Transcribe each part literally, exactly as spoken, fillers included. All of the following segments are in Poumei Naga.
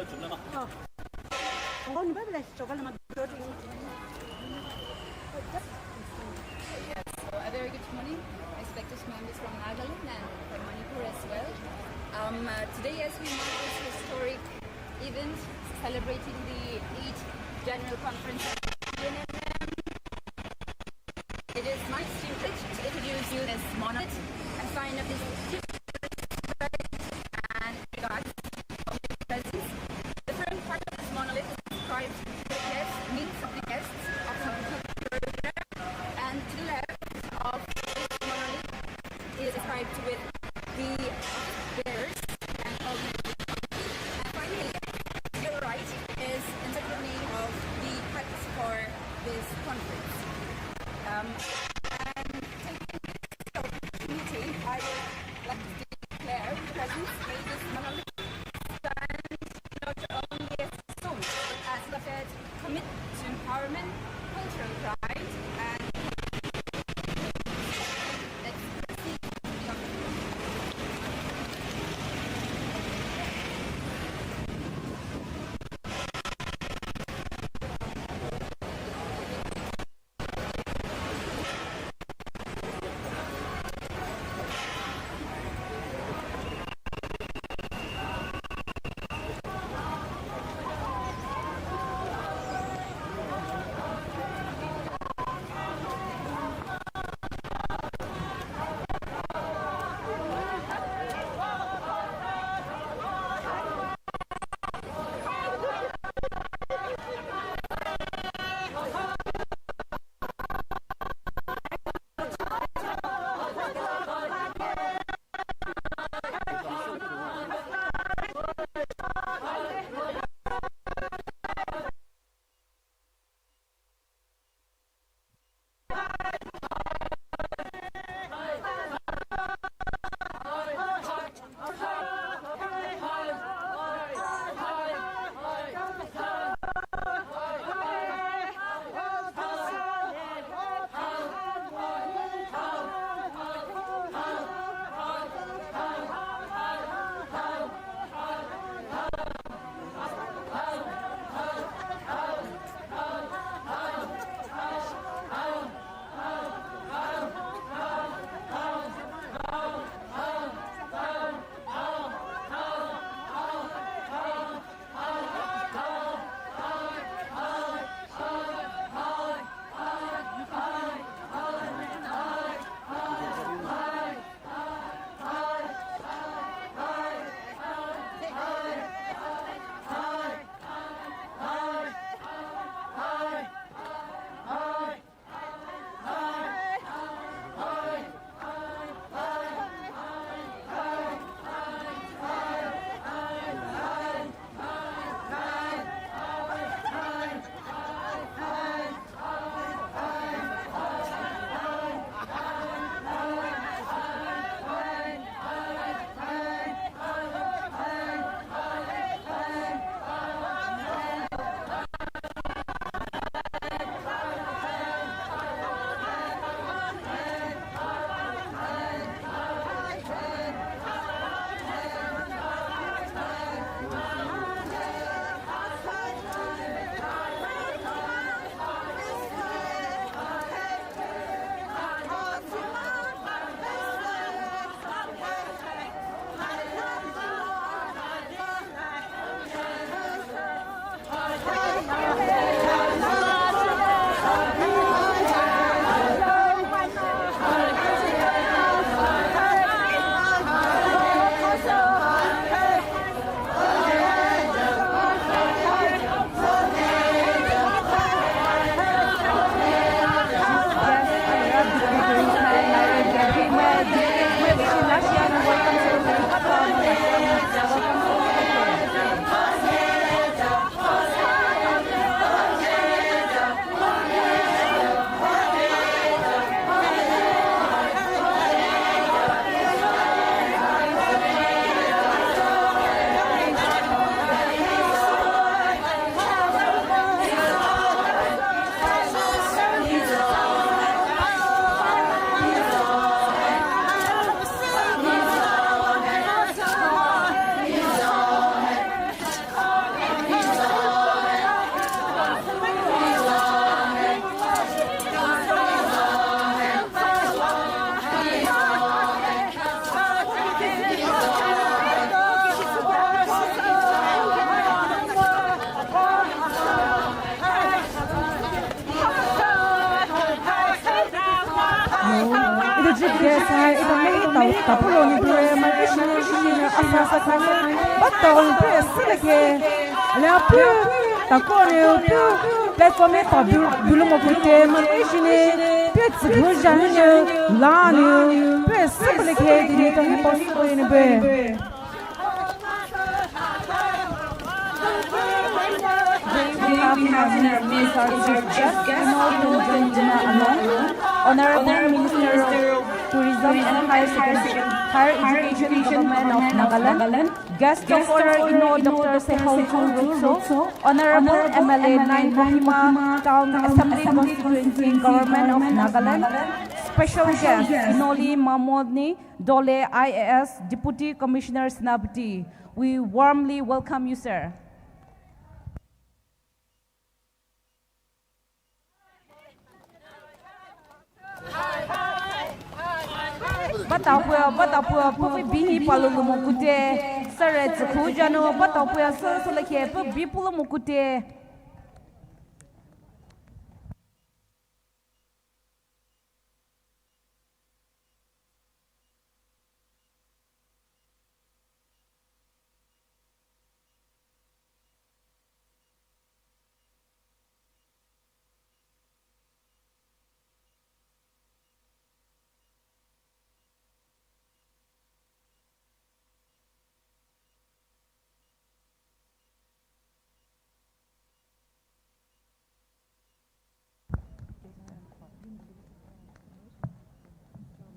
Oh. Oh, ni ba bela choka lama. Yes, so a very good morning, respected members from Nagaland and from Manipur as well. Um, uh, today, as we mark this historic event celebrating the eighth General Conference of T N M M, it is my distinct pleasure to introduce you this monolith, a sign of this deep respect and regard for your presence. The front part of this monolith is inscribed with the guests, names of the guests of Sambuddha, and to the left of this monolith is inscribed with the bearers and all the, and finally, your right is inscribed the name of the purpose for this conference. Um, and taking this opportunity, I would like to declare the presence of this monolith stand not only as a stone, but as a shared commit to empowerment, cultural pride, and let's proceed. Yes, hi, ita me ta ta pulo ni bure, mai ke shini shini na asa sa ka. Ba ta on pe sile ke. Ala pu ta ko ne pu platform e ta bu bulo mo kute, mai ke shini pe tsu ja ne la ne pe sile ke di ni ta he pa sile ne be. We have in our midst our chief guest, Eno Dodon Jina Along, Honorable Minister of Tourism and Higher Secondary, Higher Education, Government of Nagaland. Guest of Honor, Eno Doctor Sehao Chun Rukso, Honorable M L A nine Kohima Town Assembly Constituency, Government of Nagaland. Special guest, Enoli Mamoni Dole, I A S, Deputy Commissioner, Senapati. We warmly welcome you, sir. Batapuya, batapuya, pupi bihi palu lumokute, sare tsuku jano, batapuya, sare sale ke, pupi pulo mokute.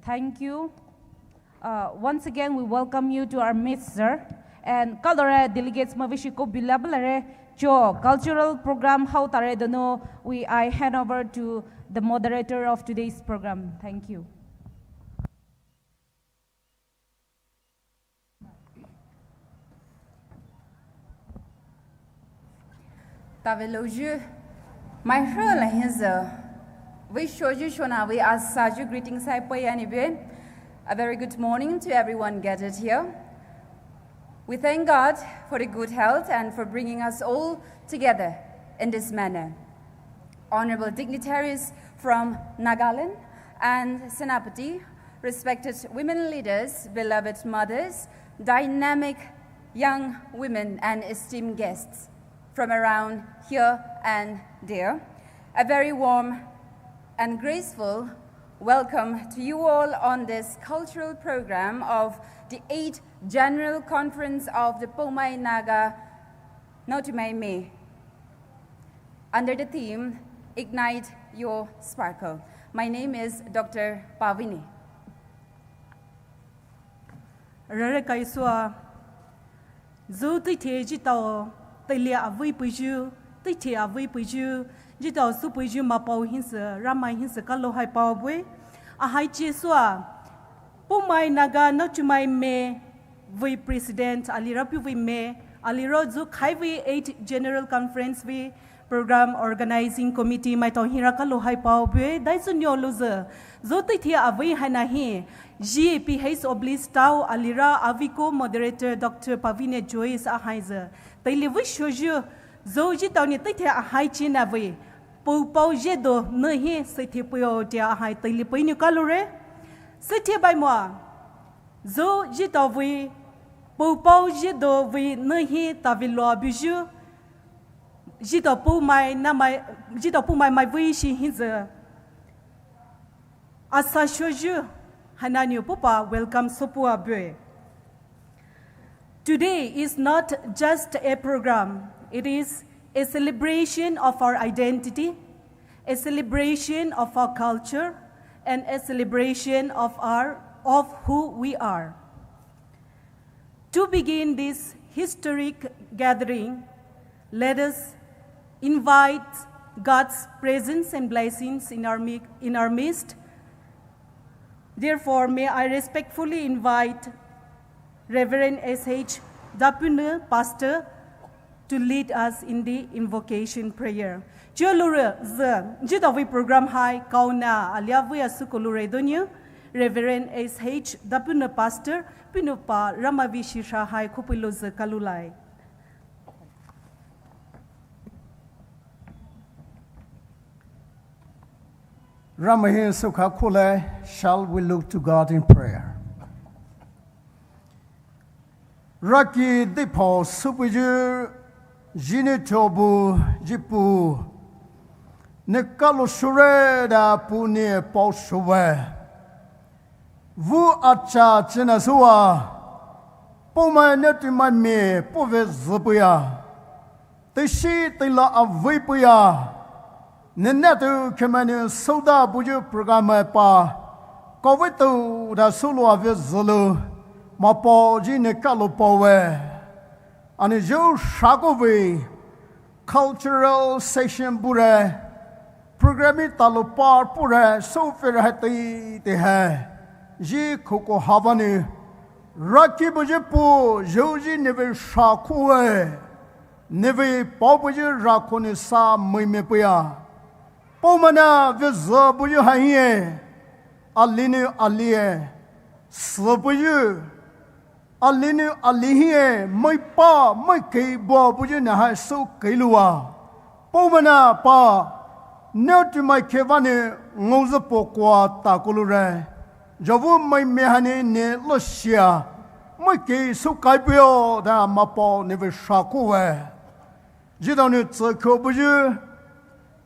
Thank you. Uh, once again, we welcome you to our midst, sir. And kalore delegates mavishi ko bilabla re cho cultural program hao tare dono, we I hand over to the moderator of today's program. Thank you. Taveloju, mai hro la hinza. We shoju shona, we asaju greetings hai payani be. A very good morning to everyone gathered here. We thank God for the good health and for bringing us all together in this manner. Honorable dignitaries from Nagaland and Senapati, respected women leaders, beloved mothers, dynamic young women, and esteemed guests from around here and there. A very warm and graceful welcome to you all on this cultural program of the eighth General Conference of the Poumai Naga Naotumai Me, under the theme, Ignite Your Sparkle. My name is Doctor Pavini. Rere kaisua, zu teithe jitao, teilia avui puiju, teithe avui puiju, jitao su puiju mapao hinsa, Ramai hinsa kalo hai pao bue, ahai chi sua, Poumai Naga Naotumai Me vei President, alira pu vei me, alira zu khai vei eighth General Conference vei Program Organizing Committee maitao hira kalo hai pao bue, dai zu nyo lo ze. Zo teithe avei haina hi, G P H Oblis tao alira aviko moderator Doctor Pavine Joyce ahai ze. Teile vei shoju, zo jitao ni teithe ahai chi na vei. Pou pao je do ne hi, seithe puyo tia ahai teile pei nyu kalo re. Seithe bai moa. Zo jitao vei, pou pao je do vei ne hi ta vei lo buju. Jitao Poumai na mai, jitao Poumai mai vei shi hinze. Asa shoju, hananiu pupa welcome sopu abue. Today is not just a program, it is a celebration of our identity, a celebration of our culture, and a celebration of our, of who we are. To begin this historic gathering, let us invite God's presence and blessings in our mi-, in our midst. Therefore, may I respectfully invite Reverend S H Dapune, Pastor, to lead us in the invocation prayer. Chua lure ze, jitao vei program hai kaona alia vei asuko lure donyu, Reverend S H Dapune Pastor, Pinupa Ramavishi Shahai Kupilo ze kalulai. Ramai hi soukha kholai, shall we look to God in prayer? Raki deiphao soupeiyu, zhini thobu, zhipu, ne kalo shore da pu ne pao showe. Vu acha china soua, Poumai ne tumai me pove züpeiya, teishi teila avei peiya, ne natu khemai ne souda buyu program pa, kave tou da soulou ave zülu, Mapao zhi ne kalo paowe. Ana zhou shakowe, cultural session bure, program hi talo par pure, soupei ra hai teitei hai. Zhi khouko havanou, Raki buyu pu, zhou zhi nevei shakhowe. Nevei paobuyu rakho nou sa mai me peiya. Poumai na vezü buyu hai hie. Alinou alie. Sübuyu. Alinou ali hie. Mai pa, mai kei bubuyu ne hai sou kei loua. Poumai na pa, ne tumai khe vanou ngaozü po kua ta koloure. Zhavu mai me hanou ne loshia, mai kei sou kai peio da Mapao nevei shakhowe. Zhidao nou tsükho buyu,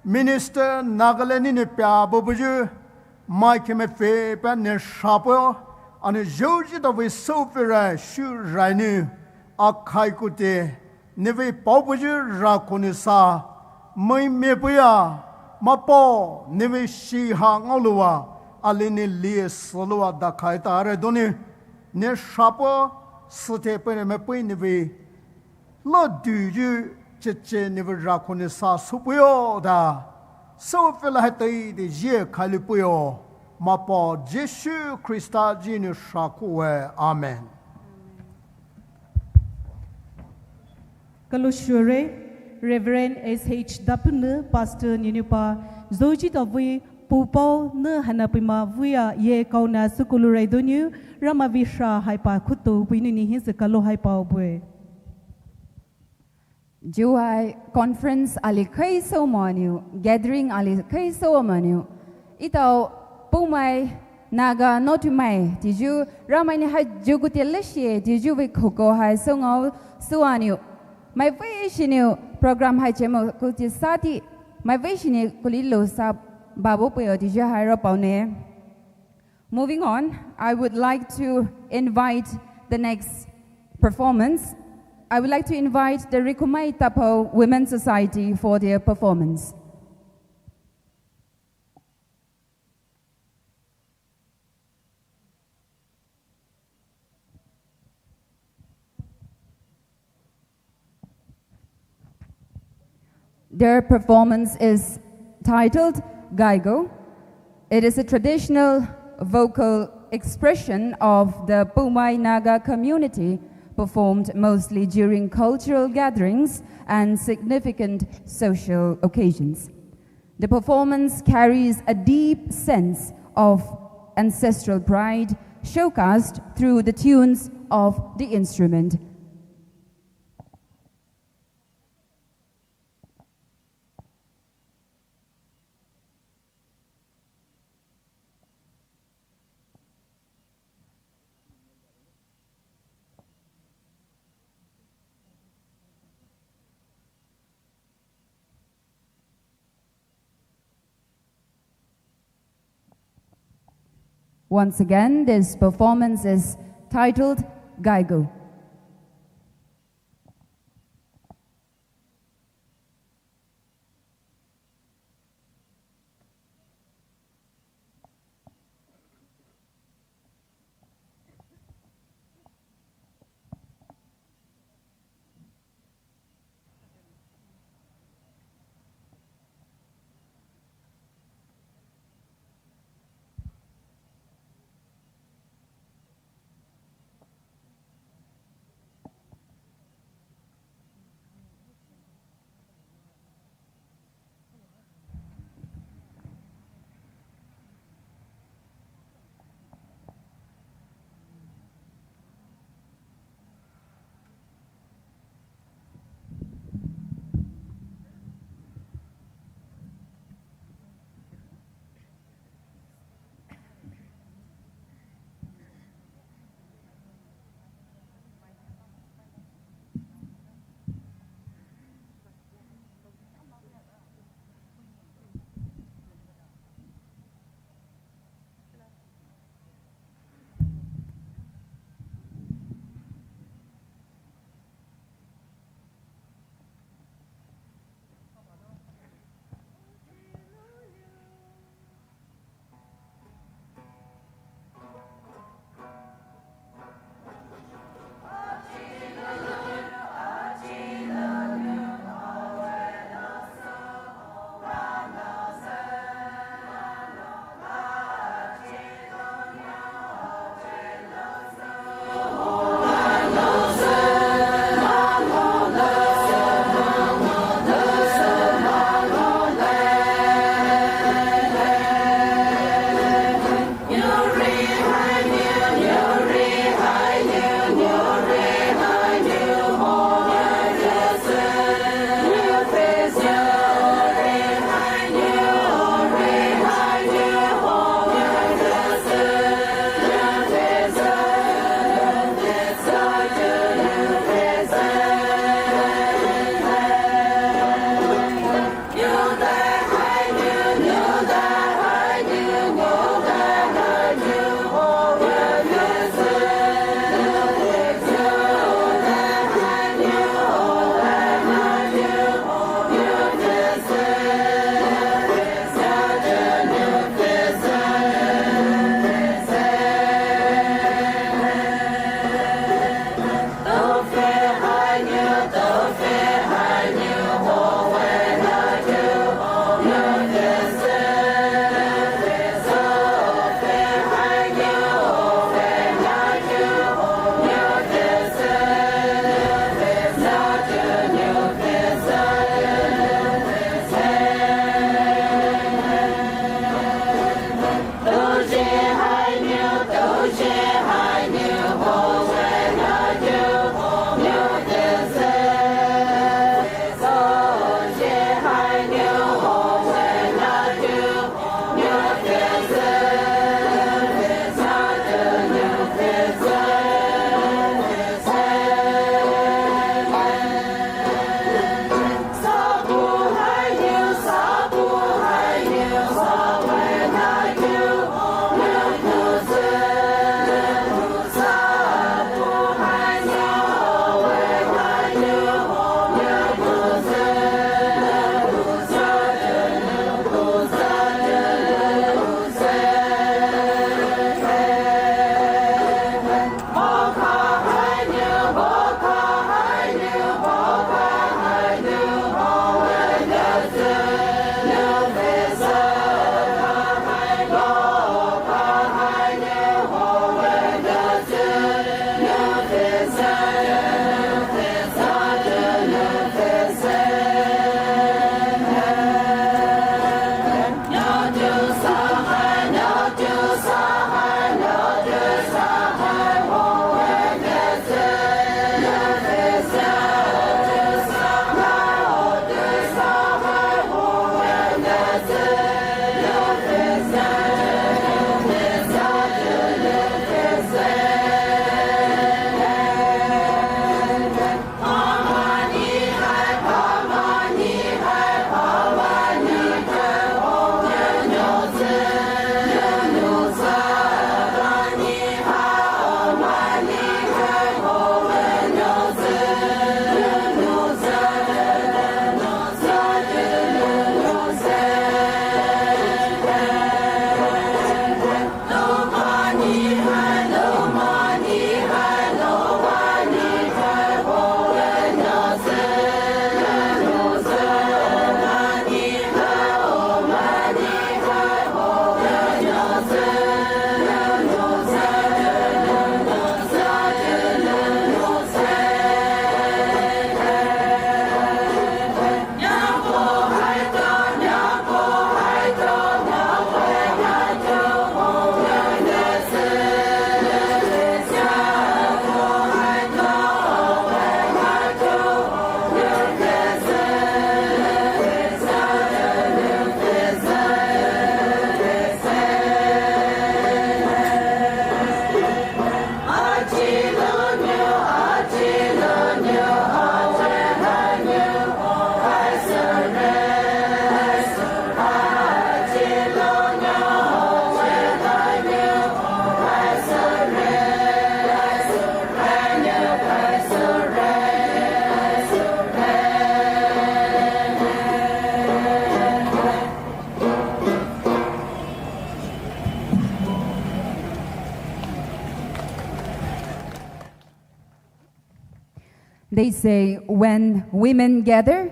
Minister Nagaland nou pia bubuyu, mai khemai pfü pa ne shapeio, ana zhou zhidao vei soupei ra shu rai nou, akhai koute, nevei paobuyu rakho nou sa, mai me peiya, Mapao, nevei shiha ngaoloua, ali ne lie süloua dakhai tare donou, ne shapeio, süthe pei ne me pei nevei, lo duyu cheche nevei rakho nou sa soupeio da, soupei la hai teitei zhie khailu peio, Mapao Jisu Khrista zhi nou shakhowe. Amen. Kalo shore, Reverend S H Dapunu, Pastor niunupa, zhou zhidao vei, pupao ne hana peima veiya ye kaona sükoloure donou, Ramai vei sha haipa khuto peinou ni hisü kalo haipa bue. Zhuhai conference ali kheisou moa nou, gathering ali kheisou moa nou. Etao Poumai Naga Naotumai, teizhou Ramai nou hai zhou koute leshie, teizhou vei khouko hai soungao soua nou. Mai veishi nou program hai chemo koute sati, mai veishi nou kulilou sa babo peio teizhou hai ro paone. Moving on, I would like to invite the next performance. I would like to invite the Rikhomai Taphou Women's Society for their performance. Their performance is titled Gaigo. It is a traditional vocal expression of the Poumai Naga community, performed mostly during cultural gatherings and significant social occasions. The performance carries a deep sense of ancestral pride, showcased through the tunes of the instrument. Once again, this performance is titled Gaigo. They say when women gather,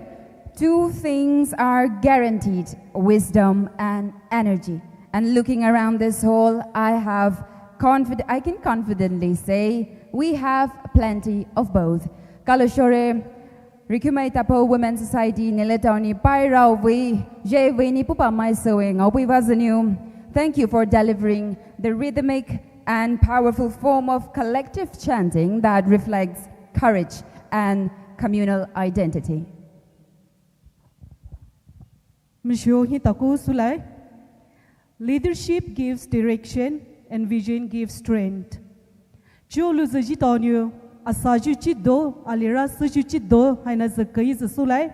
two things are guaranteed: wisdom and energy. And looking around this hall, I have confid- I can confidently say we have plenty of both. Kalo shore, Rikhumai Taphou Women Society, Nilitao ni pai rao vei, je vei ni pupa mai soe ngao pui va zeniu. Thank you for delivering the rhythmic and powerful form of collective chanting that reflects courage and communal identity. Mishu hi taku sulai. Leadership gives direction and vision gives strength. Chiu lu zü ji toniu, asa ju chi do, alira sü ju chi do, haina zü kai zü sulai.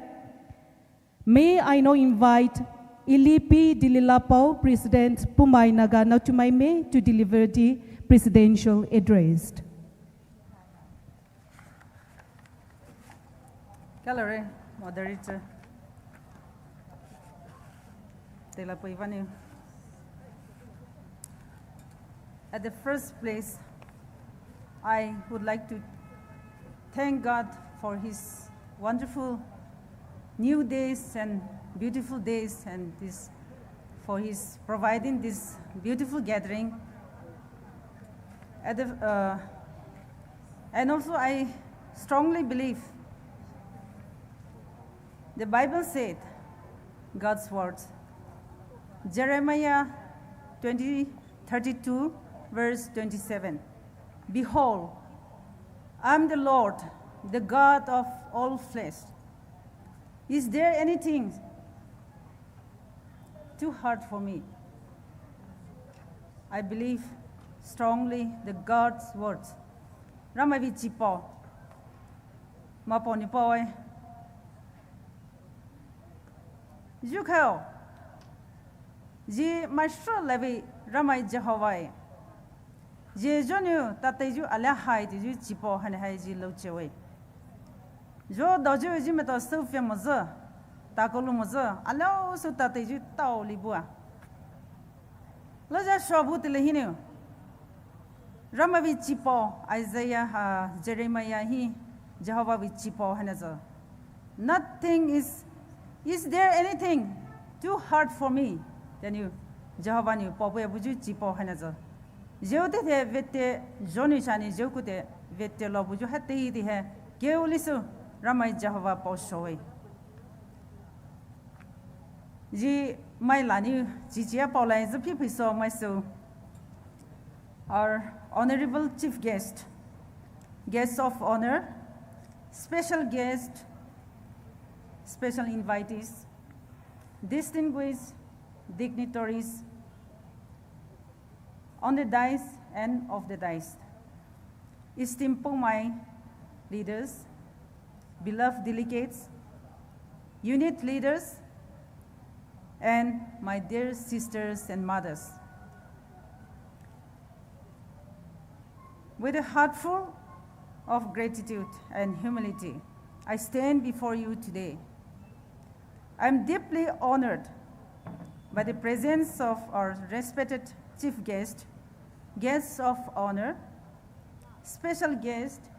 May I now invite Ilipi Dililapau, President Poumai Naga Naotumai Me, to deliver the presidential address. Gallery moderator. Tela pui vani. At the first place, I would like to thank God for His wonderful new days and beautiful days, and this for His providing this beautiful gathering. At the, uh, and also, I strongly believe the Bible said God's words. Jeremiah twenty thirty-two, verse twenty-seven. Behold, I am the Lord, the God of all flesh. Is there anything too hard for me? I believe strongly the God's words. Ramai vei chipao. Mapao ni pao e. Ju khao. Ji mai sho levei Ramai Jehovah e. Ji joniu tateiju alia hai teiju chipao haina hai ji louchewe. Jo daoju ji meto sou fia moza. Takolu moza. Alia sou tateiju tao libua. Loja shobu tile hiniu. Ramai vei chipao, Isaiah, uh, Jeremiah hi, Jehovah vei chipao haina zo. Nothing is, is there anything too hard for me? Teniu, Jehovah niu paopui buju chipao haina zo. Jeu te the vete, joniu shani jeu kute vete lo buju hate hi te he, keu lisu, Ramai Jehovah pao showe. Ji mai laniu, ji jia pao lai zu phi phi so mai so. Our honorable chief guest, guests of honor, special guest, special invitees, distinguished dignitaries on the dais and off the dais, esteemed Poumai leaders, beloved delegates, unit leaders, and my dear sisters and mothers. With a heart full of gratitude and humility, I stand before you today. I am deeply honored by the presence of our respected chief guest, guests of honor, special guests,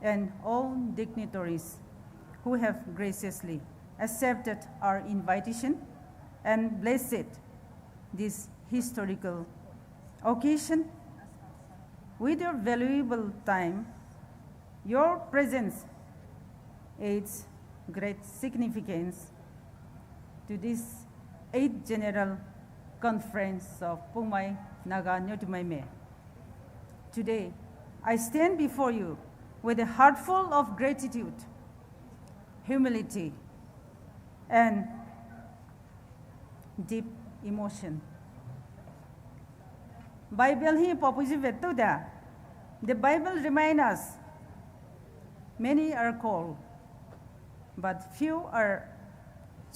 and all dignitaries who have graciously accepted our invitation and blessed this historical occasion with your valuable time. Your presence adds great significance to this eighth General Conference of Poumai Naga Naotumai Me. Today, I stand before you with a heart full of gratitude, humility, and deep emotion. Bible hi paopui ji vetu da. The Bible remind us, many are called, but few are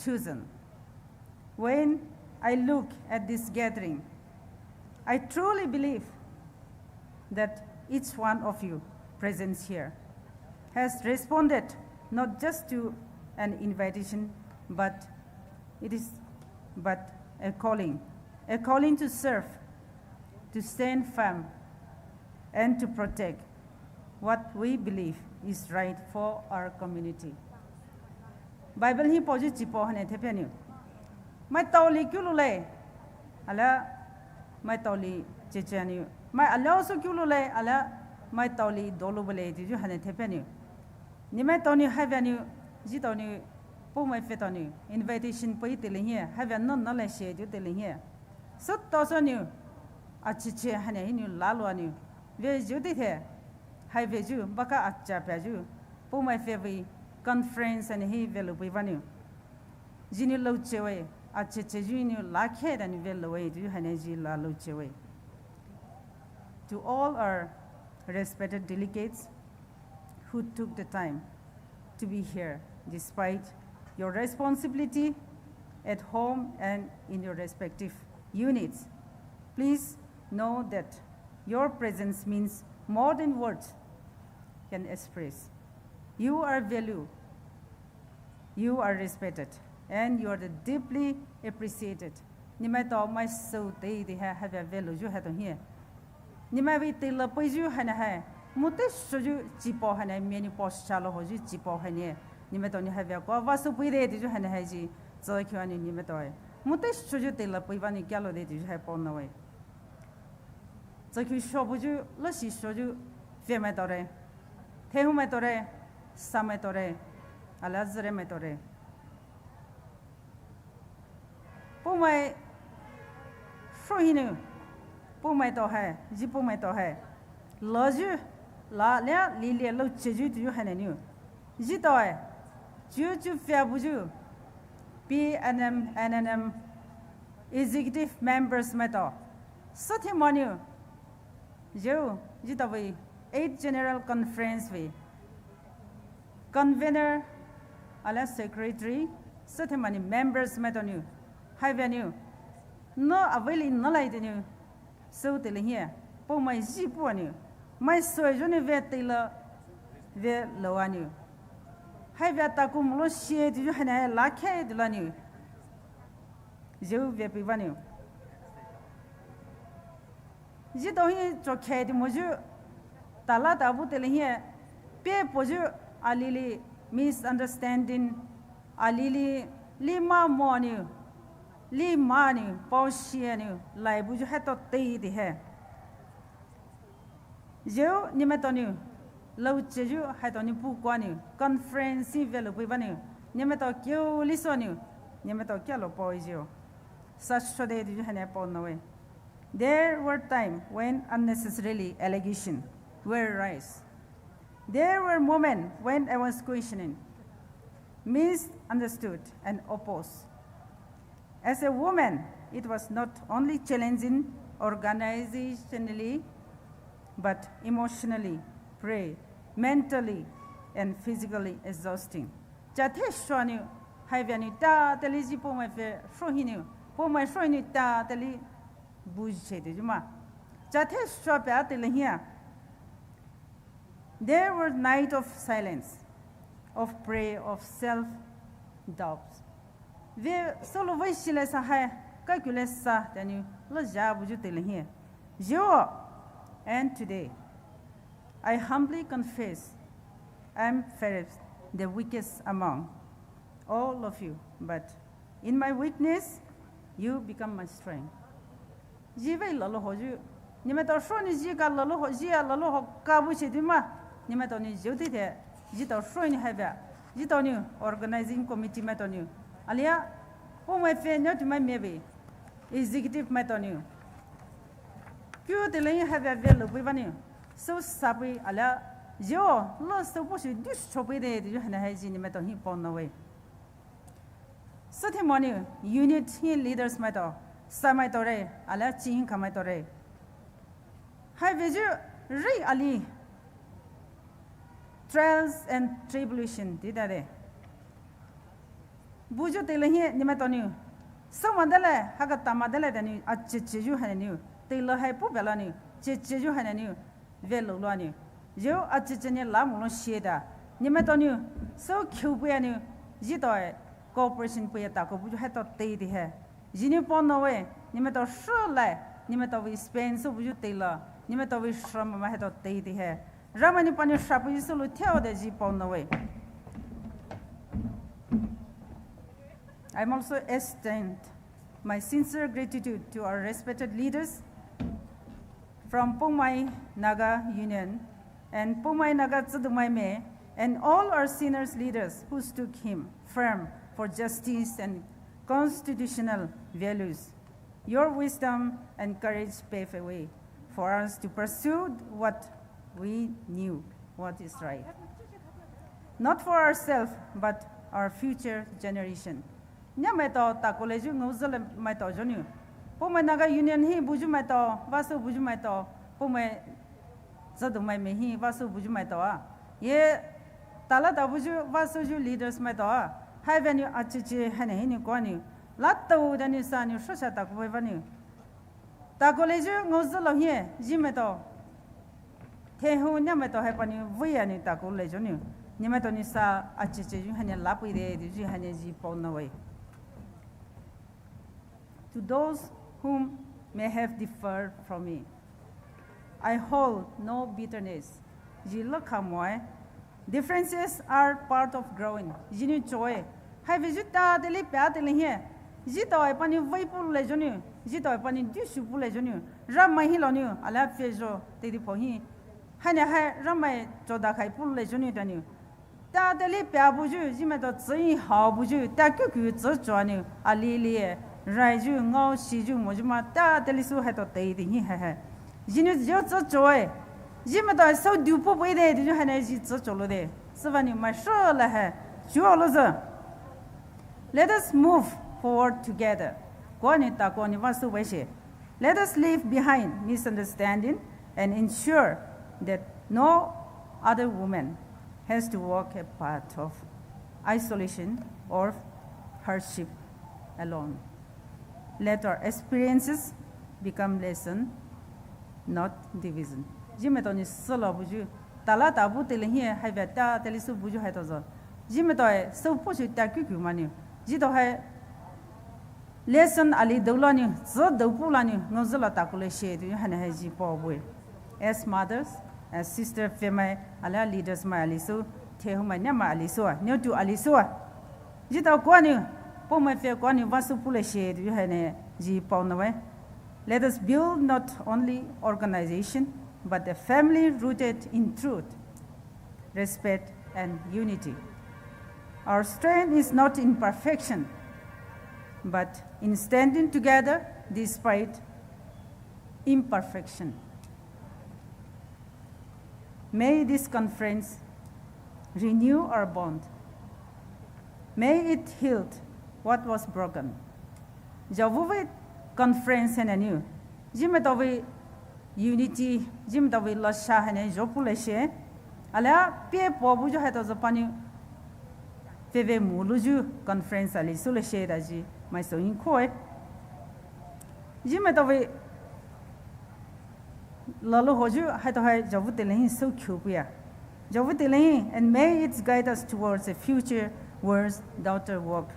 chosen. When I look at this gathering, I truly believe that each one of you present here has responded not just to an invitation, but it is but a calling, a calling to serve, to stand firm, and to protect what we believe is right for our community. Bible hi paoyu chipao haina thaipeia nou. Maitao li kiuloulai, alia maitao li cheche nou. Mai aliaosou kiuloulai, alia maitao li doloubailai touyu haina thaipeia nou. Nemaitao nou haibüa nou, zhitao nou, Poumai feitao nou invitation pei teile hi, haibüa nou nalai she touyu teile hi. Sütaosou nou, acheche haina hinou laloua nou, ve zhou teithe, hai veyu baka acha peiyu, Poumai fei vei conference haina hi velou peiva nou. Zhinou louchewe, achecheyu nou lakhe da nou velouwe touyu haina zhi lalouchewe. To all our respected delegates who took the time to be here despite your responsibility at home and in your respective units, please know that your presence means more than words can express. You are valued, you are respected, and you are deeply appreciated. Nemaitao mai sou teitei hai haibüa velouyu haitao hi. Nemai vei teile peiyu haina hai, muteishoyu chipao haina, mai nou paoshalou hoyu chipao haina. Nemaitao nou haibüa koa vasou peide touyu haina hai zhi, zhikhiu nou nemaitao hai, muteishoyu teile peiva nou kialou de touyu hai paonawe. Zhikhiu shobuyu, leshi shoyu, vemai taore, thehumai taore, samai taore, alia zhiremai taore. Poumai shohinou, Poumai tao hai, zhi Poumai tao hai, layu, la lia lilia loucheyu touyu haina nou. Zhitao hai, chuchu fea buyu, P N M, N N M, executive members maitao, süthai manou, zhou, zhitao vei, eight general conference vei convener, alia secretary, süthai manou members maitao nou, haibüa nou, nou aveilee nalai de nou, sou teile hi, Poumai zhi pua nou, mai soyu nou ve teile, veloua nou. Haibüa takou molou she touyu haina hai lakhe doula nou. Zhou ve peiva nou. Zhitao hi chokhe toumoyu, tala tabu teile hi, pe poyu, alilee misunderstanding, alilee lima mo nou, lima nou, paoshi nou, laibuyu haitao teitei hai. Zhou nemaitao nou, loucheyu haitao nou pukua nou, conference velou peiva nou, nemaitao kiu liso nou, nemaitao kialou paoyu. Sashode touyu haina paonawe. There were times when unnecessarily allegations were raised. There were moments when I was questioned, misunderstood, and opposed. As a woman, it was not only challenging organizationally, but emotionally, pray, mentally, and physically exhausting. Chathe shoa nou, haibüa nou tatali zhi Poumai fei shohi nou, Poumai shohi nou tatali buyu she touyu ma. Chathe shoa pea teile hi. There were nights of silence, of prayer, of self-doubt. Ve solo vei shile sa hai, kaikule sa tani lo ja buyu teile hi. Zhou, and today, I humbly confess, I am perhaps the weakest among all of you, but in my weakness, you become my strength. Zhi vei lalo hoyu, nemaitao sho ni zhi ka lalo ho, zhi a lalo ho ka bu she di ma, nemaitao ni zhou teithe, zhitao sho ni haibüa, zhitao ni organizing committee maitao ni, alia, Poumai fei nou tumai mebe, executive maitao ni. Kiu teile hi haibüa velou peiva ni, sou sa pei alia, zhou, lo sou po shi du cho pei de, touyu haina hai zhi nemaitao hi paonawe. Süthai manou, unit hi leaders maitao, sa maitao re, alia ching ka maitao re. Hai veyu, rei ali, trials and tribulation, di da de. Buyu teile hi, nemaitao ni, sou ma dele, haka ta ma dele, tani, acheche yu haina ni, teile hai pu bela ni, cheche yu haina ni, velou lua ni. Zhou acheche ni la mulo shie da. Nemaitao ni, sou kiu pei a ni, zhitao e, cooperation pei a ta ko buyu haitao teitei hai. Zhi ni paonawe, nemaitao sho lai, nemaitao vei spend sou buyu teile, nemaitao vei sho mama haitao teitei hai. Ramai nou panou shapei sülou theo de ji pao nawe. I am also extend my sincere gratitude to our respected leaders from Poumai Naga Union and Poumai Naga Tsüdoumai Me and all our senior leaders who stood him firm for justice and constitutional values. Your wisdom and courage pave a way for us to pursue what we knew what is right. Not for ourselves, but our future generation. Nia maitao takou leyu ngaozü le maitao zhonou. Poumai Naga Union hi buyu maitao, vasou buyu maitao, Poumai Tsüdoumai Me hi vasou buyu maitao a. Ye tala ta buyu vasouyu leaders maitao a. Hai vanou achichi haina hinou koanou. Latao danou sanou shosha takou vai vanou. Takou leyu ngaozü lou hi, ji maitao. Thehu nia maitao hai panou vei anou takou le zhonou. Nia maitao nou sa achichiyu haina lapei de, deyu haina ji pao nawe. To those whom may have differed from me, I hold no bitterness. Ji lo khamoe. Differences are part of growing. Jinou choe. Hai veyu ta teli pia teli hi. Ji tao ai panou vei pulou le zhonou. Ji tao ai panou dushu pulou le zhonou. Ramai hi lonou. Ala phe zho. Tedi pho hi. Haina hai Ramai choda khai pulou le zhonou danou. Ta teli pia buyu, ji maitao tsü hao buyu, ta kuku tsü choanou, alili e, raiyu, ngao shiyu, moyu ma, ta teli sü haitao tei de hi hai hai. Jinou yo tsü choe, ji maitao sou du pu pei de, deyu haina ji tsü cholou de. Süvanou mai sho la hai, chuo lo zü. Let us move forward together. Koanou takou nou vasou vai she. Let us leave behind misunderstanding and ensure that no other woman has to walk a path of isolation or hardship alone. Let our experiences become lesson, not division. Ji maitao nou sülou buyu, tala ta bu teli hi hai vei ta teli sü buyu haitao zho. Ji maitao e sou poshu ta kuku manou. Ji tao hai lesson ali dou lanou, tsü dou pu lanou, ngaozü la takou le she, deyu haina hai ji pao bue. As mothers, as sister phe mai, ala leaders mai ali sü, thehu mai nia mai ali sü a, neo tu ali sü a. Ji tao koanou, Poumai phe koanou vasou pulou le she, deyu haina ji pao nawe. Let us build not only organization, but a family rooted in truth, respect, and unity. Our strength is not in perfection, but in standing together despite imperfection. May this conference renew our bond. May it heal what was broken. Jaovei conference haina nou. Ji maitao vei unity, ji maitao vei lasha haina zho pulou le she. Ala pie po buyu haitao zho panou. Phe vei moluyu conference ali sülou she daji mai sou hi koe. Ji maitao vei lalou hoyu haitao hai jaovei teli hi sou khupu ya. Jaovei teli hi, and may it guide us towards a future where daughter walk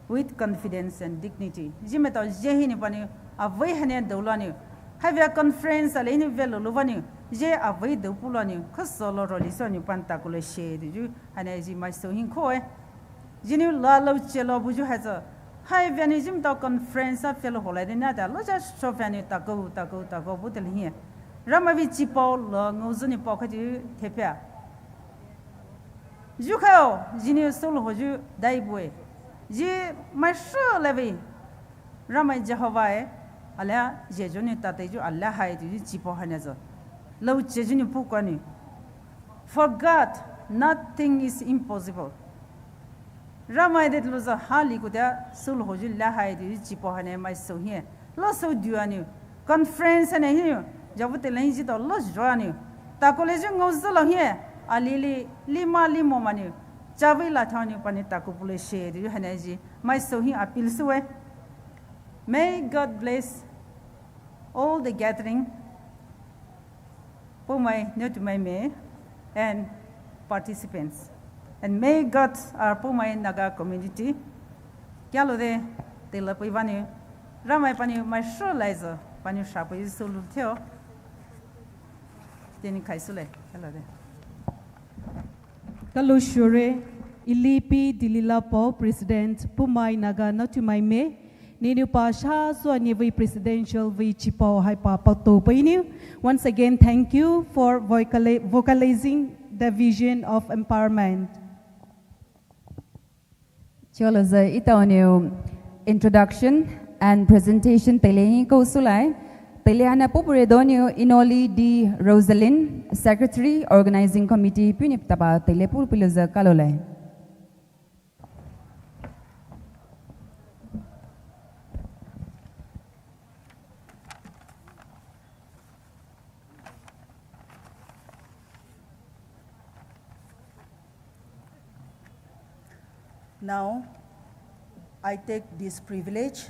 with confidence and dignity. Ji maitao je hinou panou, avei haina dou lanou. Hai vei conference ali hinou vei lalou vanou, je avei dou pu lanou, khosolo roli sü nou pan takou le she deyu, haina ji mai sou hi koe. Jinou lalou chelou buyu haitao. Hai vanou ji maitao conference a phelou holai de na ta, lo ja sho vanou takou, takou, takou bu teli hi. Ramai vei chipao lo ngaozü nou pao khaji thepia. Yu khao, jinou soulou hoyu dai bue. Ji mai sho le vei. Ramai Jehovah e, ala je zhonou tateyu ala hai deyu chipao haina zho. Lou che zhonou pu koanou. For God, nothing is impossible. Ramai de lou zho hali koute soulou hoyu la hai deyu chipao haina mai sou hi. Lo sou du anou. Conference haina hinou. Jaovei teli hi ji tao lo zho anou. Takou leyu ngaozü lou hi. Alili, lima limo manou. Chavei la thanou panou takou pulou le she deyu haina ji. Mai sou hi appeal süwe. May God bless all the gathering, Poumai Naga Tsüdoumai Me, and participants. And may God, our Poumai Naga community, kia lou de, te la pei vanou, Ramai panou mai sho lai zho, panou shapei soulou theo. Teni khai sülai, kia lou de. Kalo shore, Ilipi Dilila Paw, President, Poumai Naga Naotumai Me, nenou pa sha sou nevei presidential vei chipao hai pa paotou paohinou. Once again, thank you for vocali-, vocalizing the vision of empowerment. Chiolouzü etao nou introduction and presentation teile hi kou soulai. Teile ana puh pure donou Inoli D Rosalyn, Secretary, Organizing Committee, puhnou tapa teile puh pulouzü kalo lai. Now, I take this privilege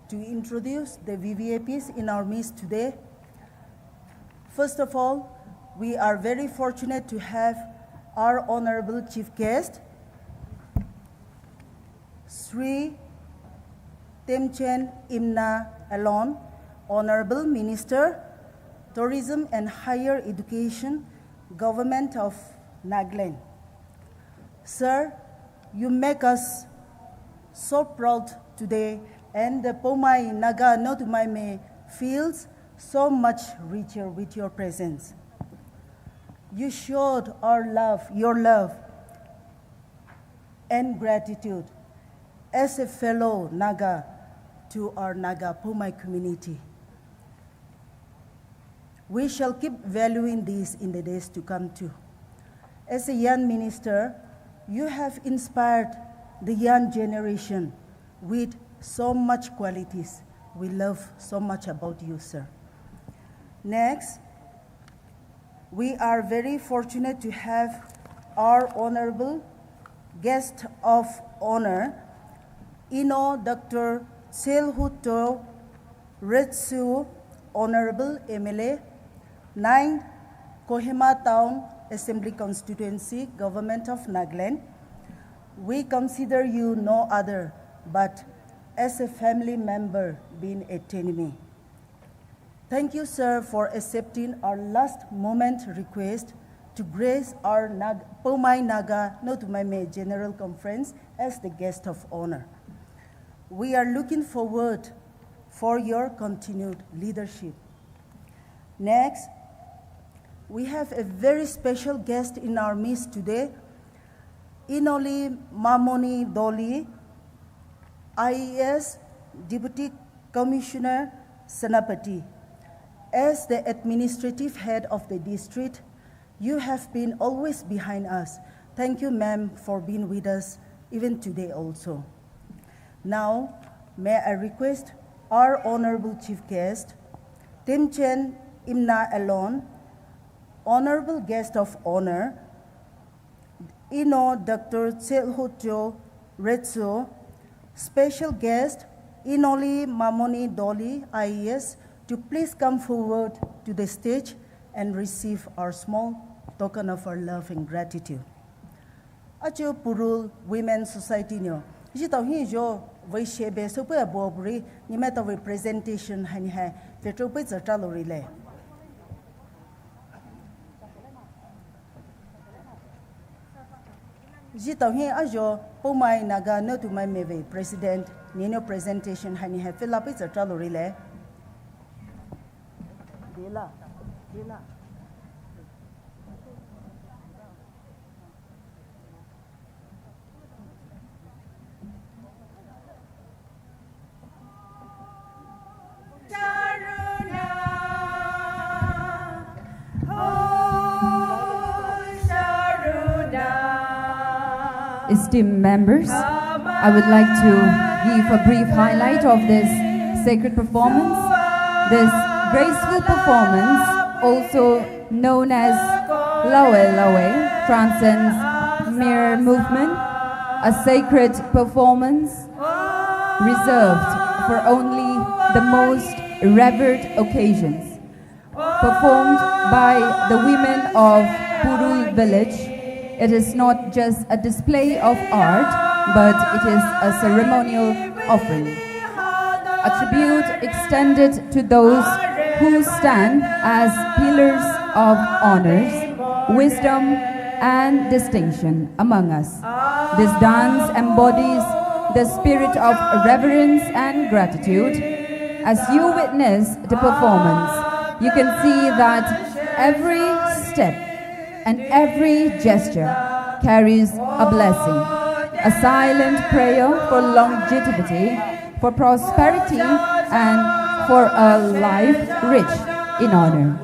to introduce the V V I Ps in our midst today. First of all, we are very fortunate to have our honorable chief guest, Shri Temchen Imna Alon, Honorable Minister, Tourism and Higher Education, Government of Nagaland. Sir, you make us so proud today, and the Poumai Naga Naotumai Me feels so much richer with your presence. You showed our love, your love, and gratitude as a fellow Naga to our Naga Poumai community. We shall keep valuing this in the days to come too. As a young minister, you have inspired the young generation with so much qualities we love so much about you, sir. Next, we are very fortunate to have our honorable guest of honor, Eno Doctor Tshilhutso Retsuo, Honorable M L A, nine Kohima Town Assembly Constituency, Government of Nagaland. We consider you no other but as a family member being a Tenimi. Thank you, sir, for accepting our last moment request to grace our Nag-, Poumai Naga Naotumai Me General Conference as the guest of honor. We are looking forward for your continued leadership. Next, we have a very special guest in our midst today, Inoli Mamoni Doley, I A S, Deputy Commissioner, Senapati. As the administrative head of the district, you have been always behind us. Thank you, ma'am, for being with us even today also. Now, may I request our honorable chief guest, Temchen Imna Alon, honorable guest of honor, Eno Doctor Tshilhutso Retsuo, special guest, Inoli Mamoni Doley, I A S, to please come forward to the stage and receive our small token of our love and gratitude. Achu Purul Women Society nou etao hi zho vei shebe soupei abo buri, neletao vei presentation haini hai pheitao pei tsüta loure le. Etao hi ajo Poumai Naga Naotumai Me vei president nenou presentation haini hai pheilai pei tsüta loure le. Dela, dela. Esteemed members, I would like to give a brief highlight of this sacred performance. This graceful performance, also known as Lawe Lawe, transcends mere movement, a sacred performance reserved for only the most revered occasions. Performed by the women of Purul village, it is not just a display of art, but it is a ceremonial offering. A tribute extended to those who stand as pillars of honors, wisdom, and distinction among us. This dance embodies the spirit of reverence and gratitude. As you witness the performance, you can see that every step and every gesture carries a blessing, a silent prayer for longevity, for prosperity, and for a life rich in honor.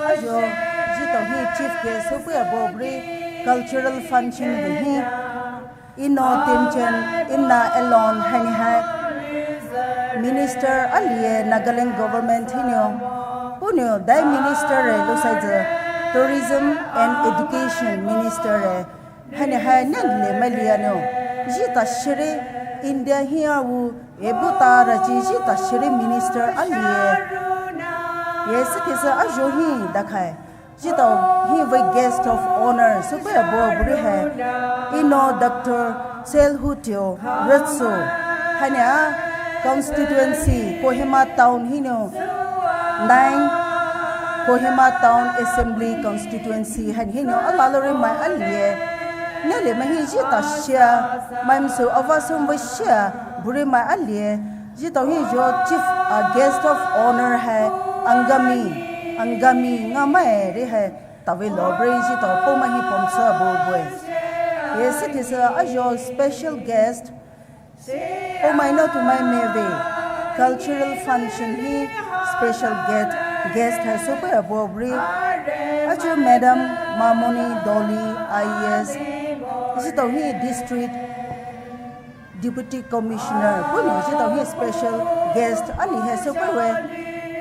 Ajo, zhitao hi chief guest soupei abo bri cultural function bri hi. Eno Timchen, Ena Elon haini hai Minister alie Nagaland Government hinou. Puhnou dai Minister e lusai zü Tourism and Education Minister e. Haini hai nele mai lianou. Zhitao shiri India hi awu ebu tara chi zhitao shiri Minister alie. Ye sükisü ajo hi dakhai. Zhitao hi vei guest of honor soupei abo bri hai. Eno Doctor Selhuteo Rütsu. Haini a constituency Kohima Town hinou. Nine Kohima Town Assembly Constituency haini hinou alalori mai alie. Nele mai hi zhitao shia. Mai msu avasum vei shia. Buri mai alie. Zhitao hi jo chief, uh, guest of honor hai Angami, Angami ngamai ri hai tave lo bri zhitao Poumai hi pomsa bubue. Ye sükisü ajo special guest Poumai no tumai meve cultural function hi special guest, guest hai soupei abo bri. Ajo Madam Mamoni Dolly I A S. Zhitao hi district Deputy Commissioner, puhnou zhitao hi special guest ali hai soupei we.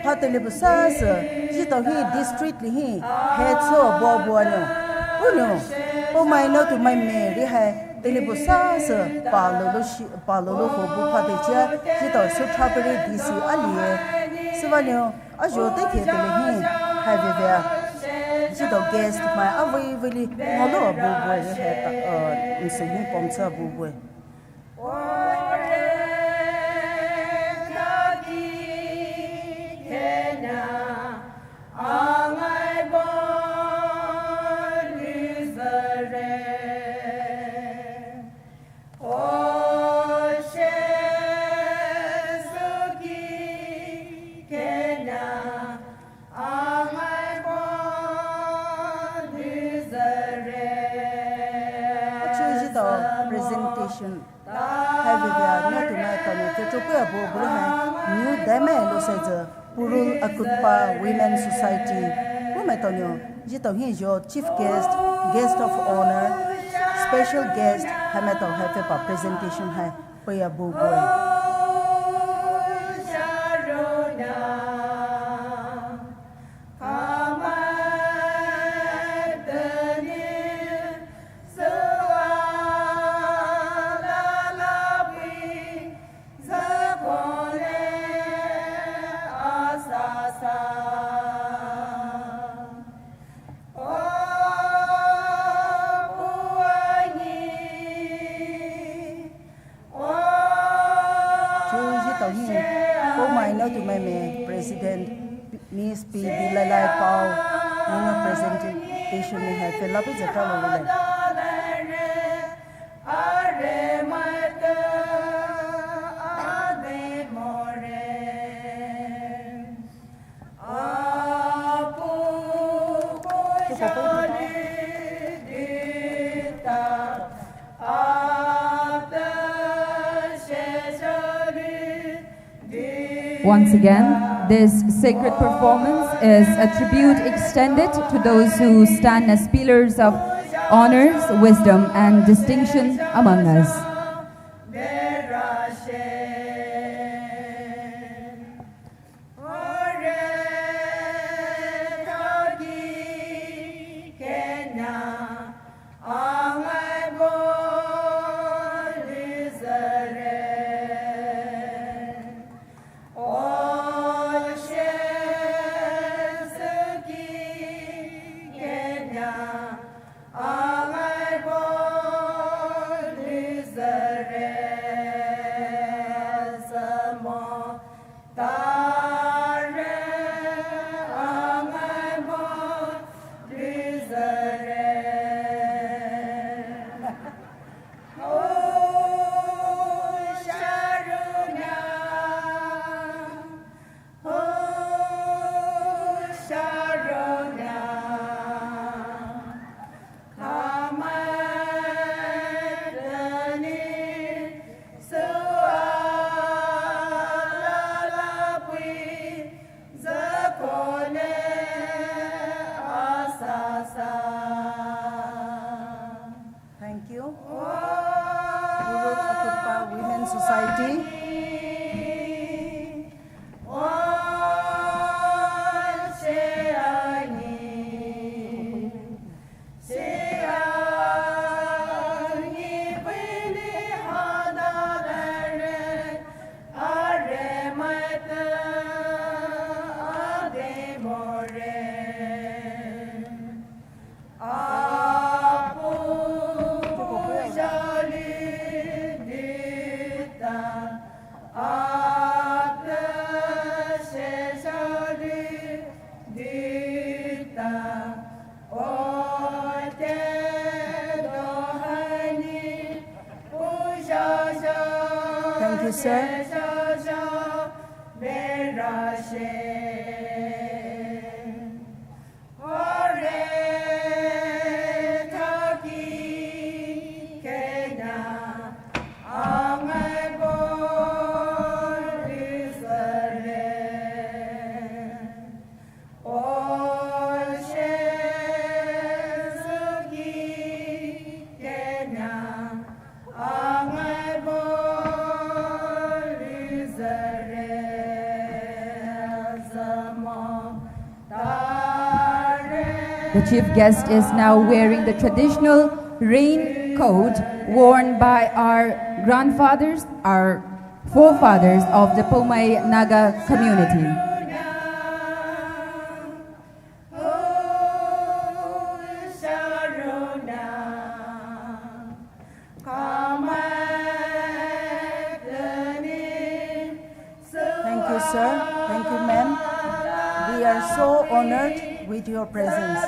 Pha tele bu sasü, zhitao hi district li hi head so bua bua nou. Puhnou, Poumai no tumai me ri hai tele bu sasü, pa lolo shi, pa lolo ho bu pha te chia, zhitao Sutraperi D C ali e. Süvanou, ajo te khe tele hi, hai vevea. Zhitao guest mai avei veli, ngolo bubue ri hai ta, uh, nse hi pomsa bubue. Achu zhitao presentation. Hai vevea no tumai taonou, te chopei abo bri hai, New Daimai lo sai zü, Purul Akutpa Women Society. Puhmai taonou, zhitao hi jo chief guest, guest of honor, special guest, haimai tao hai fepa presentation hai, pei abo bri. Chu zhitao hi, Poumai no tumai me President Miss P D Lalai Pao, nino presentation ni hai fela pe zeta lo le. Once again, this sacred performance is a tribute extended to those who stand as pillars of honors, wisdom, and distinction among us. Thank you. Guruk Atupa Women Society. Thank you, sir. The chief guest is now wearing the traditional raincoat worn by our grandfathers, our forefathers of the Poumai Naga community. Thank you, sir. Thank you, ma'am. We are so honored with your presence.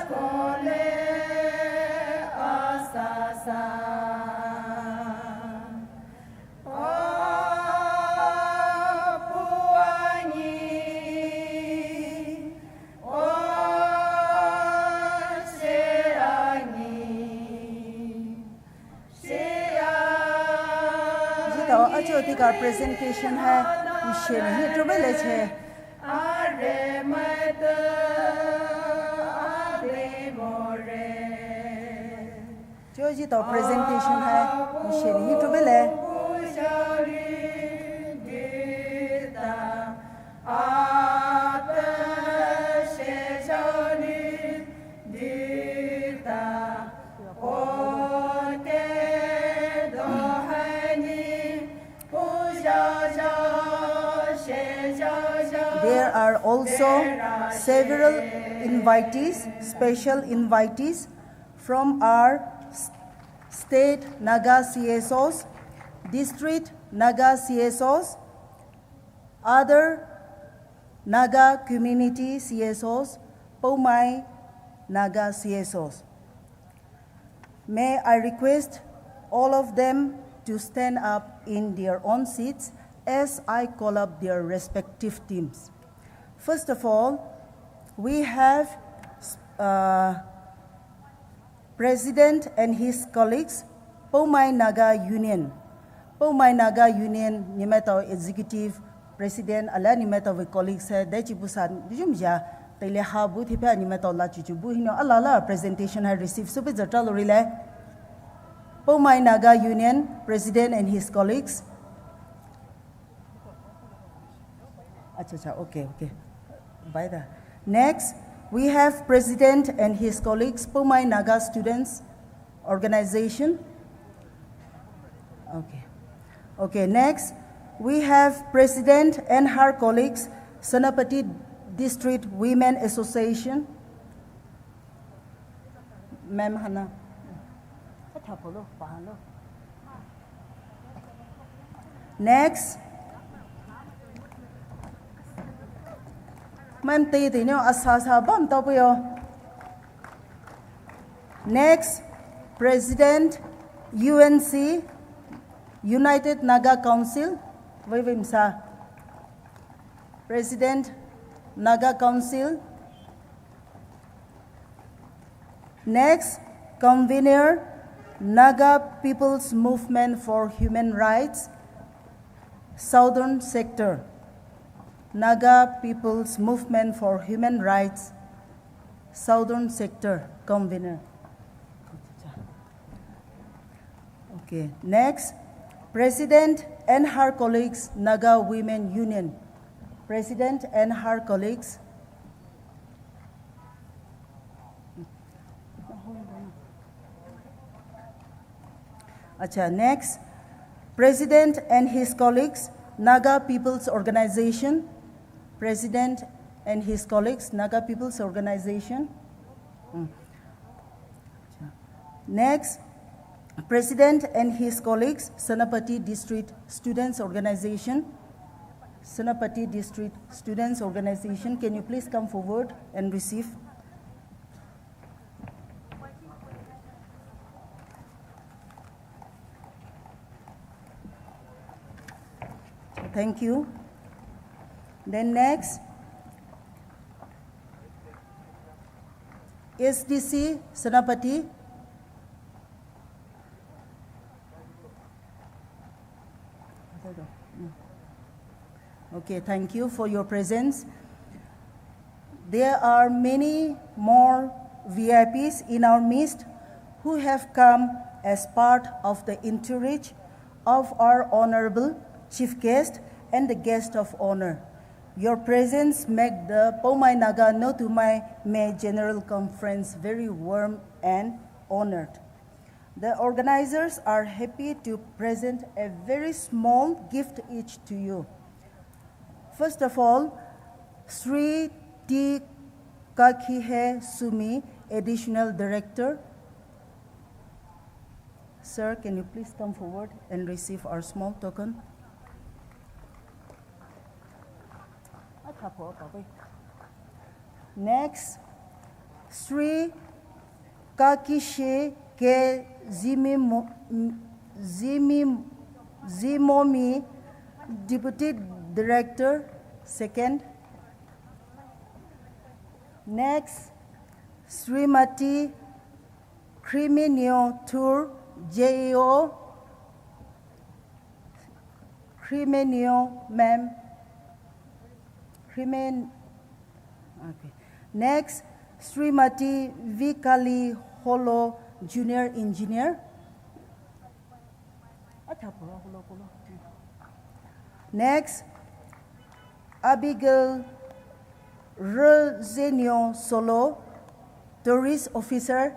Zhitao achotika presentation hai mishe ne hi tube le che. Cho zhitao presentation hai mishe ne hi tube le. There are also several invitees, special invitees from our s-, state Naga C S Os, district Naga C S Os, other Naga community C S Os, Poumai Naga C S Os. May I request all of them to stand up in their own seats as I call up their respective teams. First of all, we have, uh, President and his colleagues, Poumai Naga Union. Poumai Naga Union, nemaitao executive president, alia nemaitao vei colleagues hai, daichi busa, dijum ja, teile ha bu, thipa nemaitao la chuchu bu, hino, ala la presentation hai receive, subi jatra lori le. Poumai Naga Union, president and his colleagues. Acha, acha, okay, okay. Bye da. Next, we have President and his colleagues, Poumai Naga Students Organization. Okay. Okay, next, we have President and her colleagues, Senapati District Women Association. Ma'am Hana. Next. Ma'am te te nyo asa sa bam tao puyo. Next, President U N C, United Naga Council, wei wei msa. President Naga Council. Next, Convener, Naga People's Movement for Human Rights, Southern Sector. Naga People's Movement for Human Rights, Southern Sector, Convener. Okay, next, President and her colleagues, Naga Women Union. President and her colleagues. Acha, next, President and his colleagues, Naga People's Organization. President and his colleagues, Naga People's Organization. Hmm. Next, President and his colleagues, Senapati District Students Organization. Senapati District Students Organization, can you please come forward and receive? Thank you. Then next, S D C Senapati. Okay, thank you for your presence. There are many more V I Ps in our midst who have come as part of the entourage of our honorable chief guest and the guest of honor. Your presence make the Poumai Naga No Tumai May General Conference very warm and honored. The organizers are happy to present a very small gift each to you. First of all, Sri T Kakhihe Sumi, Additional Director. Sir, can you please come forward and receive our small token? Next, Sri Kakishe K Zimimo-, Zimi-, Zimomi, Deputy Director, second. Next, Srimati Kriminio Thur, J A O, Kriminio, ma'am. Krimin-, okay. Next, Srimati Vikali Holo, Junior Engineer. Next, Abigail Rezenio Solo, Tourist Officer.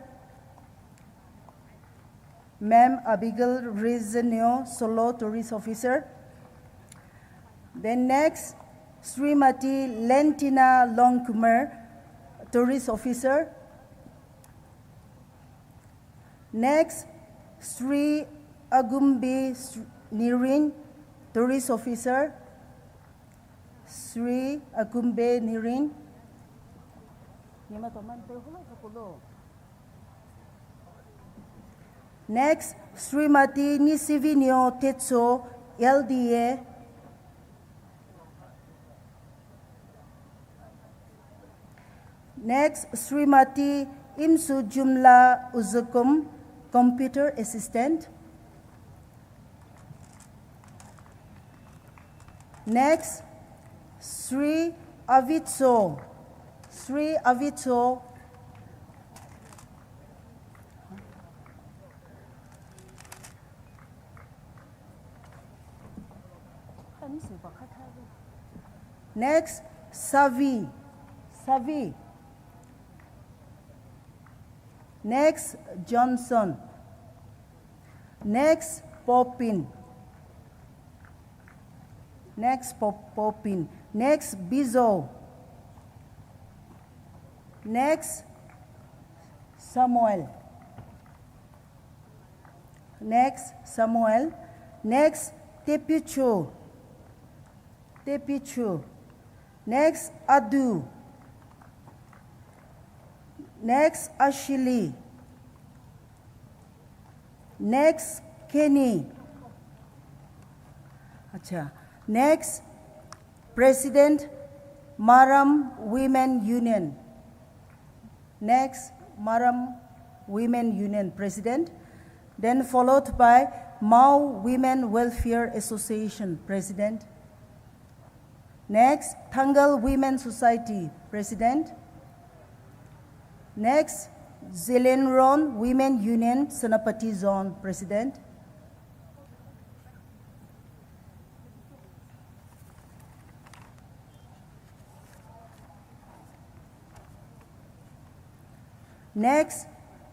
Ma'am Abigail Rezenio Solo, Tourist Officer. Then next, Srimati Lentina Longkumar, Tourist Officer. Next, Sri Agumbe Sr-, Nirin, Tourist Officer. Sri Agumbe Nirin. Next, Srimati Nisivinio Tetso, L D A. Next, Srimati Imsu Jumla Uzukum, Computer Assistant. Next, Sri Avitso. Sri Avitso. Next, Savi. Savi. Next, Johnson. Next, Popin. Next, Pop-, Popin. Next, Bizo. Next, Samuel. Next, Samuel. Next, Tepichu. Tepichu. Next, Adu. Next, Ashili. Next, Kenny. Acha. Next, President, Maram Women Union. Next, Maram Women Union President. Then followed by Mao Women Welfare Association President. Next, Thangal Women Society President. Next, Zeliangrong Women Union Senapati Zone President. Next,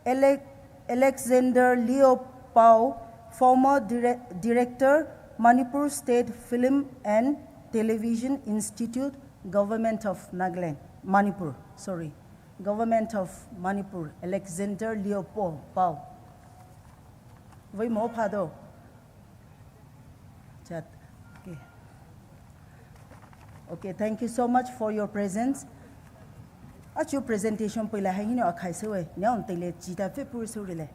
Ale-, Alexander Leo Pao, former dire-, director, Manipur State Film and Television Institute, Government of Nagaland, Manipur, sorry, Government of Manipur, Alexander Leo Pao, Pao. Vei mo phado. Chat. Okay. Okay, thank you so much for your presence. Achu presentation puila hai hino akhai sewe, nyaon tele chita fe pur surile.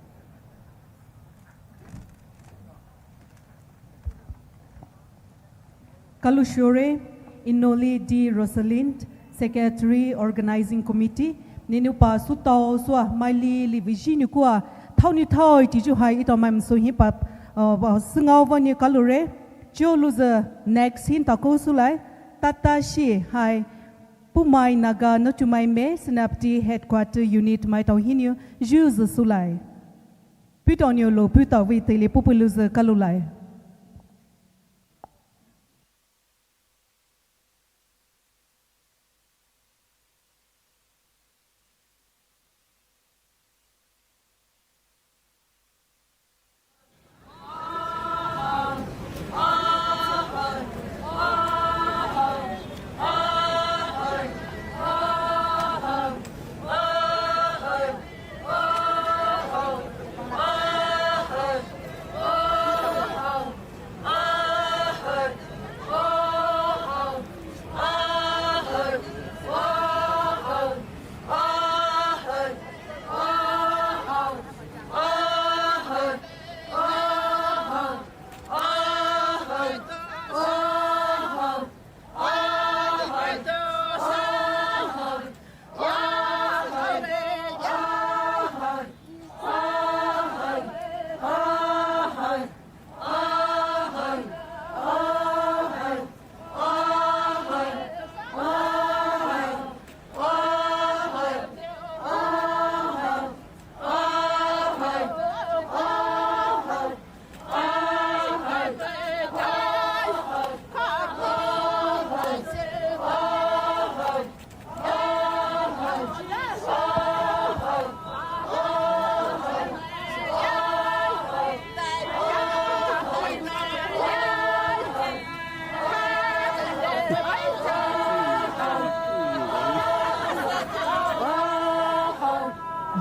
Kalu shure, Inoli D Rosalind, Secretary, Organizing Committee, ninu pa sutao sua maili li vijini kua, thao ni thao iti ju hai ito mai mso hi pa, uh, singao vani kalure, jo luze next hin tako sulai, Tata Shi hai, Poumai Naga Naotumai Me, Senapati Headquarter Unit mai tao hiniu, ju ze sulai. Puto niu lo, puto vi tele pupu luze kalulai.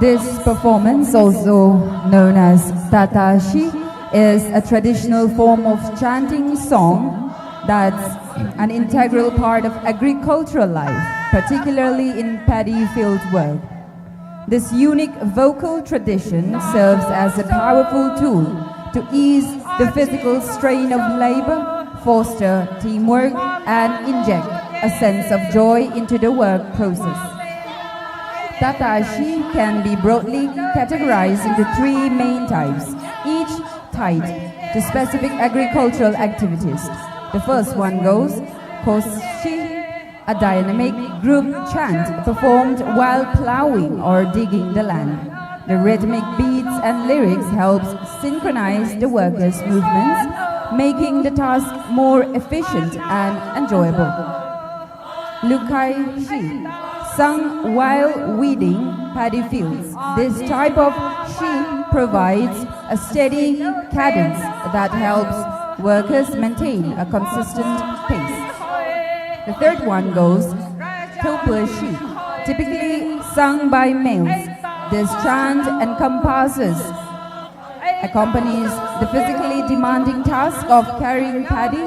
This performance, also known as Tata Shi, is a traditional form of chanting song that's an integral part of agricultural life, particularly in paddy field work. This unique vocal tradition serves as a powerful tool to ease the physical strain of labor, foster teamwork, and inject a sense of joy into the work process. Tata Shi can be broadly categorized into three main types, each tied to specific agricultural activities. The first one goes, Koshi, a dynamic group chant performed while plowing or digging the land. The rhythmic beats and lyrics helps synchronize the workers' movements, making the task more efficient and enjoyable. Lukai Shi, sung while weeding paddy fields. This type of shi provides a steady cadence that helps workers maintain a consistent pace. The third one goes, Topa Shi, typically sung by males. This chant encompasses, accompanies the physically demanding task of carrying paddy,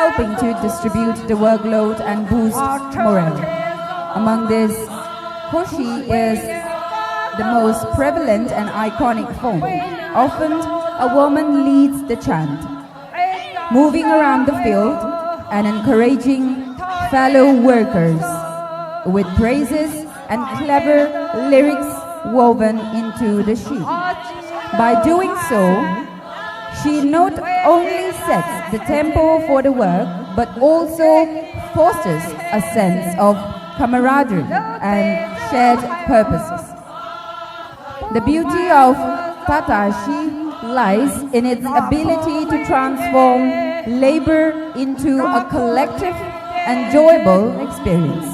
helping to distribute the workload and boost morale. Among this, Khoshi is the most prevalent and iconic form. Often, a woman leads the chant, moving around the field and encouraging fellow workers with praises and clever lyrics woven into the sheet. By doing so, she not only sets the tempo for the work, but also fosters a sense of camaraderie and shared purposes. The beauty of Tatashi lies in its ability to transform labor into a collective, enjoyable experience.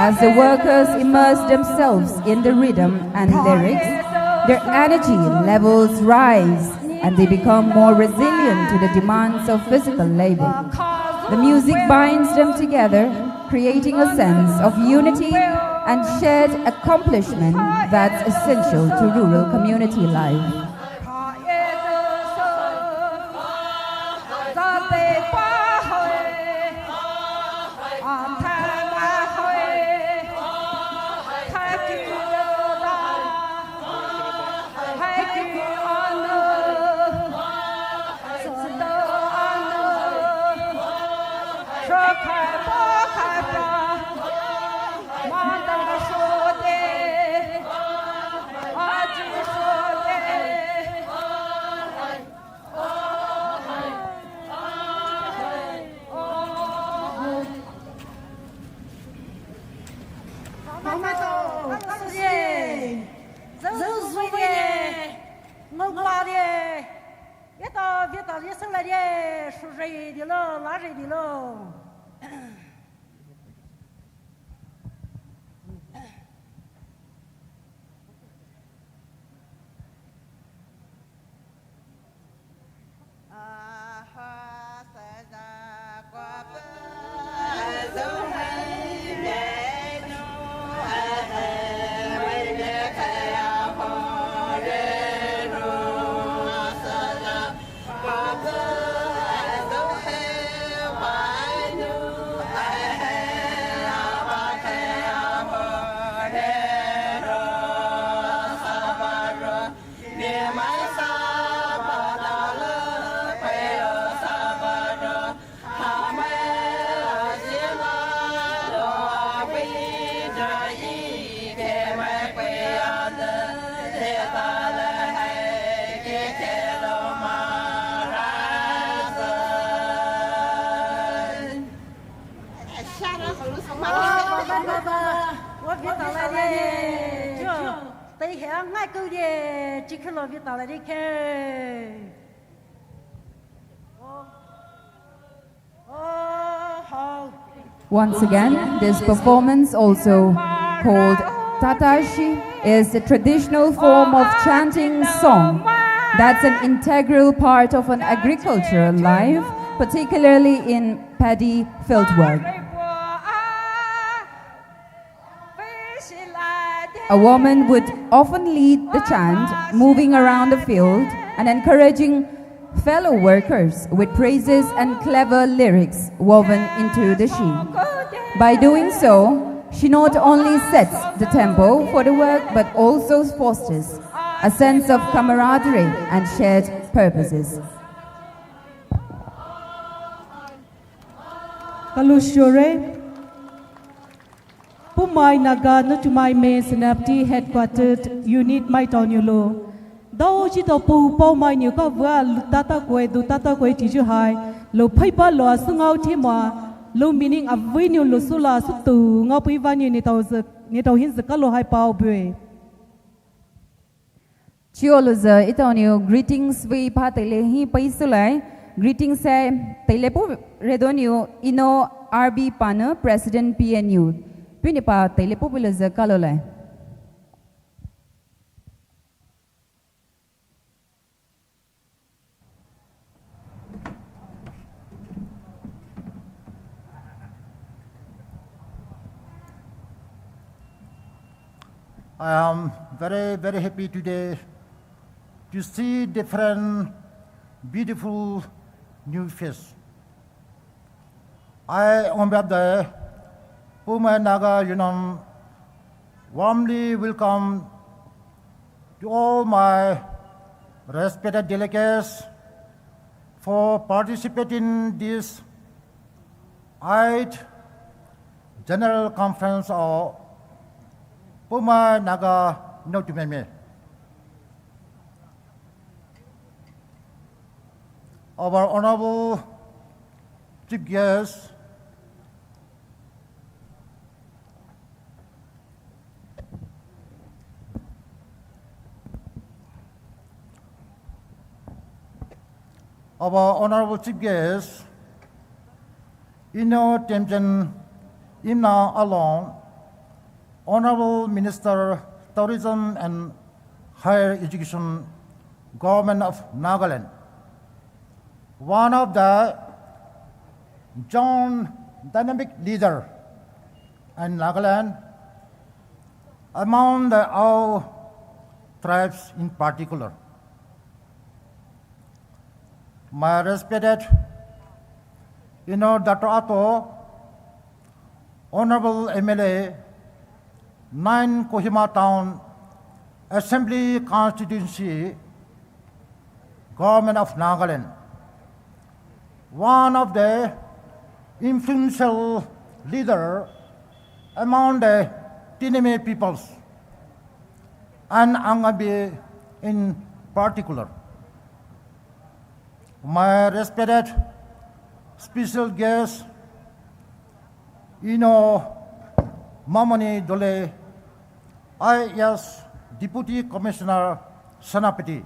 As the workers immerse themselves in the rhythm and lyrics, their energy levels rise and they become more resilient to the demands of physical labor. The music binds them together, creating a sense of unity and shared accomplishment that's essential to rural community life. Once again, this performance, also called Tatashi, is a traditional form of chanting song that's an integral part of an agricultural life, particularly in paddy fieldwork. A woman would often lead the chant, moving around the field and encouraging fellow workers with praises and clever lyrics woven into the sheet. By doing so, she not only sets the tempo for the work but also fosters a sense of camaraderie and shared purposes. Kalu shore. Poumai Naga Naotumai Mens Senapati Headquartered Unit maitao niu lo. Dao chi dao pou paomai niu kavua lu tata koi du tata koi tiyu hai. Lo phaipa lo asü ngao thima. Lo meaning avei niu lo sula sütu ngao pui va niu nitao ze nitao hin ze kalo hai pao bue. Chiolouzü etao niu greetings vei pha teile hi pei sulai. Greetings hai teile pu redo niu Eno R B Panu, President P N U. Pini pa teile pu pilouzü kalolai. I am very, very happy today to see different beautiful new face. I, on behalf of the Poumai Naga Union, warmly welcome to all my respected delegates for participating this eighth General Conference of Poumai Naga Naotumeme. Our Honorable Chief Guest, our Honorable Chief Guest, Eno Temjen Imna Along, Honorable Minister, Tourism and Higher Education, Government of Nagaland, one of the young dynamic leader in Nagaland, among the Ao tribes in particular. My respected Eno Doctor Ato, Honorable M L A, nine Kohima Town Assembly Constituency, Government of Nagaland, one of the influential leader among the Tineme peoples and Angabe in particular. My respected special guest, Eno Mamoni Dole, I A S Deputy Commissioner, Senapati,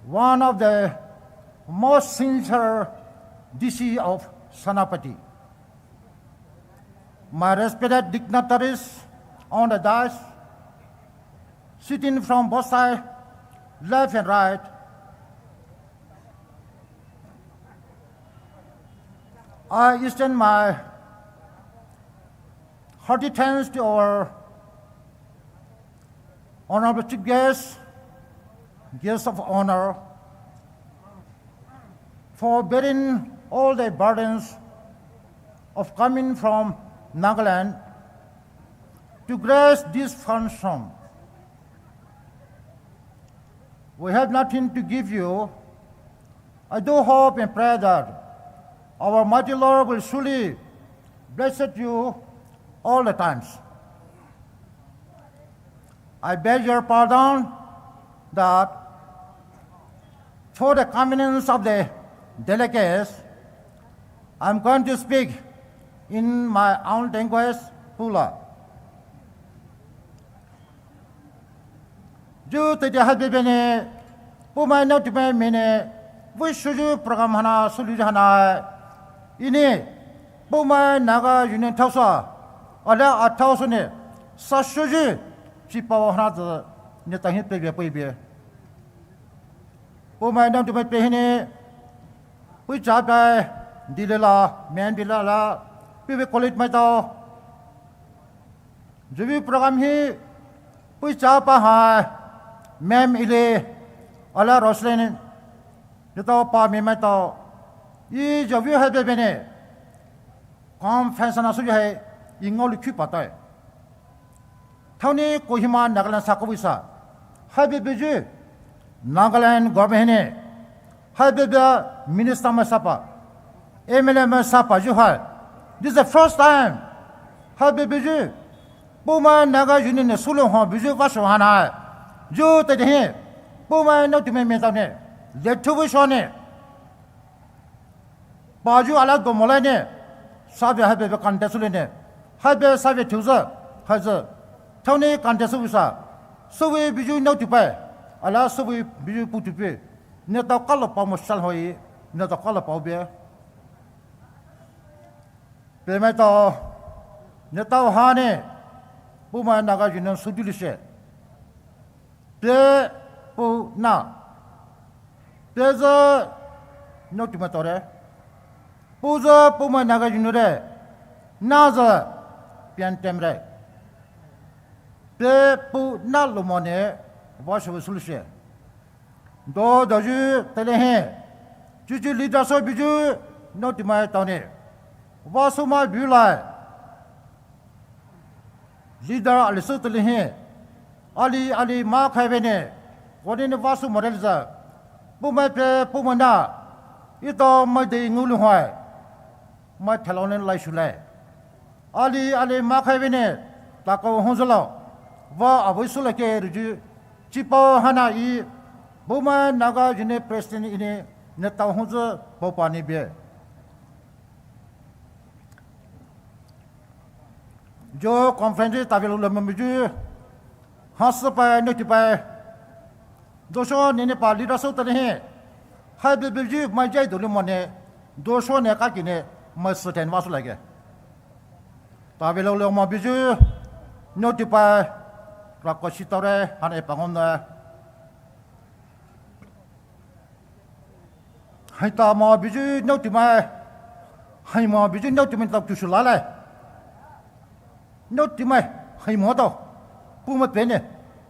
one of the most senior D C of Senapati. My respected dignitaries on the dais, sitting from both sides, left and right, I extend my hearty thanks to our Honorable Chief Guest, Guest of Honor, for bearing all the burdens of coming from Nagaland to grace this function. We have nothing to give you. I do hope and pray that our mighty Lord will surely bless you all the times. I beg your pardon that for the convenience of the delegates, I'm going to speak in my own language, Pula. Zhu teitei haibübüa nou, Poumai Naotumai mene, vei shoyu program haina sülou haina, ini, Poumai Naga Union thaosa, alia athaosa ne, sa shoyu, chi paowa haina zü, ne tahi pebüa pebüa. Poumai Naotumai pehine, pei cha pai, dile la, men dile la, pebüa college maitao, züvei program hi, pei cha pa hai, ma'am ile, alia Roslyn, netao pa ma'am maitao, ih züvei haibübüa ne, conference haina sülou hai, ih ngaolikhei patai. Thaone Kohima Nagaland sa kovei sa, haibübüa zü, Nagaland government hine, haibübüa minister mai sapa, M L A mai sapa zü hai. This is the first time. Haibübüa zü, Poumai Naga Union ne sülou hon büzü vasho haina. Zhu teitei hi, Poumai Naotumai metao ne, lethu vei sho ne. Pazü alia domolai ne, sabe haibübüa kante sülou ne, haibübüa sabe thiuzü, haizü, thaone kante süvei sa, süvei büzü naotupai, alia süvei büzü putupai, netao kalo paomo sal hoi, netao kalo paobe. Pemaitao, netao haina, Poumai Naga Union südu lishe. Pe, pou, na. Pe zü, Naotumai tore. Pou zü, Poumai Naga Union re. Na zü, P N T M re. Pe, pou, na lomo ne, vasho sülou she. Do, do zü, teile hi. Züzü leader sou büzü, Naotumai taone, vah sü mai bulai. Leader ali sü tali hi, ali ali ma khai bene, kone ni vah sü mai raliza, Poumai pe Poumai na, etao mai dei ngulu hai, mai thalone lai shulai. Ali ali ma khai bene, takao hongzülo, vah avei sü lake ruju, chipao hana e, Poumai Naga Union President ini, ne tao hongzü, paopa ni bie. Jo conference tavelo le mami ju. Hasa pai noti pai. Dosho nene pa leader sü tane he. Hai be be ju mai jai dole mane. Dosho ne ka kine mai sü ten vasu lage. Tavelo le mami ju. Noti pai. Rako shitore hane pangon na. Haita ma biju naotumai. Haima biju naotumai tao tushu lalai. Naotumai. Haima tao. Poumai pene.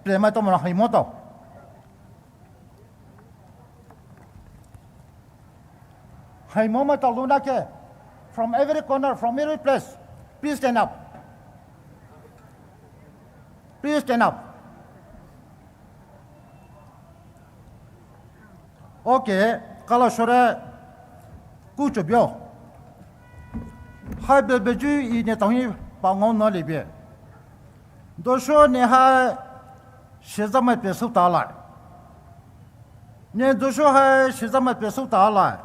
Pemai tao ma haima tao. Haima ma tao luna ke. From every corner, from every place. Please stand up. Please stand up. Okay, kala shore kucho bio. Hai be be ju i ne tong hi pa ngau na le bie. Dosho ne hai sheza mai pe su ta lai. Ne dosho hai sheza mai pe su ta lai.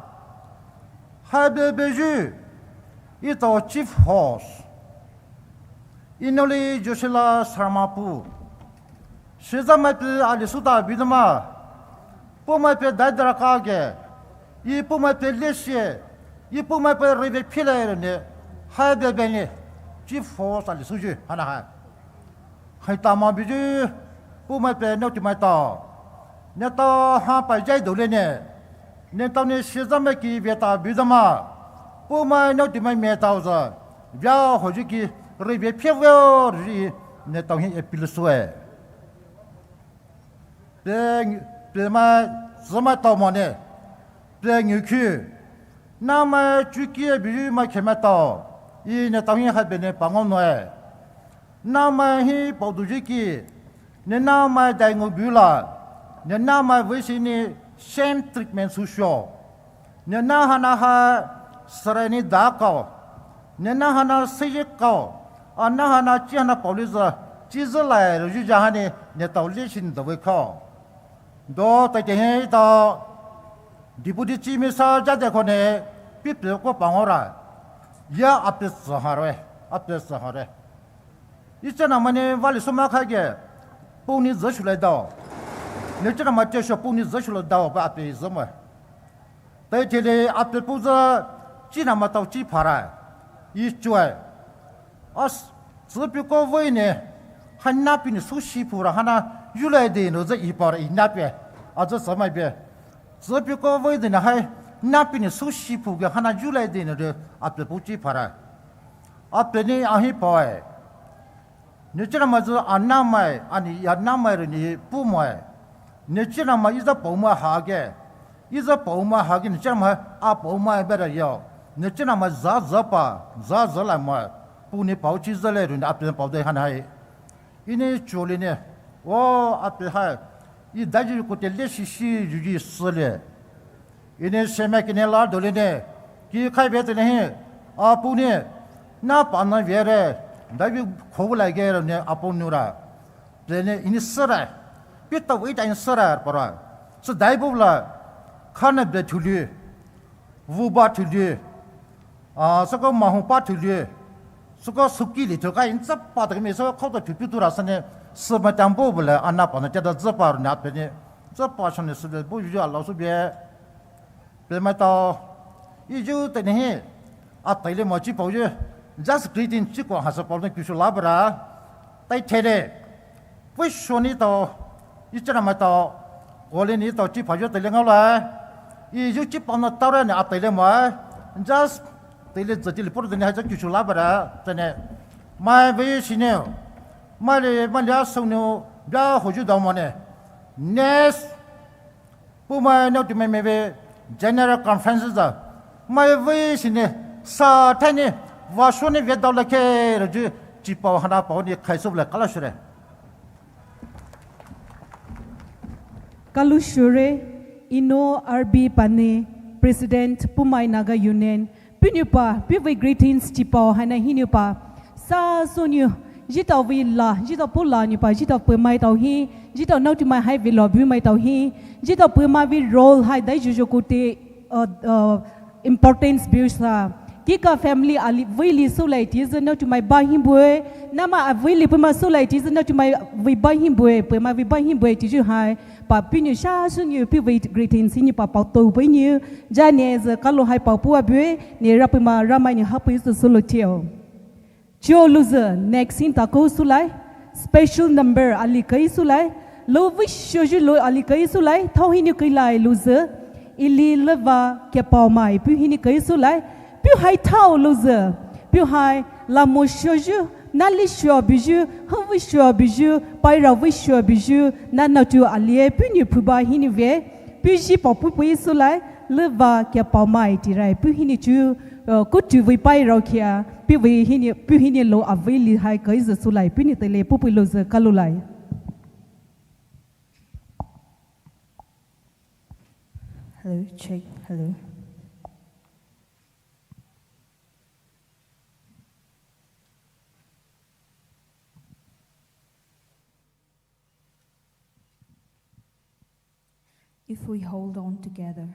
Hai be be ju i tao chief host. Inoli Joshila Sarmapu. Sheza mai pe ali suta bidama. Poumai pe dai dara ka ge. I Poumai pe leshi. I Poumai pe ribe pile ne. Hai be be ne. Chief host ali suju hana hai. Haita ma biju. Poumai pe naotumai tao. Ne tao ha pai jai dole ne. Ne tao ne sheza mai ki bie ta bidama. Poumai naotumai me tao za. Bia hoju ki ribe pie veo ri ne tao hi appeal sue. Pe, pemai, zema tao mane. Pe ngiu khu. Namai chuki biju mai khemai tao. I ne tao hi hai be ne pa ngau noe. Namai hi pao du jiki. Ne namai dai ngau bula. Ne namai vei si ni same treatment su sho. Ne na hana ha sarai ni da kao. Ne na hana seyi kao. A na hana chi hana paoli za. Chi za lai ro ju ja hani ne tao li shin da vei kao. Do ta ke he tao. Deputy Chief Minister ja de ko ne. Pi pe ko pa ngora. Ya a pe sa ha re. A pe sa ha re. I chana mane vale suma kha ge. Puni za shulai dao. Ne chana ma che sho puni za shulai dao ba a pe za ma. Tai tele a pe pu za china ma tao chi phara. I chue. As, tsi pi ko vei ne. Hana pi ni su shi phu ra hana yulai de no za i par i na pe. A za sa mai be. Tsi pi ko vei de na hai na pi ni su shi phu ge hana yulai de no de a pe pu chi phara. A pe ni a hi pa e. Ne chira ma zu a na mai, ani ya na mai re ni pu mai. Ne chira ma i za pao ma ha ge. I za pao ma ha ge ne chira ma a pao ma be ra yo. Ne chira ma za za pa, za za la ma. Pu ni pao chi za le re ni a pe pao de han hai. I ne cho le ne. O a pe hai. I da ji ko te le shi shi ju ji se le. Ini seme kine la dole ne. Ki khai be tene hi. Apu ne. Na pa na vere. Dai bi khou lai ge ne apu nura. Tene ini sara. Pita wei ta ini sara para. Sa dai bu la. Khana be thuli. Vu ba thuli. A, soko mahu pa thuli. Soko suki li thoka in tsapa ta me soko khou ta thupi tu ra sane. Sema tambo bole ana pa na tada tsapa na pe ne. Tsapa shone sebe bu ju ala su be. Pemai tao, i ju tene hi, a tai le mo chi pao ju, just greeting chi ko ha sa pao ne kushu la bra, tai the le, pui sho ni tao, i chana mai tao, ko le ni tao chi pao ju tai le ngau la, i ju chi pao na tao ra ne a tai le mo, just tai le zati le pur tene ha sa kushu la bra, tene, mai ve shi ne, mai le, mai le a sou ne, bia ho ju dao mo ne, next, Poumai nao ti mai meve General Conference za. Mai vei sine, sa thaine, vasho ne vedao lakhe, roju, chipao hana pao ne khaiso le kala shure. Kalu shure, ino R B Pane, President Poumai Naga Union, puhnou pa, puhvei greetings chipao hana hinou pa, sa sonou, jitao vei la, jitao po la nou pa, jitao Poumai tao hi, jitao naotumai hai vei lo bumaitao hi, jitao Poumai vei role hai dai jujo koute, uh, uh, importance busa. Kika family ali vei li sulai tiyu naotumai ba hibue. Nama avei li Poumai sulai tiyu naotumai vei ba hibue. Poumai vei ba hibue tiyu hai. Pa puhnou sa sonou puhvei greetings hinou pa pao tou puhnou. Jane ze kalo hai pao pua bue. Ne Ra Poumai Ramai nou hapui su solo tio. Cho louzü, next hinou takou sulai, special number ali kai sulai, lo vei shoyu lo ali kai sulai, thao hinou kai lai louzü, ili leva kepao mai, puh hinou kai sulai, puh hai thao louzü, puh hai lamo shoyu, nali sho buyu, hu vei sho buyu, paira vei sho buyu, na naotu alie, puhnou phuba hinou ve, puh ji pao pupui sulai, leva kepao mai tirai, puh hinou chu, uh, kutu vei paira kia, puh vei hinou, puh hinou lo avei li hai kai ze sulai, puhnou tele pupui louzü kalulai. Hello, check, hello. If we hold on together.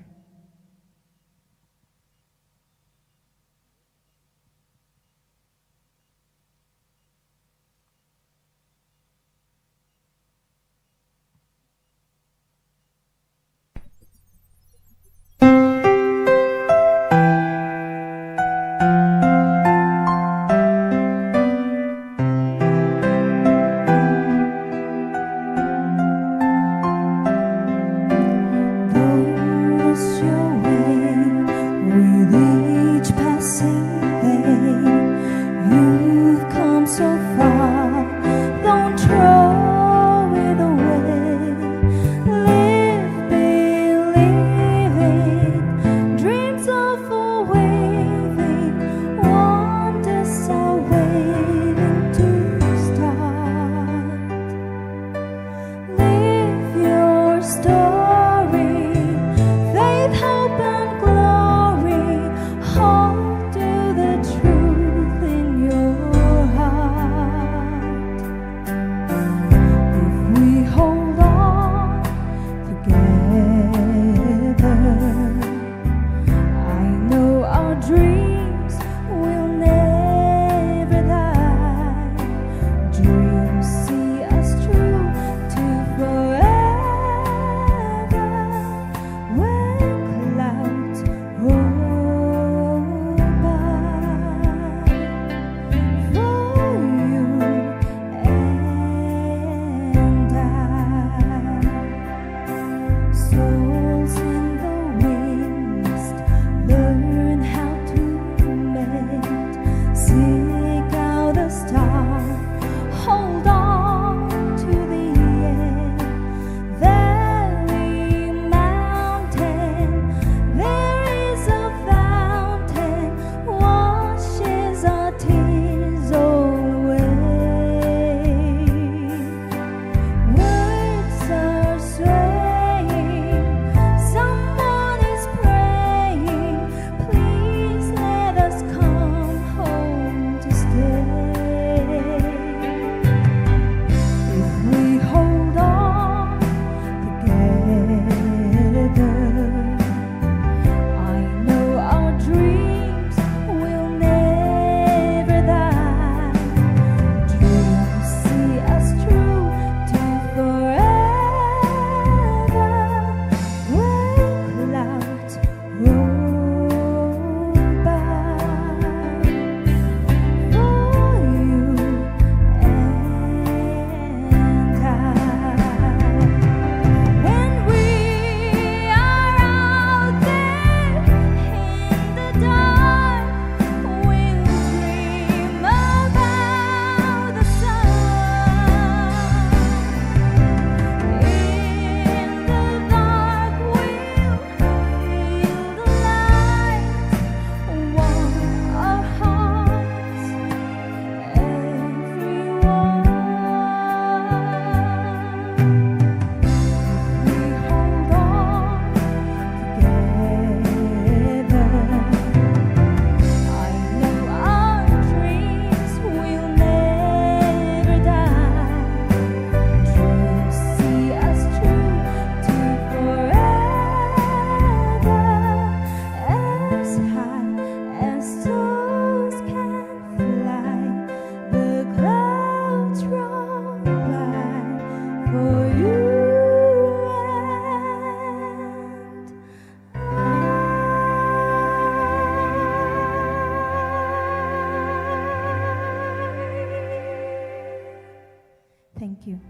Thank you.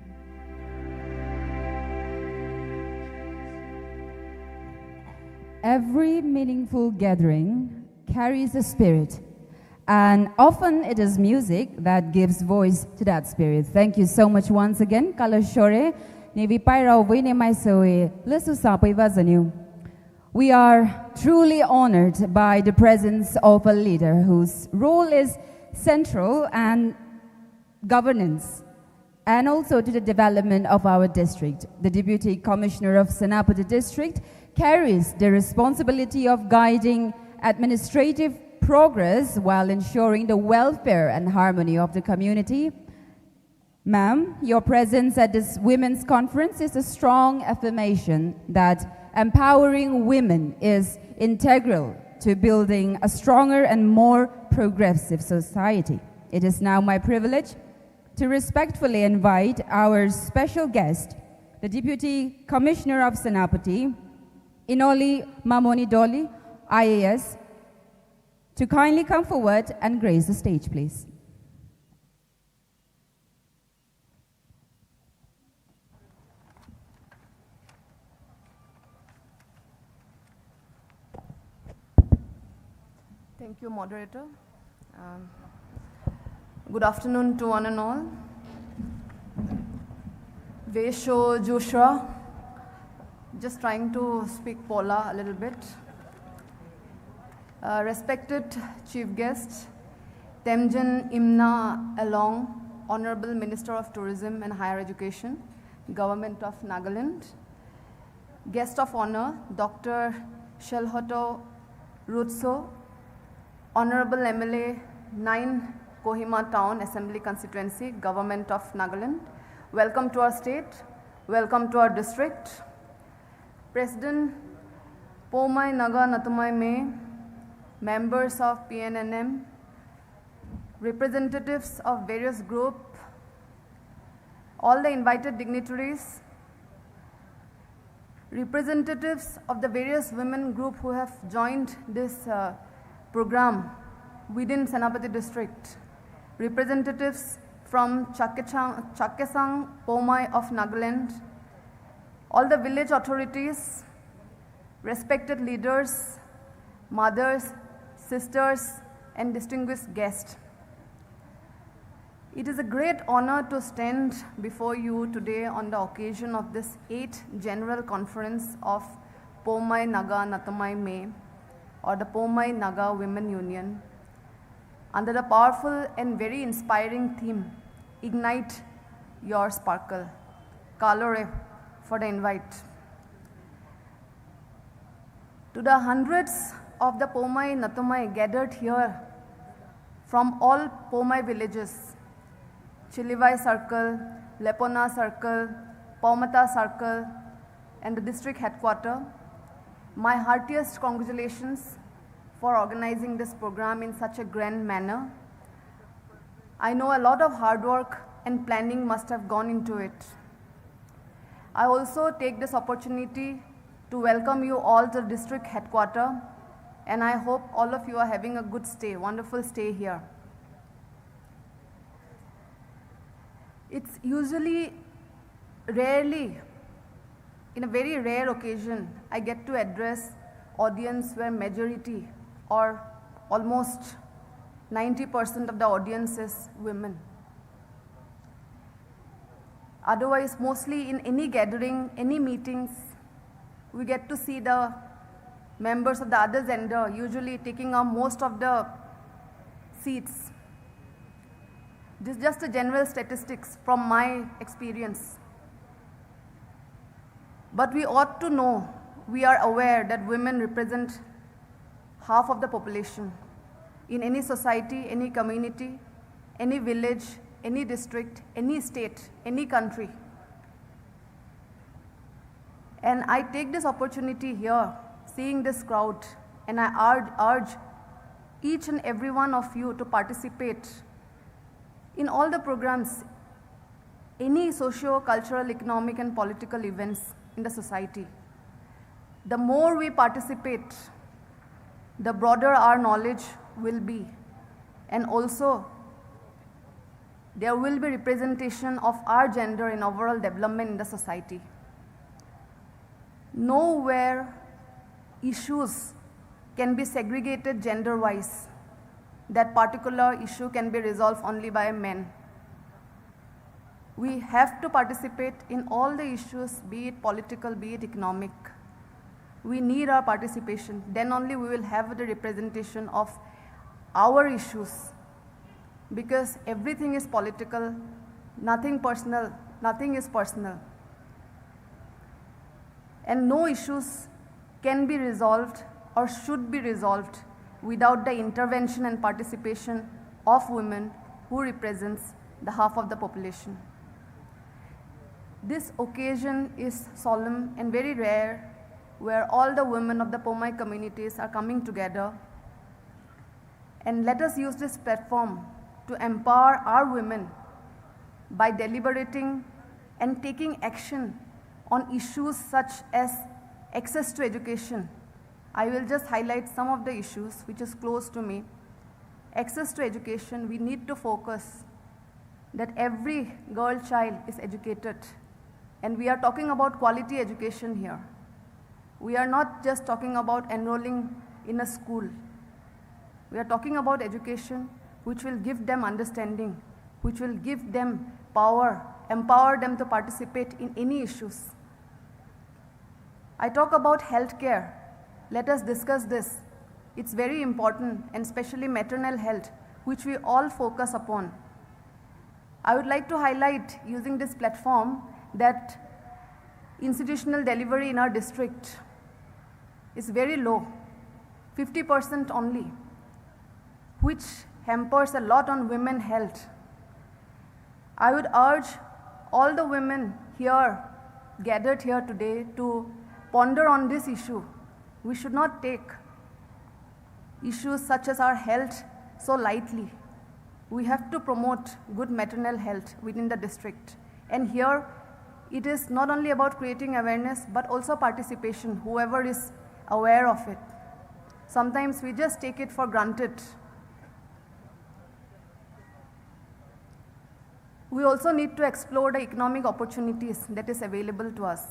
Every meaningful gathering carries a spirit, and often it is music that gives voice to that spirit. Thank you so much once again, Kala Shore, Nevi Paira Wene Maisoe, Lesu Sapo Ivazanu. We are truly honored by the presence of a leader whose role is central and governance and also to the development of our district. The Deputy Commissioner of Senapati District carries the responsibility of guiding administrative progress while ensuring the welfare and harmony of the community. Ma'am, your presence at this women's conference is a strong affirmation that empowering women is integral to building a stronger and more progressive society. It is now my privilege to respectfully invite our special guest, the Deputy Commissioner of Senapati, Inoli Mamoni Dolly, I A S, to kindly come forward and grace the stage, please. Thank you, moderator. Um, good afternoon to one and all. Vesho Joshua, just trying to speak Pola a little bit. Uh, respected Chief Guest, Temjen Imna Along, Honorable Minister of Tourism and Higher Education, Government of Nagaland. Guest of Honor, Doctor Shelhoto Rutso, Honorable M L A, nine Kohima Town Assembly Constituency, Government of Nagaland. Welcome to our state, welcome to our district. President Poumai Naga Natumai Me, members of P N N M, representatives of various group, all the invited dignitaries, representatives of the various women group who have joined this, uh, program within Senapati district, representatives from Chakechang, Chakesang Poumai of Nagaland, all the village authorities, respected leaders, mothers, sisters, and distinguished guests. It is a great honor to stand before you today on the occasion of this eighth General Conference of Poumai Naga Natumai Me, or the Poumai Naga Women Union, under the powerful and very inspiring theme, Ignite Your Sparkle. Kalore for the invite. To the hundreds of the Poumai Natumai gathered here from all Poumai villages, Chilivai Circle, Lepona Circle, Paumata Circle, and the district headquarter, my heartiest congratulations for organizing this program in such a grand manner. I know a lot of hard work and planning must have gone into it. I also take this opportunity to welcome you all to the district headquarter, and I hope all of you are having a good stay, wonderful stay here. It's usually, rarely, in a very rare occasion, I get to address audience where majority or almost ninety percent of the audience is women. Otherwise, mostly in any gathering, any meetings, we get to see the members of the other gender usually taking up most of the seats. This is just a general statistics from my experience. But we ought to know, we are aware that women represent half of the population in any society, any community, any village, any district, any state, any country. And I take this opportunity here, seeing this crowd, and I urge, urge each and every one of you to participate in all the programs, any socio-cultural, economic, and political events in the society. The more we participate, the broader our knowledge will be. And also, there will be representation of our gender in overall development in the society. Nowhere issues can be segregated gender-wise, that particular issue can be resolved only by men. We have to participate in all the issues, be it political, be it economic. We need our participation. Then only we will have the representation of our issues. Because everything is political, nothing personal, nothing is personal. And no issues can be resolved or should be resolved without the intervention and participation of women, who represents the half of the population. This occasion is solemn and very rare, where all the women of the Poumai communities are coming together. And let us use this platform to empower our women by deliberating and taking action on issues such as access to education. I will just highlight some of the issues which is close to me. Access to education, we need to focus that every girl child is educated. And we are talking about quality education here. We are not just talking about enrolling in a school. We are talking about education which will give them understanding, which will give them power, empower them to participate in any issues. I talk about healthcare. Let us discuss this. It's very important, and especially maternal health, which we all focus upon. I would like to highlight, using this platform, that institutional delivery in our district is very low, fifty percent only, which hampers a lot on women health. I would urge all the women here, gathered here today, to ponder on this issue. We should not take issues such as our health so lightly. We have to promote good maternal health within the district. And here, it is not only about creating awareness, but also participation, whoever is aware of it. Sometimes we just take it for granted. We also need to explore the economic opportunities that is available to us.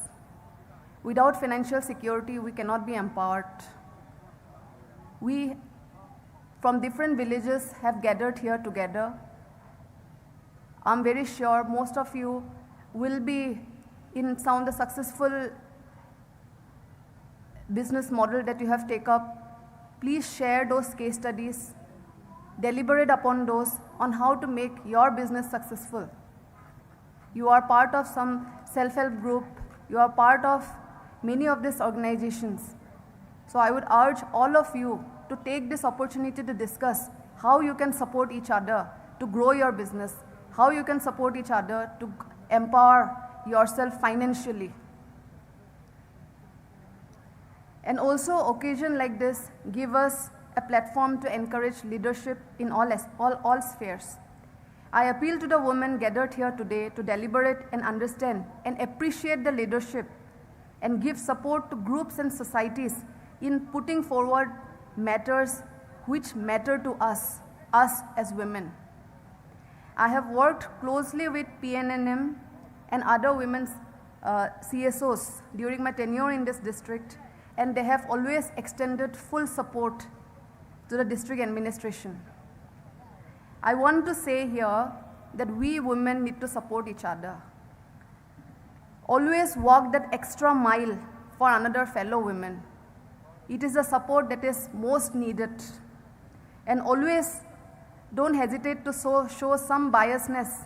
Without financial security, we cannot be empowered. We, from different villages, have gathered here together. I'm very sure most of you will be in some of the successful business model that you have take up. Please share those case studies, deliberate upon those, on how to make your business successful. You are part of some self-help group, you are part of many of these organizations. So I would urge all of you to take this opportunity to discuss how you can support each other to grow your business, how you can support each other to empower yourself financially. And also, occasion like this give us a platform to encourage leadership in all as-, all, all spheres. I appeal to the women gathered here today to deliberate and understand and appreciate the leadership and give support to groups and societies in putting forward matters which matter to us, us as women. I have worked closely with P N N M and other women's, uh, C S Os during my tenure in this district, and they have always extended full support to the district administration. I want to say here that we women need to support each other. Always walk that extra mile for another fellow women. It is a support that is most needed. And always don't hesitate to show, show some biasness.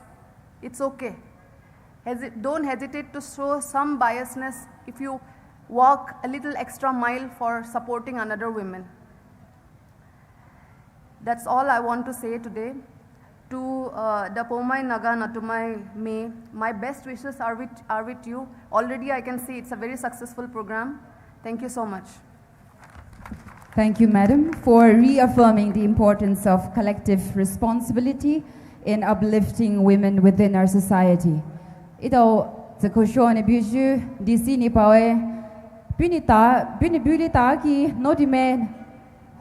It's okay. Hesi-, don't hesitate to show some biasness if you walk a little extra mile for supporting another women. That's all I want to say today. To, uh, the Poumai Naga Natumai Me, my best wishes are with, are with you. Already I can see it's a very successful program. Thank you so much. Thank you, madam, for reaffirming the importance of collective responsibility in uplifting women within our society. Etao tsükhoushone buyu D C ni paoe, puhnou ta, puhnou buyu ta ki nodime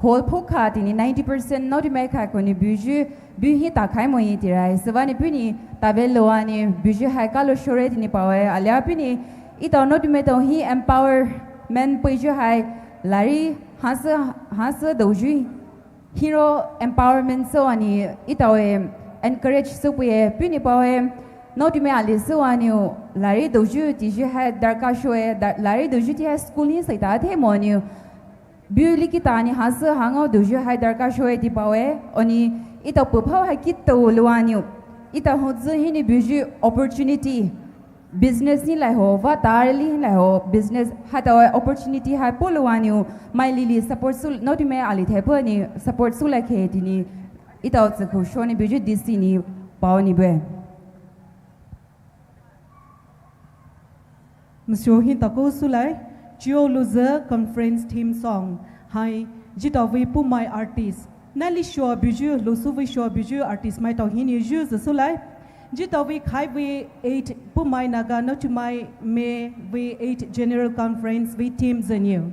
Hall phoukha tini ninety percent naotumai kha koni buyu, buyu hi takhai moe tirai. Sübüa ni puhni tave loua ni buyu hai kalo shore tini paoe. Alia puhni etao naotumai tao hi empowerment peiyu hai lari hasü, hasü douyu. Hiro empowerment süwa ni etaoye encourage süpeiye puhni paoe. Naotumai ali süwa niu lari douyu tiyu hai darkha shoe, da-, lari douyu ti hai school hi saita the moa niu. Buyu likita ni hasü hangao douyu hai darkha shoe ti paoe. Oni etao püphao hai kito loua niu. Etao hozü hinou buyu opportunity. Business ni lai ho, va tali ni lai ho, business hataoye opportunity hai poloua niu. Mai lili support sü, naotumai ali thaipu ni support sülai khe tini. Etao tsükhou shoni buyu D C ni pao ni bue. Maisou hi takou sülai, Chiu Louzü conference theme song. Hai, zhitaovei Poumai artist. Nali shoa buyu, Louzü vei shoa buyu artist maitao hinou zhuzü sülai. Zhitaovei khaivei eight Poumai Naga naotumai me vei eight general conference vei theme zhaniu.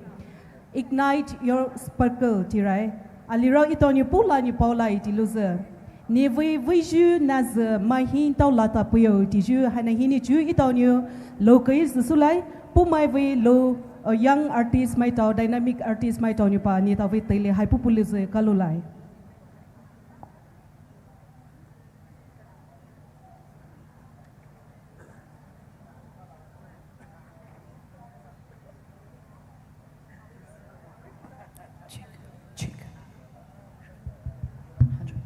Ignite your sparkle tirai. Aliro etao niu pula niu paolai ti louzü. Nevei veiyu nazü mai hi tao lata puyo tiyu haina hinou chu etao niu lou kei zü sülai. Poumai vei lou, uh, young artist maitao, dynamic artist maitao niu pa ni taovei teile hai pupu louzü kaloulai. Check, check.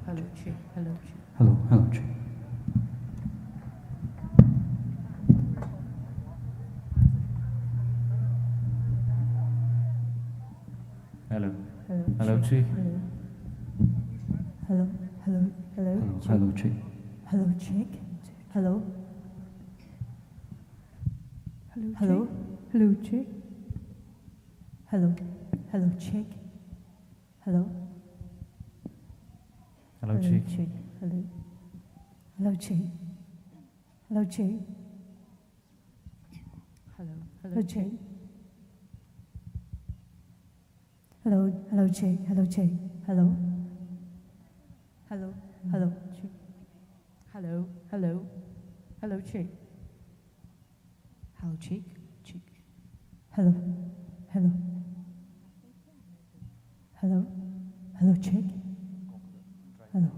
Hello, hello, check. Hello, check. Hello, hello, check. Hello. Hello, hello, check. Check. Hello. Hello, hello, hello. Hello, hello, check. Hello, check. Hello. Hello, hello, check. Hello, hello, check. Hello. Hello, check. Hello, check. Hello. Hello, check. Hello, check. Hello, hello, check. Hello, hello, check. Hello, check. Hello. Hello, hello, check. Hello, hello. Hello, check. Hello, check, check. Hello, hello. Hello, hello, check. Hello.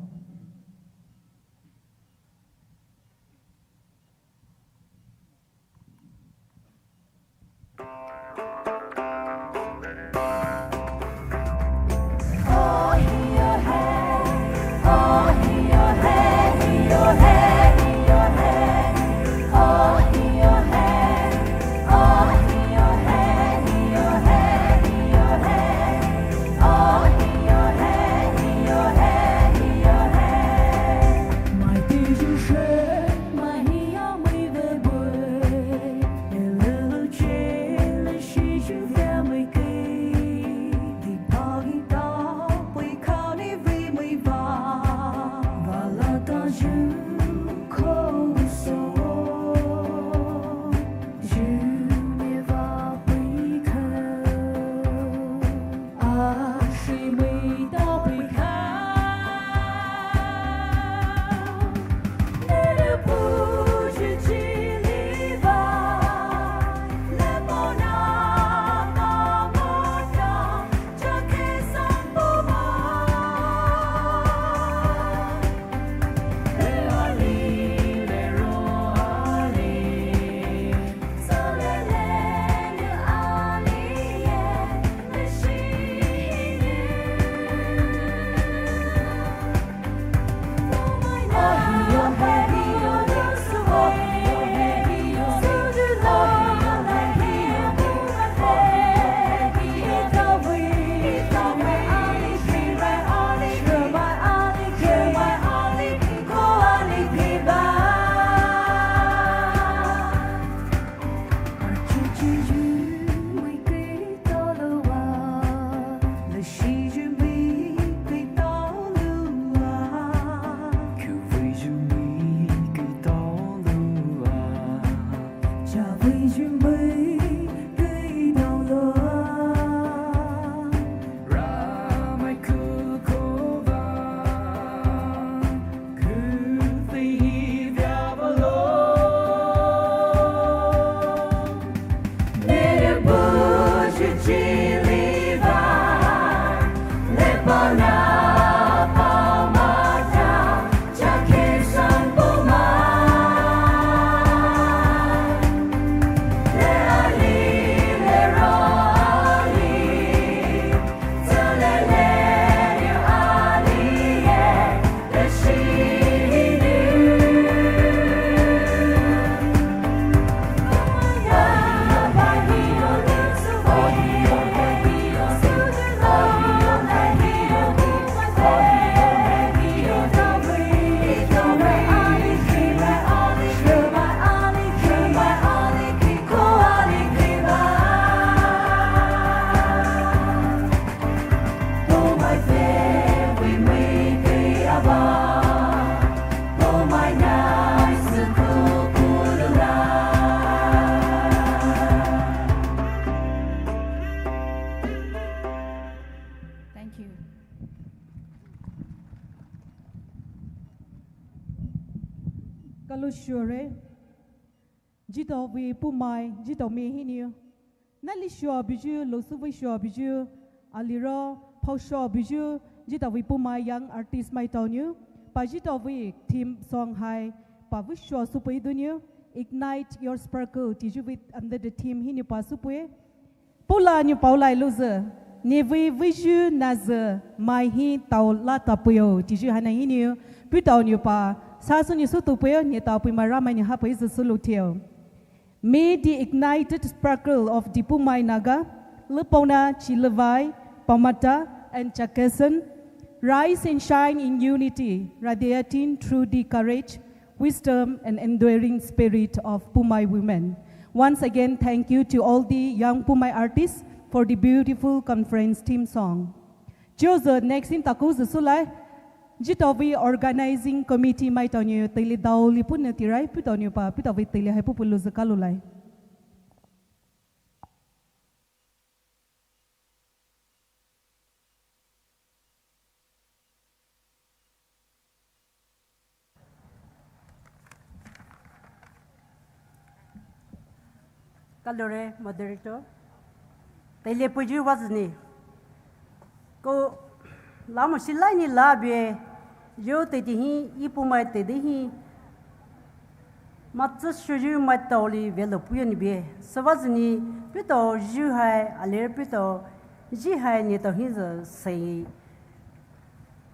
Kalu shure. Jitao vei Poumai, Jitao mai hinou. Nali shuwa buyu, losu vei shuwa buyu. Aliro, phao shuwa buyu, Jitao vei Poumai young artist maitao nou. Pa Jitao vei theme song hai, pa vei shuwa supui donou. Ignite your sparkle, tiju vei under the theme hinou pa supui. Poula nou paolai louzü, nevei veiju nazü mai hi tao la tapuio, tiju haina hinou, putao nou pa, sasu nou sutupuio, ne taopui mai Ramai nou hapuizü sulu tio. May the ignited sparkle of the Poumai Naga, Lipona, Chilevai, Pamata, and Chakhesang, rise and shine in unity, radiating through the courage, wisdom, and enduring spirit of Poumai women. Once again, thank you to all the young Poumai artists for the beautiful conference theme song. Chiuzi next in taku zü sulai, Jitao vei organizing committee maitao nou teile dao li pune tirai, putao nou pa, putao vei teile hai pupu louzü kalulai. Kalure moderator. Teile puju wazini. Ko lamo silai ni la bie. Yo teiti hi, i Poumai teiti hi. Matsa shuyu maitao li velo puyo ni bie. Süwazini putao yu hai, alir putao ji hai ni tao hi zü sei.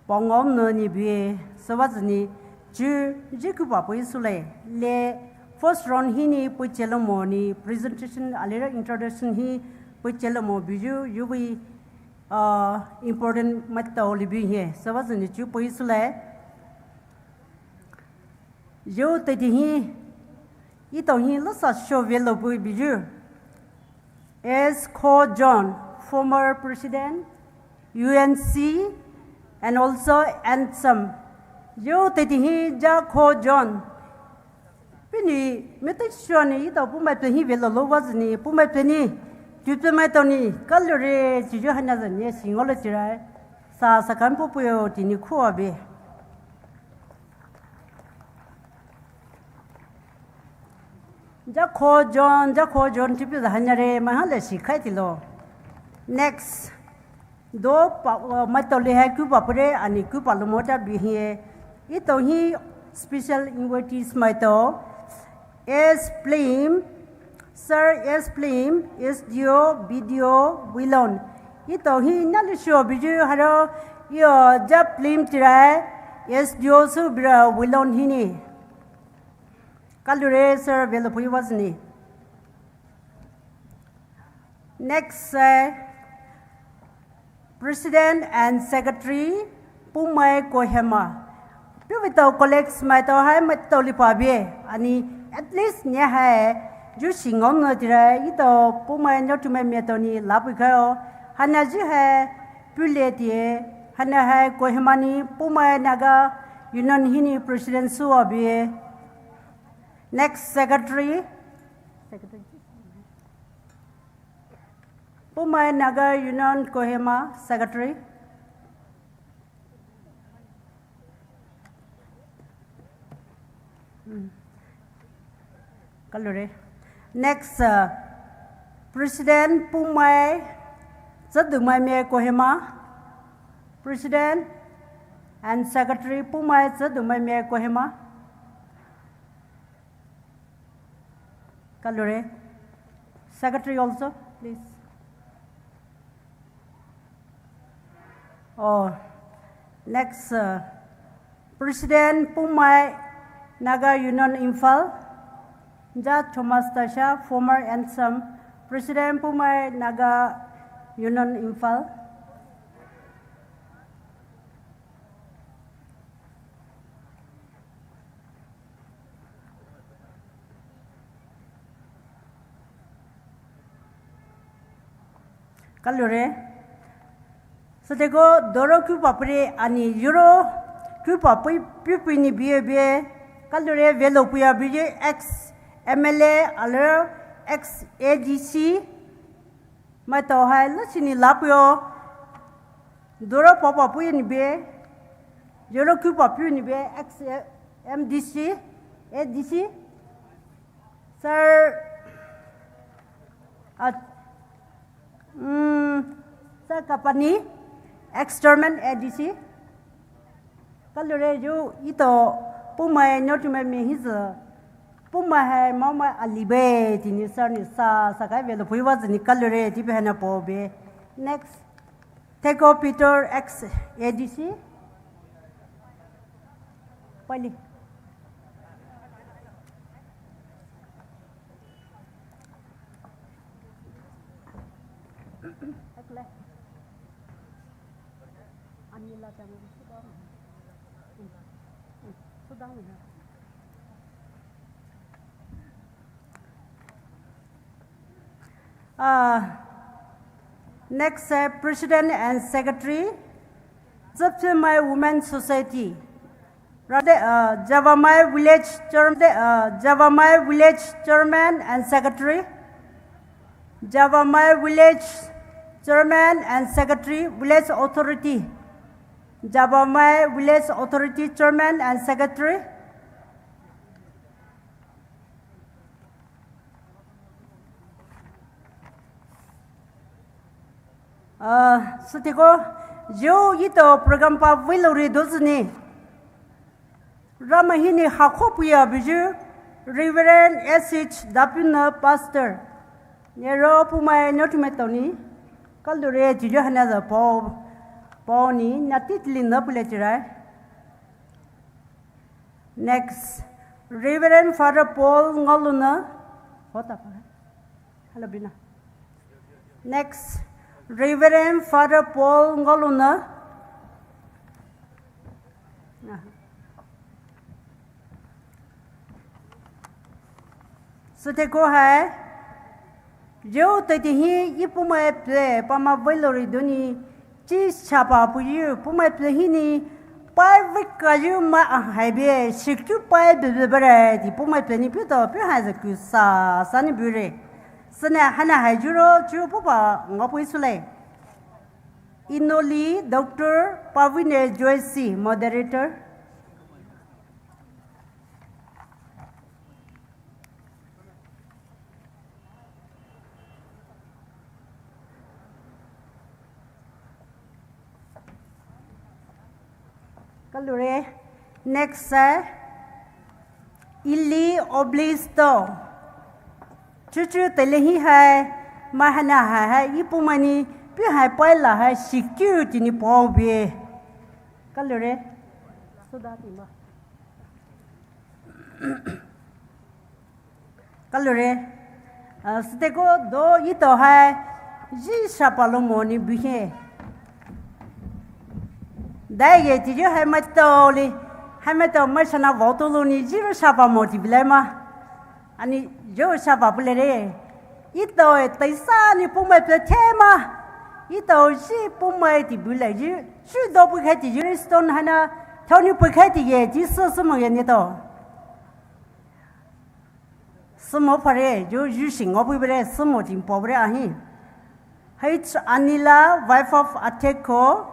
Pangom no ni bie, süwazini, ju, ji kupa pui sule. Le, first round hi ni pui chelo mo ni, presentation, alira introduction hi pui chelo mo biju, yu wi, uh, important maitao li bi hi. Süwazini ju pui sule. Yo teiti hi, i tao hi lasa sho velo pui biju. S Kho John, former president, U N C, and also ANSAM. Yo teiti hi Ja Kho John. Pini, mete shuani i tao Poumai pe hi velo lo wazini, Poumai pe ni, tu pe maitao ni, kalure, tiju hana zani, singole tirai. Sa, sa kan pupuyo, tini khuwa be. Ja Kho John, Ja Kho John, tipi za hanyare, mahale si khai tilo. Next. Do pa, uh, maitao le hai kupa pure, ani kupa lo mota bi hi. I tao hi special invitees maitao. S Plim, Sir S Plim, S D O, B D O, Wilon. I tao hi nali sho biju haro, yo Ja Plim tirai, S D O su bira Wilon hi ni. Kalure sir velo pui wazini. Next, eh, President and Secretary, Poumai Kohima. Pivitao colleagues maitao hai maitao lipa bie. Ani at least nya hai, ju singom no tirai, i tao Poumai nyo tumai maitao ni lapui kayo. Hana ji hai, pule tie, hana hai Kohima ni, Poumai Naga Union hi ni President suwa bie. Next, secretary. Secretary. Poumai Naga Union Kohima, secretary. Hmm. Kalure. Next, uh, President Poumai Tsadumai Me Kohima. President and Secretary Poumai Tsadumai Me Kohima. Kalure. Secretary also, please. Oh, next, uh, President Poumai Naga Union Imphal, Judge Thomas Tasha, former ANSAM, President Poumai Naga Union Imphal. Kalure. Soteko doro kupa pure ani yuro kupa pui pui pui ni bie bie. Kalure velo puya bie ex M L A alor ex A D C. Maitao hai lo sini lapuyo. Doro papa puyo ni bie. Yoro kupa puyo ni bie ex M D C, A D C, Sir, uh, mm, Sir Kapani, ex-chairman A D C. Kaloure yu ito Poumai nyotumai me hisü Poumai hai maomai alibe tini sir ni sa sakai velo puiwa zini kaloure tipe hana pobe. Next, Teko Peter, ex-A D C. Pali. Uh, next, uh, President and Secretary, Tsüpsümai Women Society. Rade, uh, Javamai Village Chairman, uh, Javamai Village Chairman and Secretary. Javamai Village Chairman and Secretary, Village Authority. Javamai Village Authority Chairman and Secretary. Uh, sütiko, yo ito program pa vei lori dozini. Ramai hini hakho puya biju, Reverend S H Dapuna Pastor. Nero Poumai nyotumai toni. Kaloure tijo hana za pao, pao ni, nati tili na pule tirai. Next, Reverend Father Paul Ngoluna. Hota pa. Hello, Bina. Next, Reverend Father Paul Ngoluna. Süteko hai, yo teti hi i Poumai pye pama vei lori doni, chi shapa puyu, Poumai pye hini, pai vei kayu ma ahai be, shikyu pai bebe bere, ti Poumai pye ni pito, pyo hai zaku sa, sa ni bure. Süna hana hai juro, chu pupa ngapu isule. Inoli Doctor Pavine Joyce, moderator. Kaloure, next, eh, Ili Oblisto. Chuchu tele hi hai, mahana hai hai, i Poumai ni, pi hai paila hai, shikyu tini pao be. Kaloure. Suda tima. Kaloure, ah, süteko do ito hai, ji shapa lo mo ni bihe. Dai ye ti jo hai mato li, hai mato ma shana voto lo ni ji ro shapa mo ti bilai ma. Ani jo shapa pule re. Ito e taisa ni Poumai pye thema. Ito ji Poumai ti bilai ji. Ju do pu khai ti ji stone hana, thau ni pu khai ti ye, ji so so mo ye ni to. Sümo phare, yo yu shingo pui bere, sümo jingpo bere ahi. H Anila, wife of Atheko,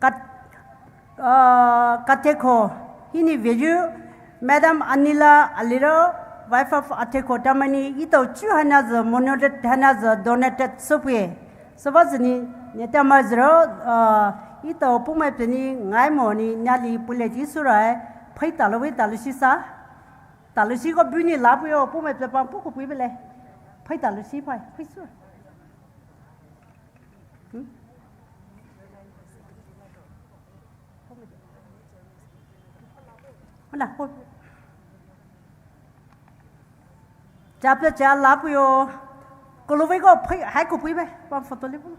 Kat-, uh, Katheko. Hini veyu, Madam Anila Aliro, wife of Atheko. Tamani ito chu hana zo, monodet hana zo, donated supwe. Soba zini, netama zero, uh, ito Poumai pye ni ngai mo ni, nyali pule ji surai, phai talo we talo shisa. Talushi ko buni lapu yo, Poumai pye pang puku pui bele. Phai talushi phai, phai su. Hmm? Hala, ho. Cha pye cha lapu yo. Kolowe ko phai, hai ko pui be, pang photo le pu.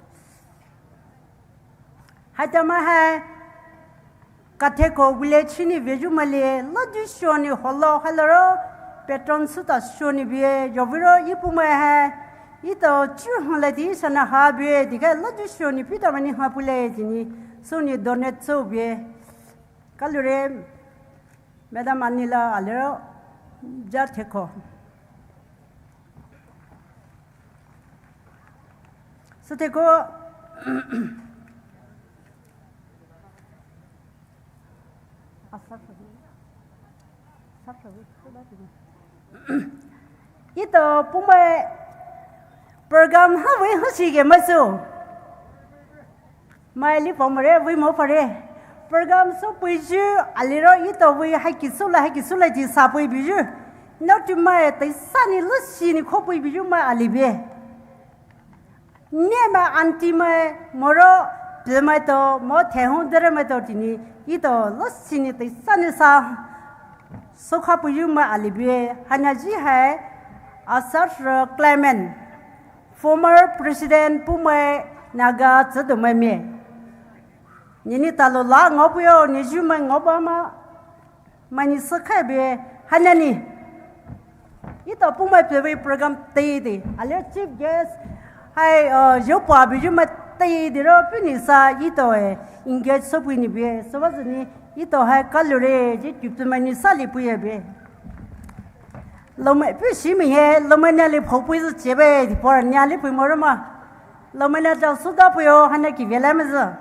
Hai tama hai, Katheko village ni veju male, ladu shoni holo halaro, patron suta shoni bie, yoviro i Poumai hai, ito chu hon ladi sana ha bie, diga ladu shoni pita mani ha pule dini, soni donate so bie. Kaloure, Madam Anila Aliro, Jatheko. Süteko, asa ko. Ito Poumai program ha vei ha si ge mai su. Mai li pom re vei mo pare. Program so pui ju aliro ito vei hai ki su la hai ki su la ji sa pui bi ju. No tu mai tai sa ni lu si ni ko pui bi ju mai ali be. Ni mai aunty mai moro ple mai to mo the hung dere mai to tini ito lo sini te sani sa sokha puyu mai alibi hanya ji hai Asar Clement, former president Poumai Naga tsedo mai me. Nini talo la ngo puyo ni ju mai ngo ba ma. Mani sekhai be hanani. Ito Poumai pevei program tei de. Ale chief guest hai uh, yo pa bi ju ma tei de ro pini sa ito eh engage so pui ni be. So was ni ito hai kalure je tu pe mani sa li pui be. Lo mai pi si mi he lo mai na li pho pui zu che be di por nya li pui mo ro ma. Lo mai na ja su da pui yo hana ki vela me za.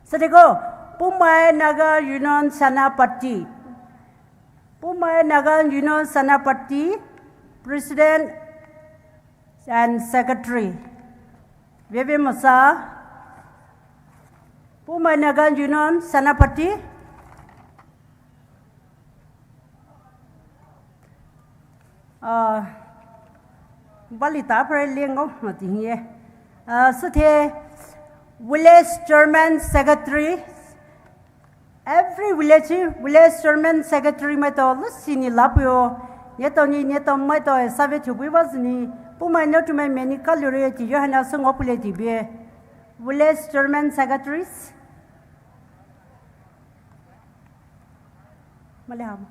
Sadeko, Poumai Naga Union Senapati. Poumai Naga Union Senapati, President and Secretary. Bebe Masa, Poumai Naga Union Senapati. Uh, bali ta pare lengo mati hiye. Uh, suthe village chairman secretary, every village village chairman secretary mai to lu sini lapuyo. Neto ni neto mai to save chubi was ni Poumai no tu mai meni kalure ti yo hana sungo pule ti be. Village chairman secretaries. Maleham.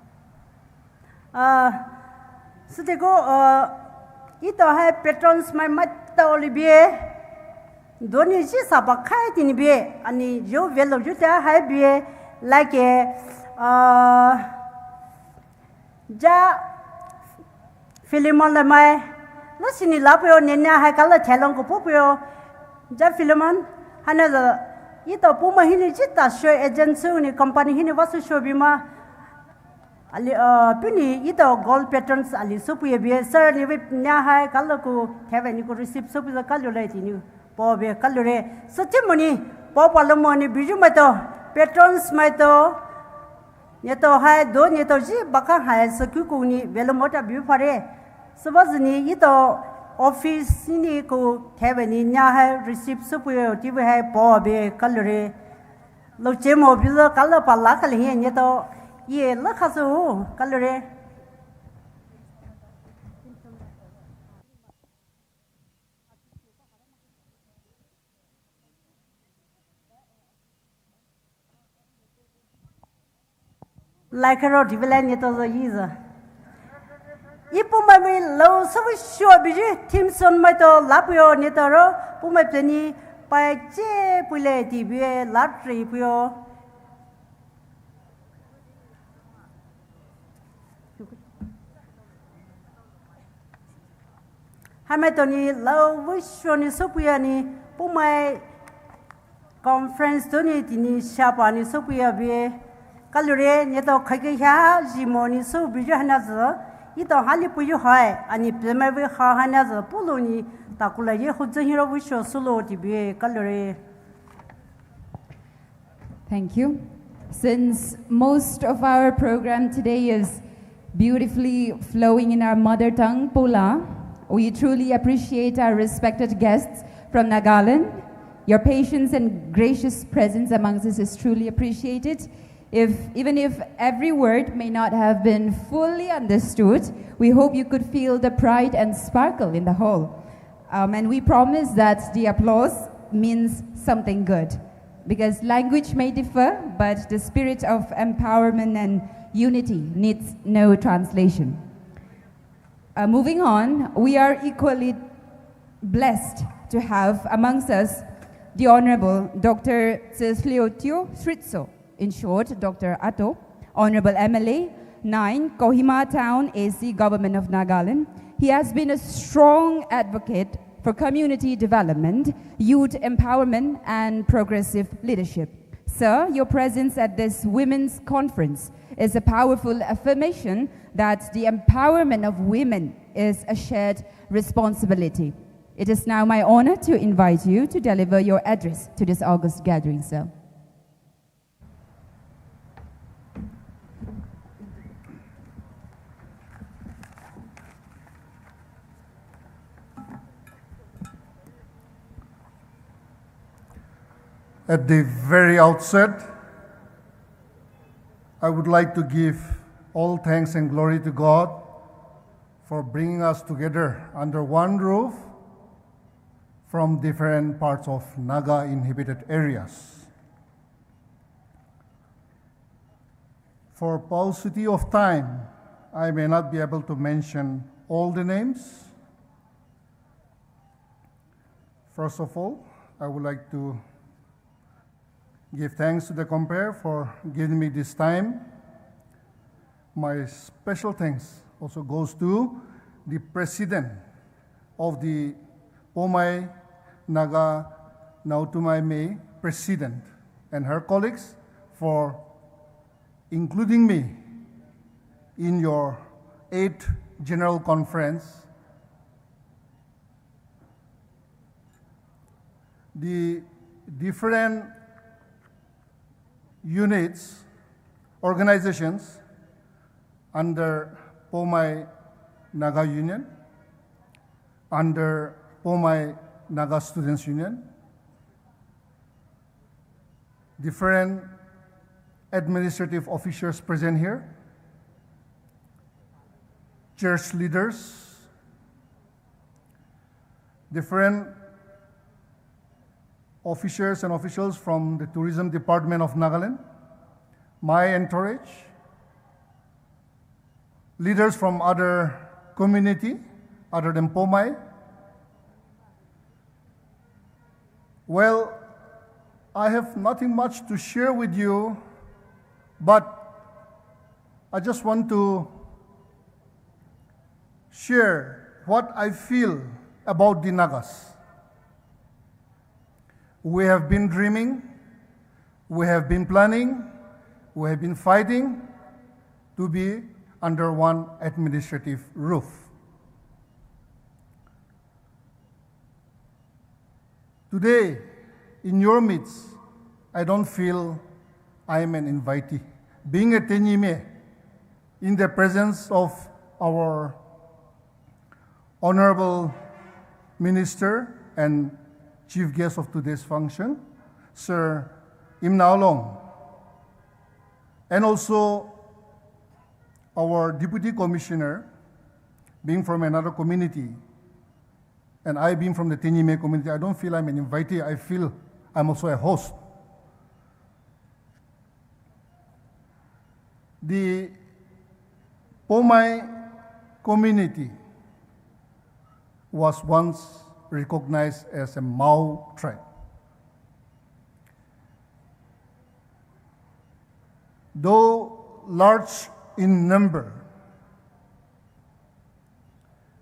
Uh, suteko uh, ito hai patrons mai mata olibie. Doni ji sapa khai tini bie ani yo velo ju ta hai bie like uh, ja Philemon la mai la sini la puyo nenya hai kala thelong ko puyo ja Philemon hana za ito Poumai hini jita show agency ni company hini wasu show bima. Ali uh, pini ito gold patrons ali supu ye bie sir ni wip nya hai kalo ku theve ni ku receive supu za kalo lai ti ni po be kalo re. So ti moni po palo moni biju mai to patrons mai to. Neto hai do neto ji baka hai so ku ku ni velo mota bi pare. So ba ni ito office ni ku theve ni nya hai receive supu ye ti be hai po be kalo re. Lo che mo bi lo kala pa la kala hi ne to ye la kha so kala re. Like ro di bela ne to zo yi zo. Ipu mai mai lo so bi sho bi ji Timson mai to la puyo ne to ro Poumai peni pai che pule ti bi la tri puyo. Hamai toni lau vei shoni sopuya ni Poumai conference toni tini shapa ni sopuya bi kalure neto khaike ha jimo ni so biju hana zo ito hali puyu hai ani pemai vei ha hana zo pulu ni takula ye hudzo hiro vei sho sulo ti bi kalure. Thank you. Since most of our program today is beautifully flowing in our mother tongue, Poula, we truly appreciate our respected guests from Nagaland. Your patience and gracious presence amongst us is truly appreciated. If, even if every word may not have been fully understood, we hope you could feel the pride and sparkle in the hall. Um, and we promise that the applause means something good. Because language may differ, but the spirit of empowerment and unity needs no translation. Uh, moving on, we are equally blessed to have amongst us the Honorable Doctor Tshilotyo Hritso, in short, Doctor Ato, Honorable M L A, nine, Kohima Town A C, Government of Nagaland. He has been a strong advocate for community development, youth empowerment, and progressive leadership. Sir, your presence at this women's conference is a powerful affirmation that the empowerment of women is a shared responsibility. It is now my honor to invite you to deliver your address to this august gathering, sir. At the very outset, I would like to give all thanks and glory to God for bringing us together under one roof from different parts of Naga inhabited areas. For paucity of time, I may not be able to mention all the names. First of all, I would like to give thanks to the Compere for giving me this time. My special thanks also goes to the president of the Poumai Naga Naotumai Mey president and her colleagues for including me in your eighth general conference. The different units, organizations under Poumai Naga Union, under Poumai Naga Students Union, different administrative officers present here, church leaders, different officers and officials from the Tourism Department of Nagaland, my entourage, leaders from other community other than Poumai. Well, I have nothing much to share with you, but I just want to share what I feel about the Nagas. We have been dreaming, we have been planning, we have been fighting to be under one administrative roof. Today, in your midst, I don't feel I am an invitee. Being a Tenyime, in the presence of our Honorable Minister and Chief Guest of today's function, Sir Imnaolong, and also our Deputy Commissioner, being from another community, and I being from the Tenyime community, I don't feel I'm an invitee, I feel I'm also a host. The Poumai community was once recognized as a Mao tribe. Though large in number,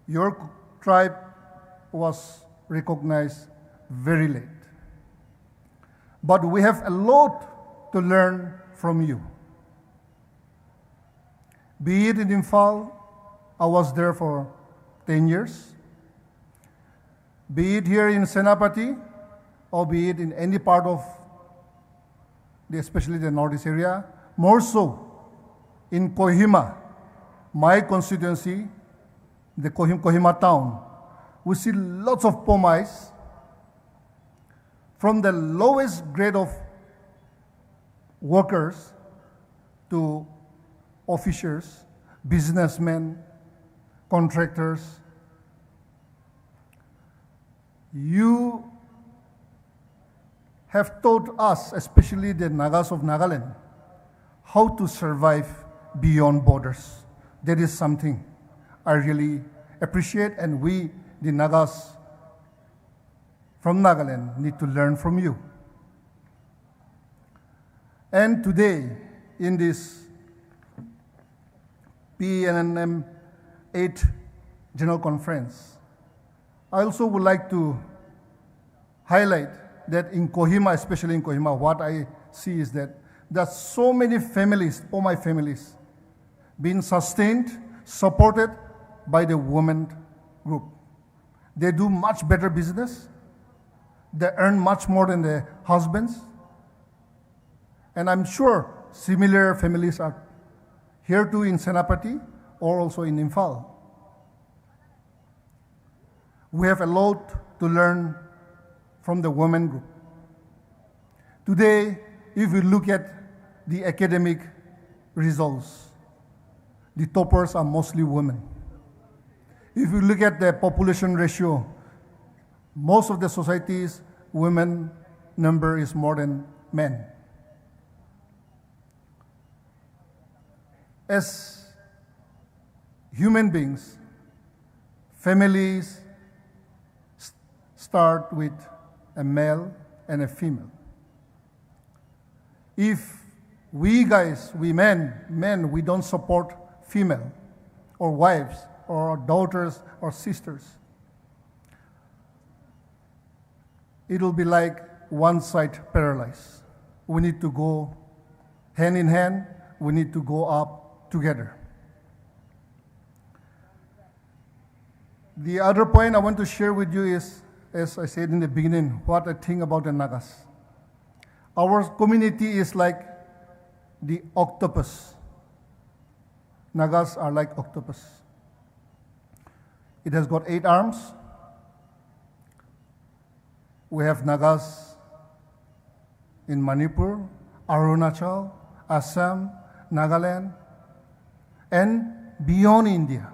your tribe was recognized very late. But we have a lot to learn from you. Be it in Imphal, I was there for ten years. Be it here in Senapati, or be it in any part of the, especially the Northeast area, more so in Kohima, my constituency, the Kohim-, Kohima town, we see lots of Poumais, from the lowest grade of workers to officers, businessmen, contractors. You have taught us, especially the Nagas of Nagaland, how to survive beyond borders. That is something I really appreciate, and we, the Nagas from Nagaland, need to learn from you. And today, in this P N N M eighth General Conference, I also would like to highlight that in Kohima, especially in Kohima, what I see is that There's so many families, Poumai families, being sustained, supported by the women group. They do much better business. They earn much more than their husbands. And I'm sure similar families are here too in Senapati or also in Imphal. We have a lot to learn from the women group. Today, if we look at the academic results, the toppers are mostly women. If we look at the population ratio, most of the societies, women number is more than men. As human beings, families s-, start with a male and a female. If we guys, we men, men, we don't support female or wives or daughters or sisters, it will be like one side paralyzed. We need to go hand in hand. We need to go up together. The other point I want to share with you is, as I said in the beginning, what I think about the Nagas. Our community is like the octopus. Nagas are like octopus. It has got eight arms. We have Nagas in Manipur, Arunachal, Assam, Nagaland, and beyond India.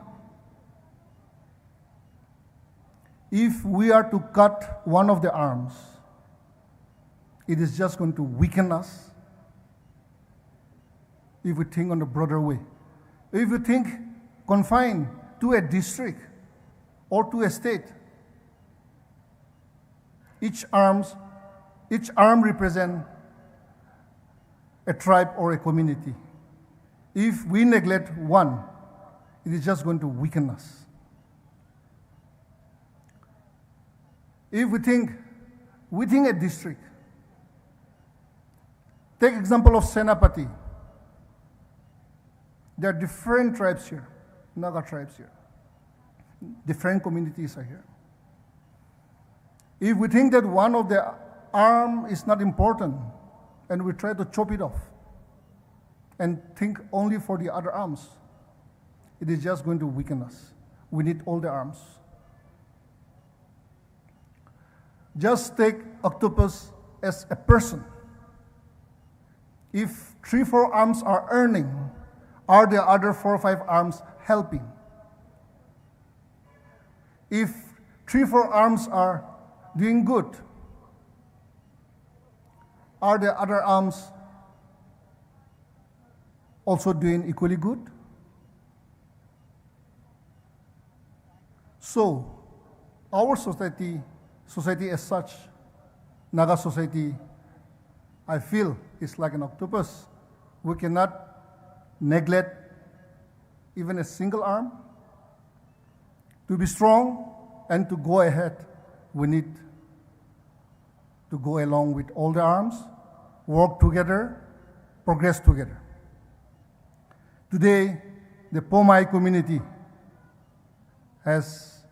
If we are to cut one of the arms, it is just going to weaken us. If we think on a broader way, if we think confined to a district or to a state, each arms, each arm represent a tribe or a community. If we neglect one, it is just going to weaken us. If we think within a district, take example of Senapati. There are different tribes here, Naga tribes here. Different communities are here. If we think that one of the arm is not important and we try to chop it off and think only for the other arms, it is just going to weaken us. We need all the arms. Just take octopus as a person. If three, four arms are earning, are the other four, five arms helping? If three, four arms are doing good, are the other arms also doing equally good? So, our society, society as such, Naga society, I feel is like an octopus. We cannot neglect even a single arm. To be strong and to go ahead, we need to go along with all the arms, work together, progress together. Today, the Poumai community has,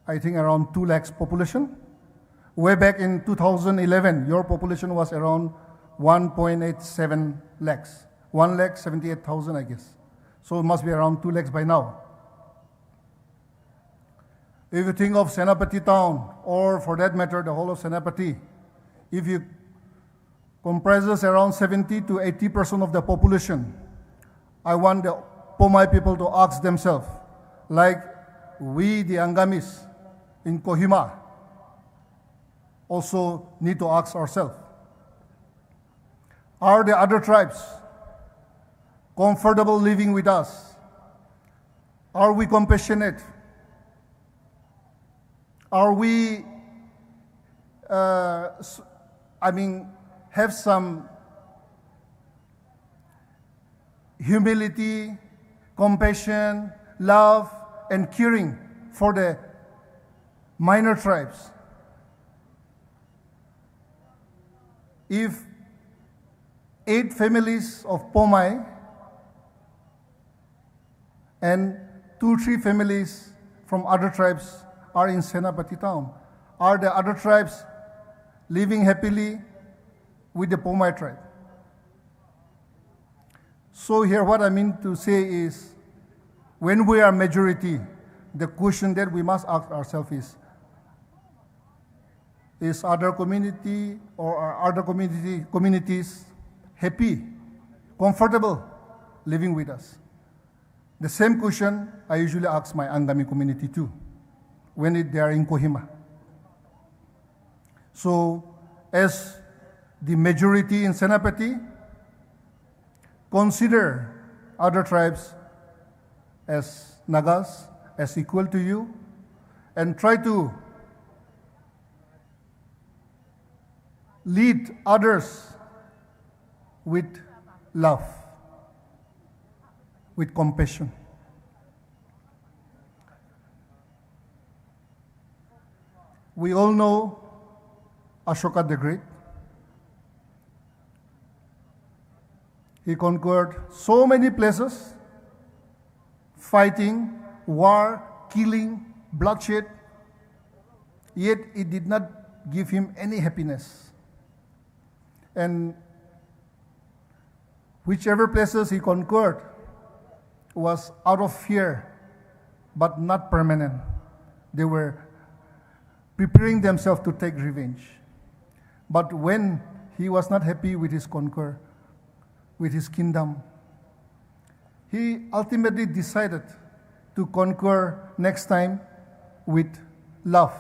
I think, around two lakhs population. Way back in two thousand eleven, your population was around one point eight seven lakhs, one lakh seventy-eight thousand, I guess. So it must be around two lakhs by now. If you think of Senapati town, or for that matter, the whole of Senapati, if you comprises around seventy to eighty percent of the population, I want the Poumai people to ask themselves, like we, the Angamis in Kohima, also need to ask ourselves, are the other tribes comfortable living with us? Are we compassionate? Are we, uh, s-, I mean, have some humility, compassion, love, and caring for the minor tribes? If Eight families of Poumai and two, three families from other tribes are in Senapati town. Are the other tribes living happily with the Poumai tribe? So here what I mean to say is, when we are majority, the question that we must ask ourselves is, is other community or are other community, communities happy, comfortable living with us? The same question I usually ask my Angami community too when it, they are in Kohima. So, as the majority in Senapati, consider other tribes as Nagas, as equal to you, and try to lead others with love, with compassion. We all know Ashoka the Great. He conquered so many places, fighting, war, killing, bloodshed. Yet it did not give him any happiness. And whichever places he conquered was out of fear, but not permanent. They were preparing themselves to take revenge. But when he was not happy with his conquer, with his kingdom, he ultimately decided to conquer next time with love,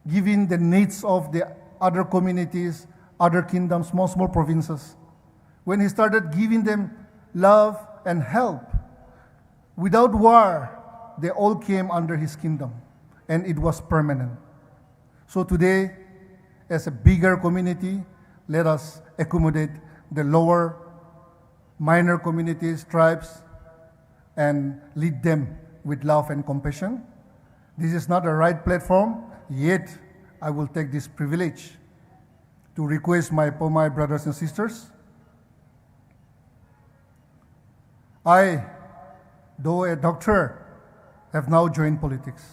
giving the needs of the other communities, other kingdoms, small, small provinces. When he started giving them love and help, without war, they all came under his kingdom, and it was permanent. So today, as a bigger community, let us accommodate the lower, minor communities, tribes, and lead them with love and compassion. This is not a right platform, yet I will take this privilege to request my Poumai brothers and sisters. I, though a doctor, have now joined politics.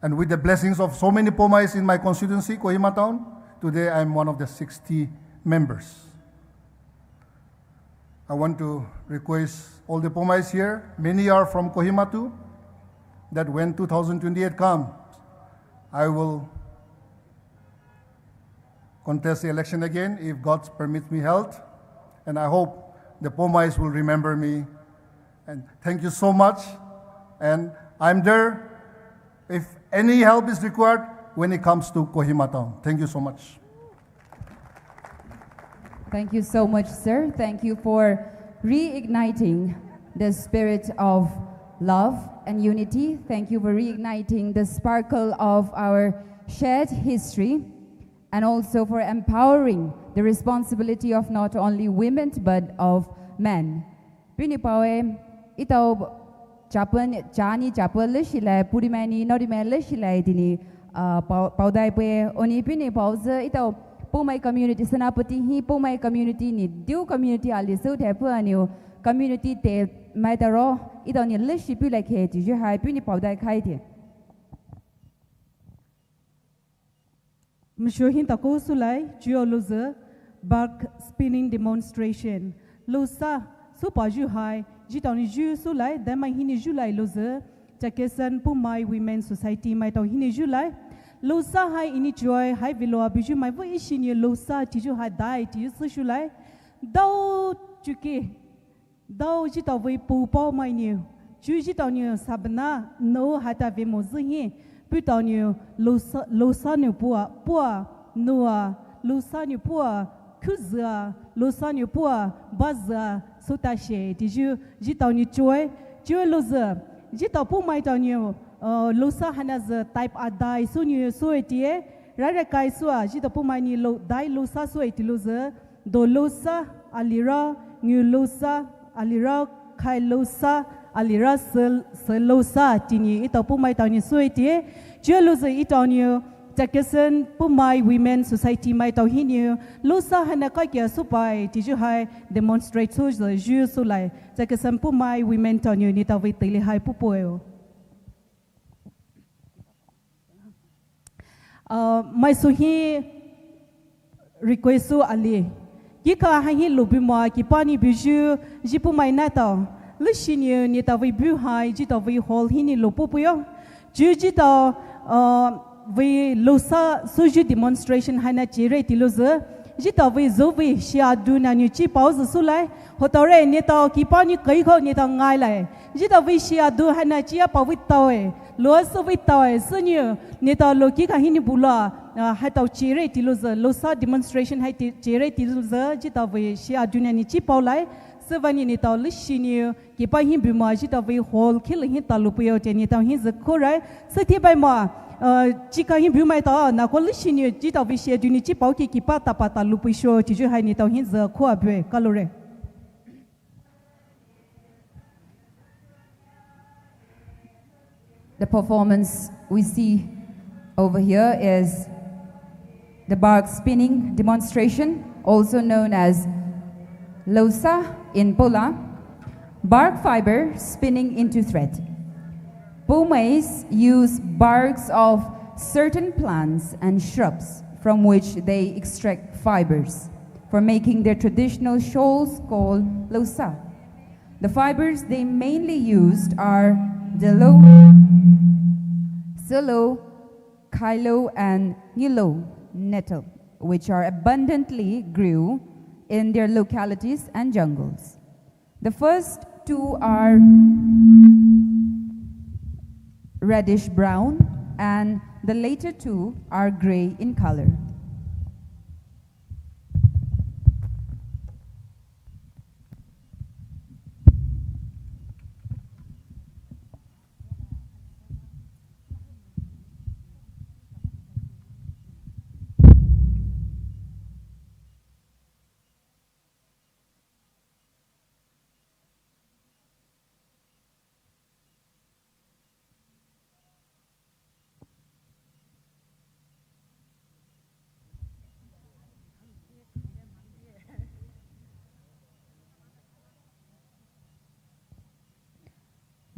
And with the blessings of so many Poumais in my constituency, Kohima town, today I am one of the sixty members. I want to request all the Poumais here, many are from Kohima too, that when two thousand twenty-eight comes, I will contest the election again if God permits me health. And I hope the Poumais will remember me. And thank you so much. And I'm there if any help is required when it comes to Kohima town. Thank you so much. Thank you so much, sir. Thank you for reigniting the spirit of love and unity. Thank you for reigniting the sparkle of our shared history and also for empowering the responsibility of not only women but of men. Puhnou paoe, etao Japan, Jani Japan leshilai, Purimani, Norimani leshilai dini, uh, pao, paodai pue, oni puhnou paoze, etao Poumai community, Senapati hi Poumai community ni, Diu community ali so te pu aniu community te maitaro, etao ni leshi pulai khe, tiyu hai puhnou paodai khai te. Mishu hin tako sulai, chuo loze, bark spinning demonstration. Losa, supa ju hai, jitao ni ju sulai, dema hini ju lai loze, Chakhesang Poumai Women Society maitao hini ju lai. Losa hai ini chuoi, hai velo abi ju mai vo ishi ni losa, ti ju hai dai, ti ju su shu lai. Dao chuke. Dao jitao vei pu pao mai niu, chu jitao niu sabana, nou hata vei mo zi hi, putao niu losa, losa niu pua, pua, noua, losa niu pua, khuzia, losa niu pua, bazia, sota she, ti ju, jitao niu chuoi, chuoi lozi, jitao Poumai tao niu, uh, losa hana zi type adai, su niu su etie, rara kai sua, jitao Poumai niu lo, dai losa su eti lozi, do losa, alira, ngu losa, alira, khai losa, alira, sel, sel losa, tini, etao Poumai tao ni sui ti, jua losa etao ni, Tsakesen Poumai Women Society maitao hinou Losa haina kaikia soupai tiyu hai demonstrate sou zü yu soulai. Tsakesen Poumai Women taonou neletao vei teile hai pupuo. Uh, maisou hi request sou ali. Kikha hai hi loubumoa kipa nou buyu, zhi Poumai nahtao. Leshinou neletao vei bu hai zhitao vei hall hinou lou pupuo. Chu zhitao, uh, vei Losa souyu demonstration haina chire tilouzü. Zhitao vei zhou vei shia du nanou chipao zü soulai. Hotaore neletao kipa nou kaikhao neletao ngailai. Zhitao vei shia du haina chia pao vei taoe. Loa sou vei taoe. Sünou neletao lou kikha hinou bulou, uh, haitao chire tilouzü. Losa demonstration hai ti-, chire tilouzü. Zhitao vei shia du nanou chipao lai. Süvanou neletao leshinou kipa hi bumoa zhitao vei hall khili hi taloupuo tea neletao hi zü khurai. Süthibai moa, uh, kikha hi bumaitao, nako leshinou zhitao vei shia dunou chipao ki kipa tapa taloupuo sho tiyu hai neletao hi zü khua bue, kalore. The performance we see over here is the bark spinning demonstration, also known as Losa in Pola, bark fiber spinning into thread. Poumais use barks of certain plants and shrubs from which they extract fibers for making their traditional shawls called Losa. The fibers they mainly used are delo, selo, khailo, and ngilo nettle, which are abundantly grew in their localities and jungles. The first two are reddish brown, and the later two are gray in color.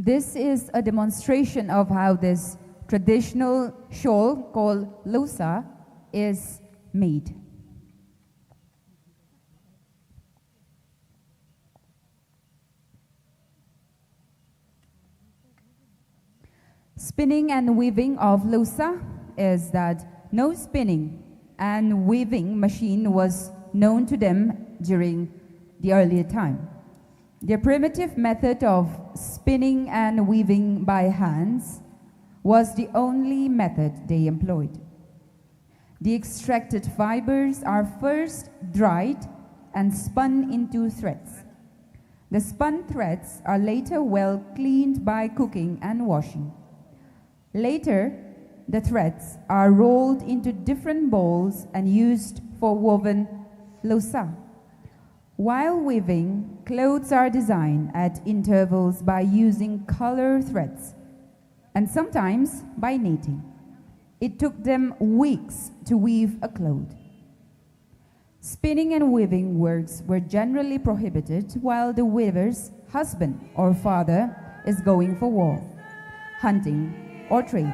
This is a demonstration of how this traditional shawl called Losa is made. Spinning and weaving of Losa is that no spinning and weaving machine was known to them during the earlier time. Their primitive method of spinning and weaving by hands was the only method they employed. The extracted fibers are first dried and spun into threads. The spun threads are later well cleaned by cooking and washing. Later, the threads are rolled into different balls and used for woven Losa. While weaving, clothes are designed at intervals by using color threads and sometimes by knitting. It took them weeks to weave a cloth. Spinning and weaving works were generally prohibited while the weaver's husband or father is going for war, hunting, or trading.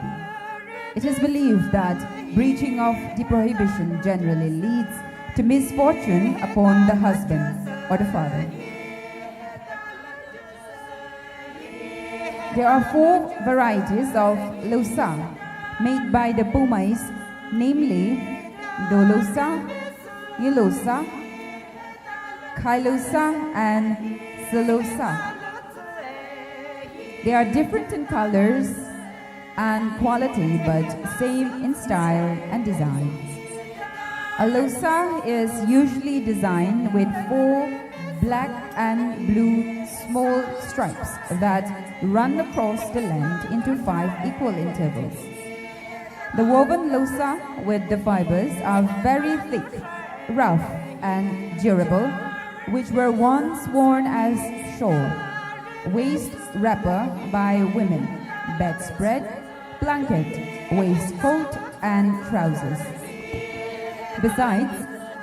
It is believed that breaching of the prohibition generally leads to misfortune upon the husband or the father. There are four varieties of Losa made by the Poumais, namely Dolosa, Ngilosa, Khailosa, and Selosa. They are different in colors and quality, but same in style and design. A Losa is usually designed with four black and blue small stripes that run across the length into five equal intervals. The woven Losa with the fibers are very thick, rough, and durable, which were once worn as shawl, waist wrapper by women, bedspread, blanket, waistcoat, and trousers. Besides,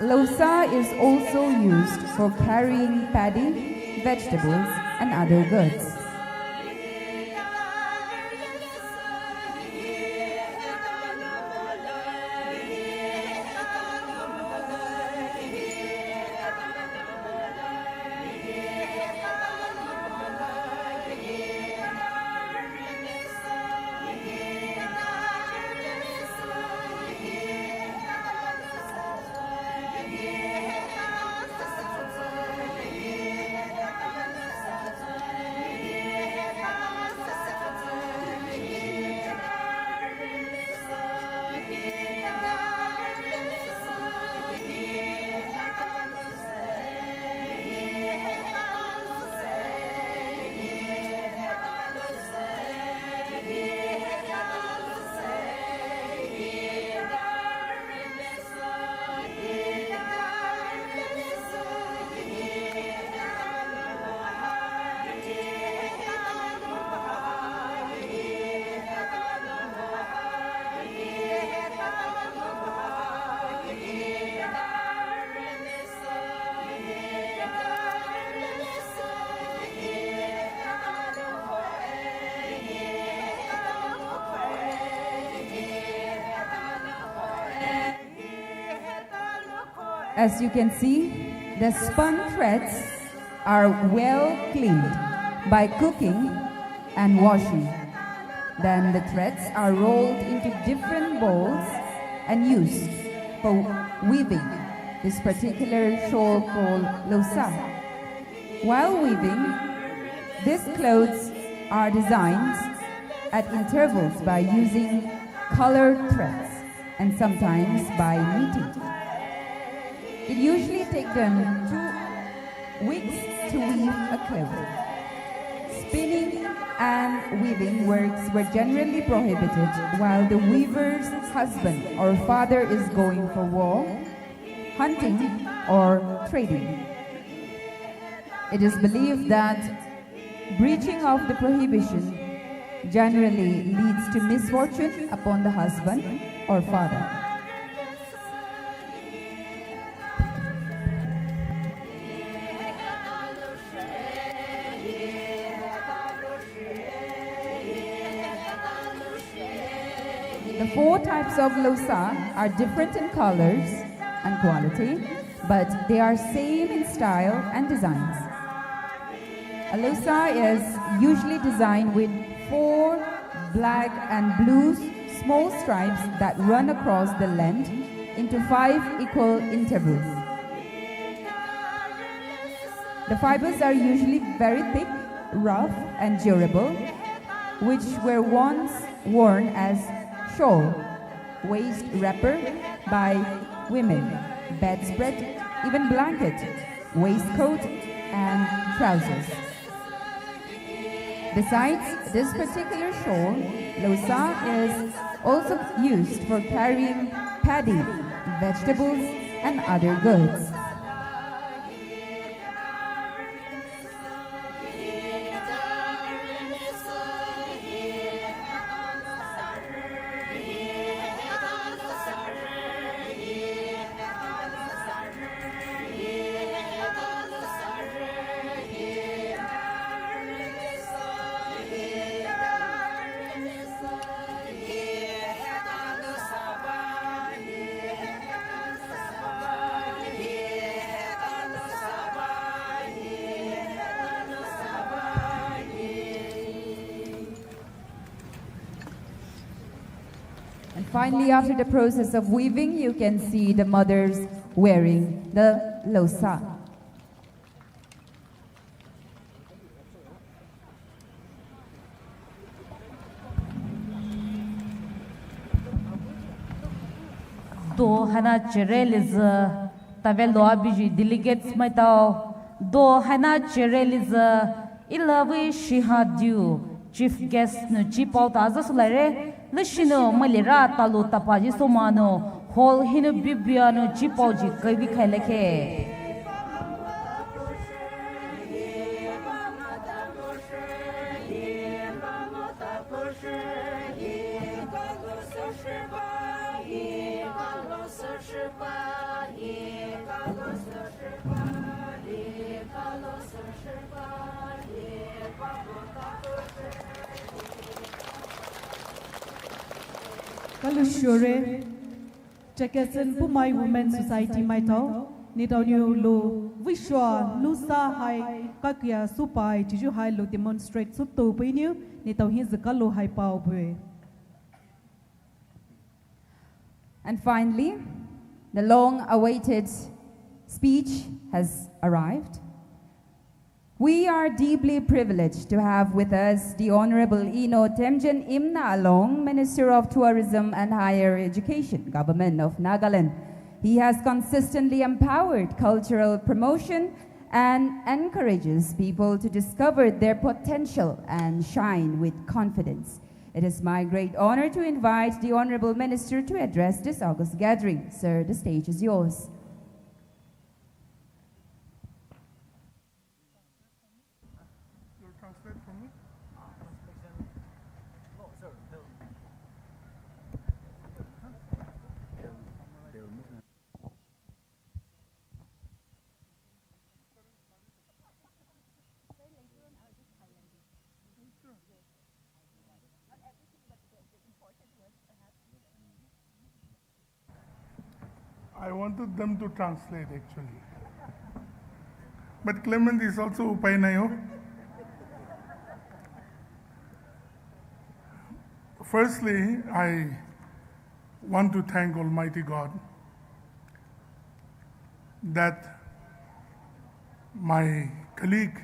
losa is also used for carrying paddy, vegetables, and other goods. As you can see, the spun threads are well cleaned by cooking and washing. Then the threads are rolled into different balls and used for weaving this particular shawl called losa. While weaving, these clothes are designed at intervals by using colored threads and sometimes by knitting. It usually takes them two weeks to weave a cloth. Spinning and weaving works were generally prohibited while the weaver's husband or father is going for war, hunting, or trading. It is believed that breaching of the prohibition generally leads to misfortune upon the husband or father. The four types of losa are different in colors and quality, but they are same in style and designs. A losa is usually designed with four black and blue small stripes that run across the length into five equal intervals. The fibers are usually very thick, rough, and durable, which were once worn as shawl, waist wrapper by women, bedspread, even blanket, waistcoat, and trousers. Besides this particular shawl, losa is also used for carrying paddy, vegetables, and other goods. And finally, after the process of weaving, you can see the mothers wearing the losa. Do haina chere lizü, tave loa biji delegates maitao. Do haina chere lizü, ilavi shiha diu, chief guest nou chipao ta aza sulaire. Lüshinu malira talu tapaji somanu, hall hinou bibia nou chipao ji kaibi khailekhe. Kalu shore, Chakhesang Poumai Women Society maitao, neletao nou lo vishwa lusa hai kakia supai chiju hai lo demonstrate sutu puiniu, neletao hi zikalo hai pao bue. And finally, the long-awaited speech has arrived. We are deeply privileged to have with us the Honorable Eno Temjen Imna Along, Minister of Tourism and Higher Education, Government of Nagaland. He has consistently empowered cultural promotion and encourages people to discover their potential and shine with confidence. It is my great honor to invite the Honorable Minister to address this august gathering. Sir, the stage is yours. You'll translate for me? I wanted them to translate, actually. But Clement is also upai nai ho. Firstly, I want to thank Almighty God that my colleague,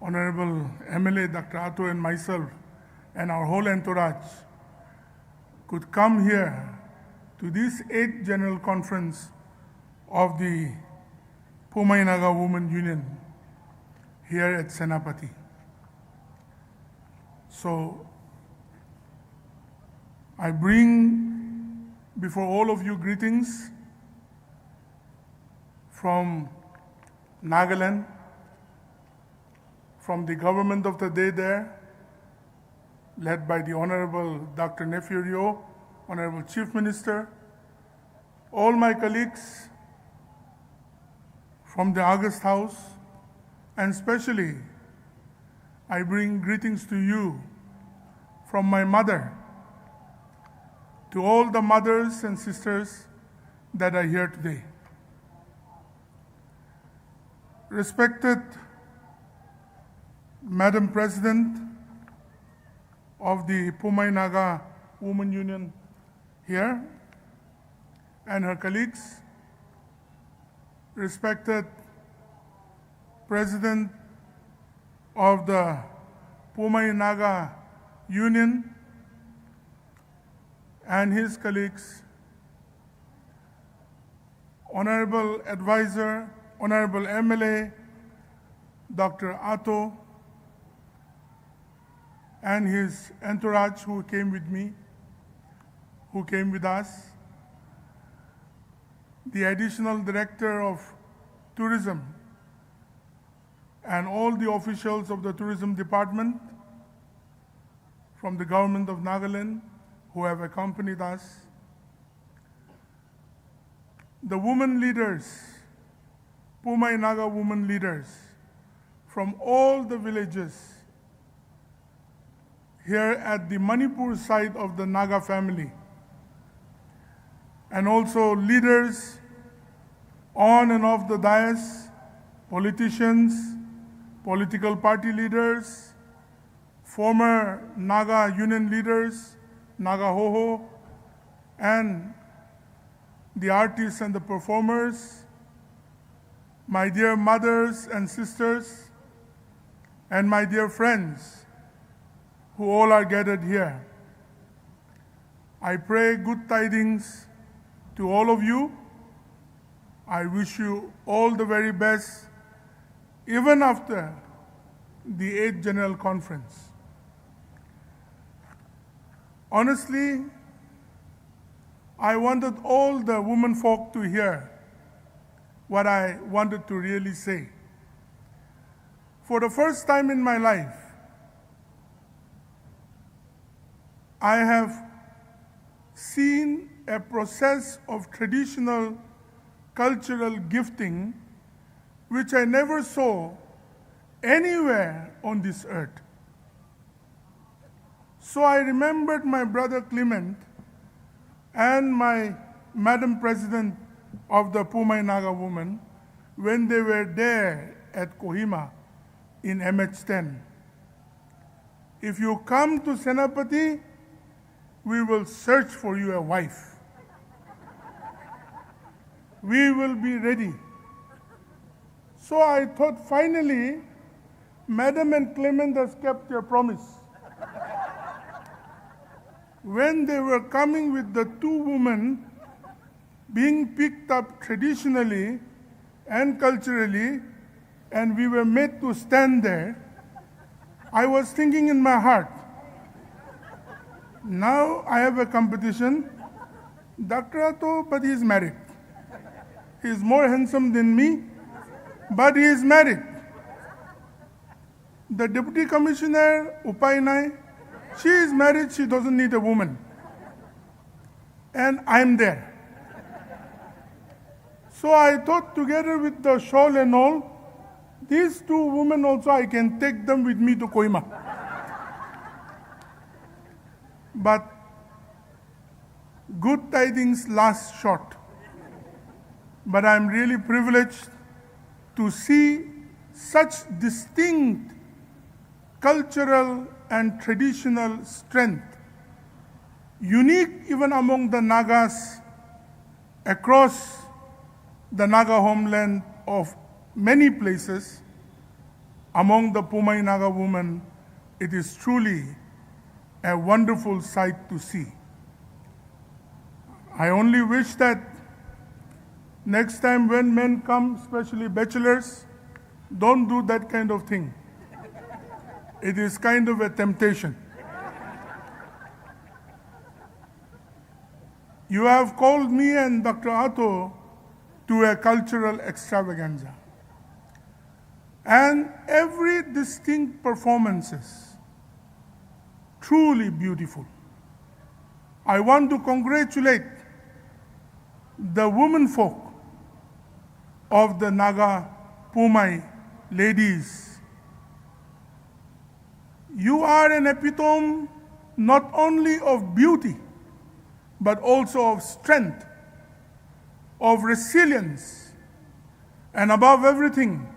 Honorable M L A Doctor Ato, and myself, and our whole entourage, could come here to this eighth General Conference of the Poumai Naga Women Union here at Senapati. So, I bring before all of you greetings from Nagaland, from the government of the day there, led by the Honorable Doctor Neiphiu Rio, Honorable Chief Minister, all my colleagues from the August House, and specially I bring greetings to you from my mother, to all the mothers and sisters that are here today. Respected Madam President of the Poumai Naga Women Union here and her colleagues, respected President of the Poumai Naga Union and his colleagues, Honorable Advisor, Honorable M L A, Doctor Ato, and his entourage who came with me, who came with us, the Additional Director of Tourism, and all the officials of the Tourism Department from the Government of Nagaland who have accompanied us, the women leaders, Poumai Naga women leaders from all the villages here at the Manipur side of the Naga family, and also leaders on and off the dais, politicians, political party leaders, former Naga Union leaders, Naga Hoho, and the artists and the performers, my dear mothers and sisters, and my dear friends who all are gathered here. I pray good tidings to all of you. I wish you all the very best, even after the eighth General Conference. Honestly, I wanted all the women folk to hear what I wanted to really say. For the first time in my life, I have seen a process of traditional cultural gifting which I never saw anywhere on this earth. So I remembered my brother Clement and my Madam President of the Poumai Naga Women when they were there at Kohima in M H ten. "If you come to Senapati, we will search for you a wife. We will be ready." So I thought, finally, Madam and Clement has kept their promise. When they were coming with the two women being picked up traditionally and culturally, and we were made to stand there, I was thinking in my heart, "Now I have a competition. Doctor Ato, but he is married. He is more handsome than me, but he is married. The Deputy Commissioner, upai nai, she is married, she doesn't need a woman. And I'm there." So I thought, together with the shawl and all, these two women also, I can take them with me to Kohima. But good tidings last short. But I'm really privileged to see such distinct cultural and traditional strength, unique even among the Nagas across the Naga homeland of many places. Among the Poumai Naga women, it is truly a wonderful sight to see. I only wish that next time when men come, especially bachelors, don't do that kind of thing. It is kind of a temptation. You have called me and Doctor Ato to a cultural extravaganza. And every distinct performances truly beautiful. I want to congratulate the women folk of the Naga Poumai ladies. You are an epitome not only of beauty, but also of strength, of resilience, and above everything,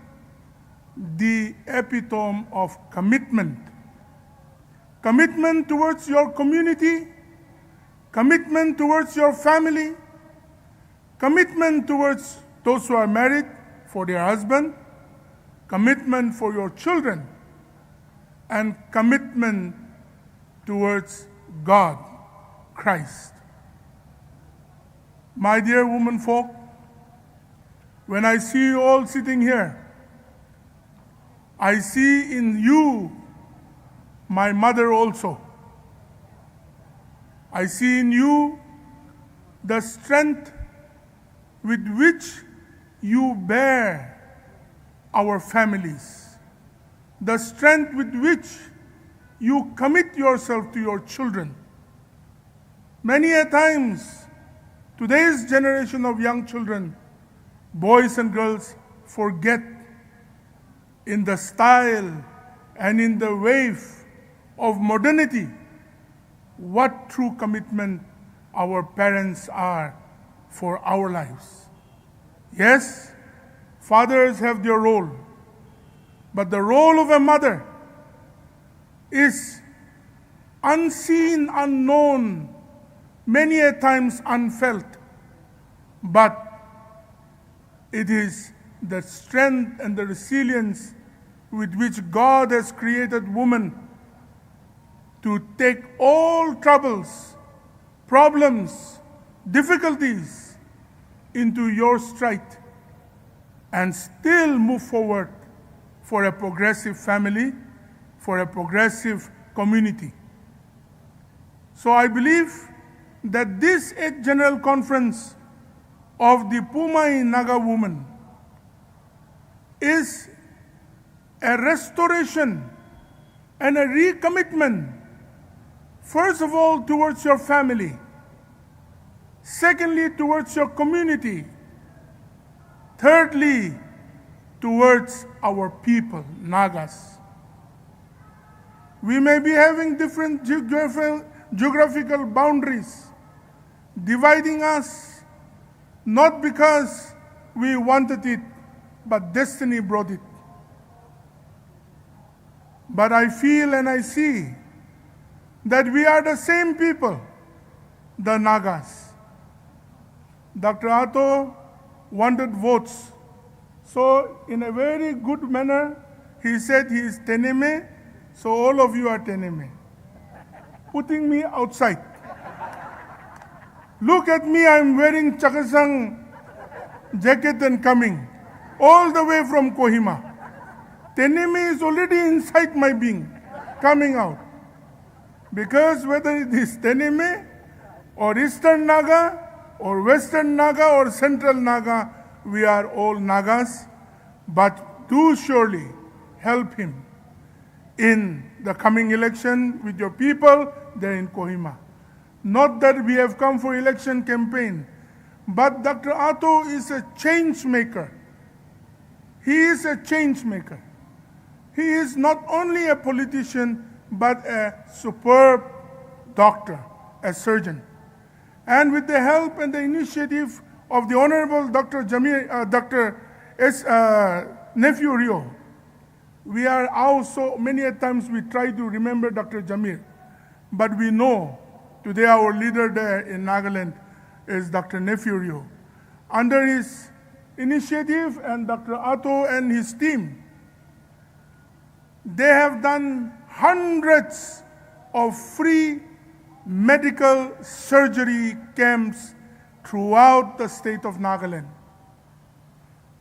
the epitome of commitment. Commitment towards your community, commitment towards your family, commitment towards those who are married for their husband, commitment for your children, and commitment towards God, Christ. My dear women folk, when I see you all sitting here, I see in you my mother also. I see in you the strength with which you bear our families, the strength with which you commit yourself to your children. Many a times, today's generation of young children, boys and girls, forget in the style and in the wave of modernity what true commitment our parents are for our lives. Yes, fathers have their role, but the role of a mother is unseen, unknown, many a times unfelt. But it is the strength and the resilience with which God has created woman to take all troubles, problems, difficulties into your stride and still move forward for a progressive family, for a progressive community. So I believe that this eighth General Conference of the Poumai Naga Women is a restoration and a recommitment, first of all, towards your family, secondly, towards your community, thirdly, towards our people, Nagas. We may be having different geographical, geographical boundaries dividing us, not because we wanted it, but destiny brought it. But I feel and I see that we are the same people, the Nagas. Doctor Ato wanted votes. So, in a very good manner, he said he is Teneme, so all of you are Teneme. Putting me outside. Look at me, I'm wearing Chakhesang jacket and coming all the way from Kohima. Teneme is already inside my being, coming out. Because whether it is Teneme or Eastern Naga or Western Naga or Central Naga, we are all Nagas. But do surely help him in the coming election with your people there in Kohima. Not that we have come for election campaign, but Doctor Ato is a change maker. He is a change maker. He is not only a politician, but a superb doctor, a surgeon. And with the help and the initiative of the Honorable Doctor Jamir, uh, Doctor S, uh, Nephew Rio, we are also, many a times we try to remember Doctor Jamir, but we know today our leader there in Nagaland is Doctor Nephew Rio. Under his initiative and Doctor Ato and his team, they have done hundreds of free medical surgery camps throughout the state of Nagaland,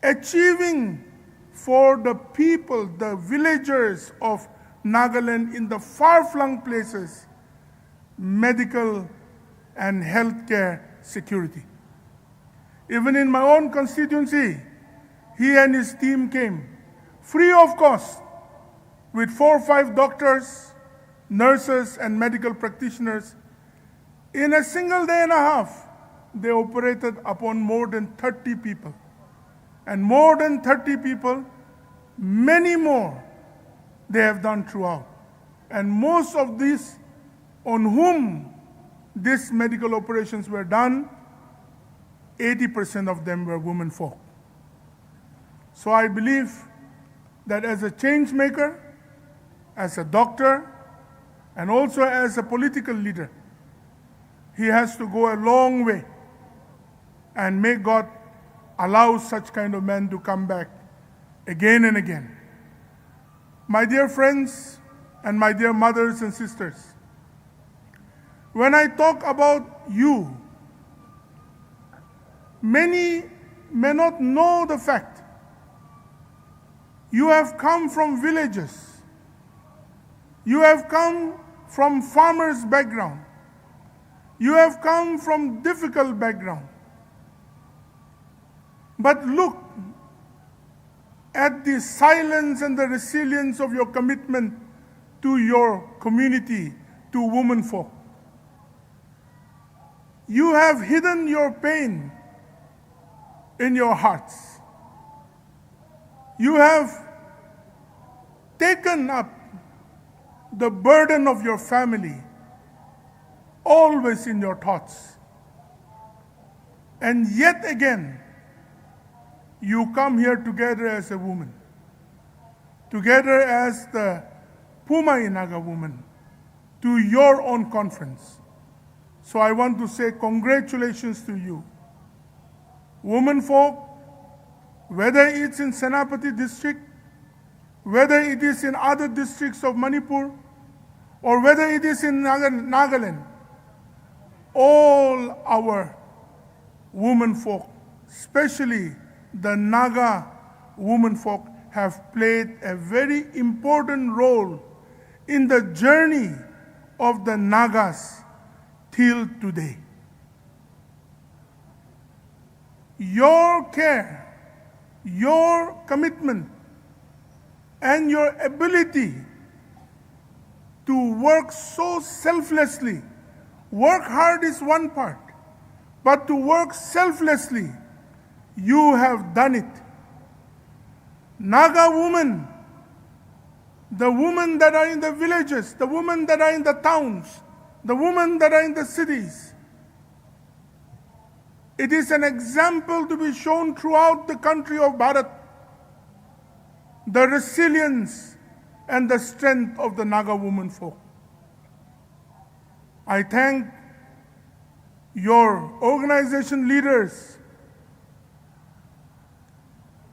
achieving for the people, the villagers of Nagaland in the far-flung places, medical and healthcare security. Even in my own constituency, he and his team came, free of cost, with four, five doctors, nurses, and medical practitioners. In a single day and a half, they operated upon more than thirty people. And more than thirty people, many more they have done throughout. And most of these on whom these medical operations were done, eighty percent of them were women folk. So I believe that as a change maker, as a doctor, and also as a political leader, he has to go a long way. And may God allow such kind of men to come back again and again. My dear friends and my dear mothers and sisters, when I talk about you, many may not know the fact. You have come from villages. You have come from farmers' background. You have come from difficult background. But look at the silence and the resilience of your commitment to your community, to women folk. You have hidden your pain in your hearts. You have taken up the burden of your family always in your thoughts. And yet again, you come here together as a woman, together as the Poumai Naga woman, to your own conference. So I want to say congratulations to you. Women folk, whether it's in Senapati district, whether it is in other districts of Manipur, or whether it is in Naga-, Nagaland, all our women folk, especially the Naga women folk, have played a very important role in the journey of the Nagas till today. Your care, your commitment, and your ability to work so selflessly. Work hard is one part, but to work selflessly, you have done it. Naga women, the women that are in the villages, the women that are in the towns, the women that are in the cities, it is an example to be shown throughout the country of Bharat, the resilience and the strength of the Naga women folk. I thank your organization leaders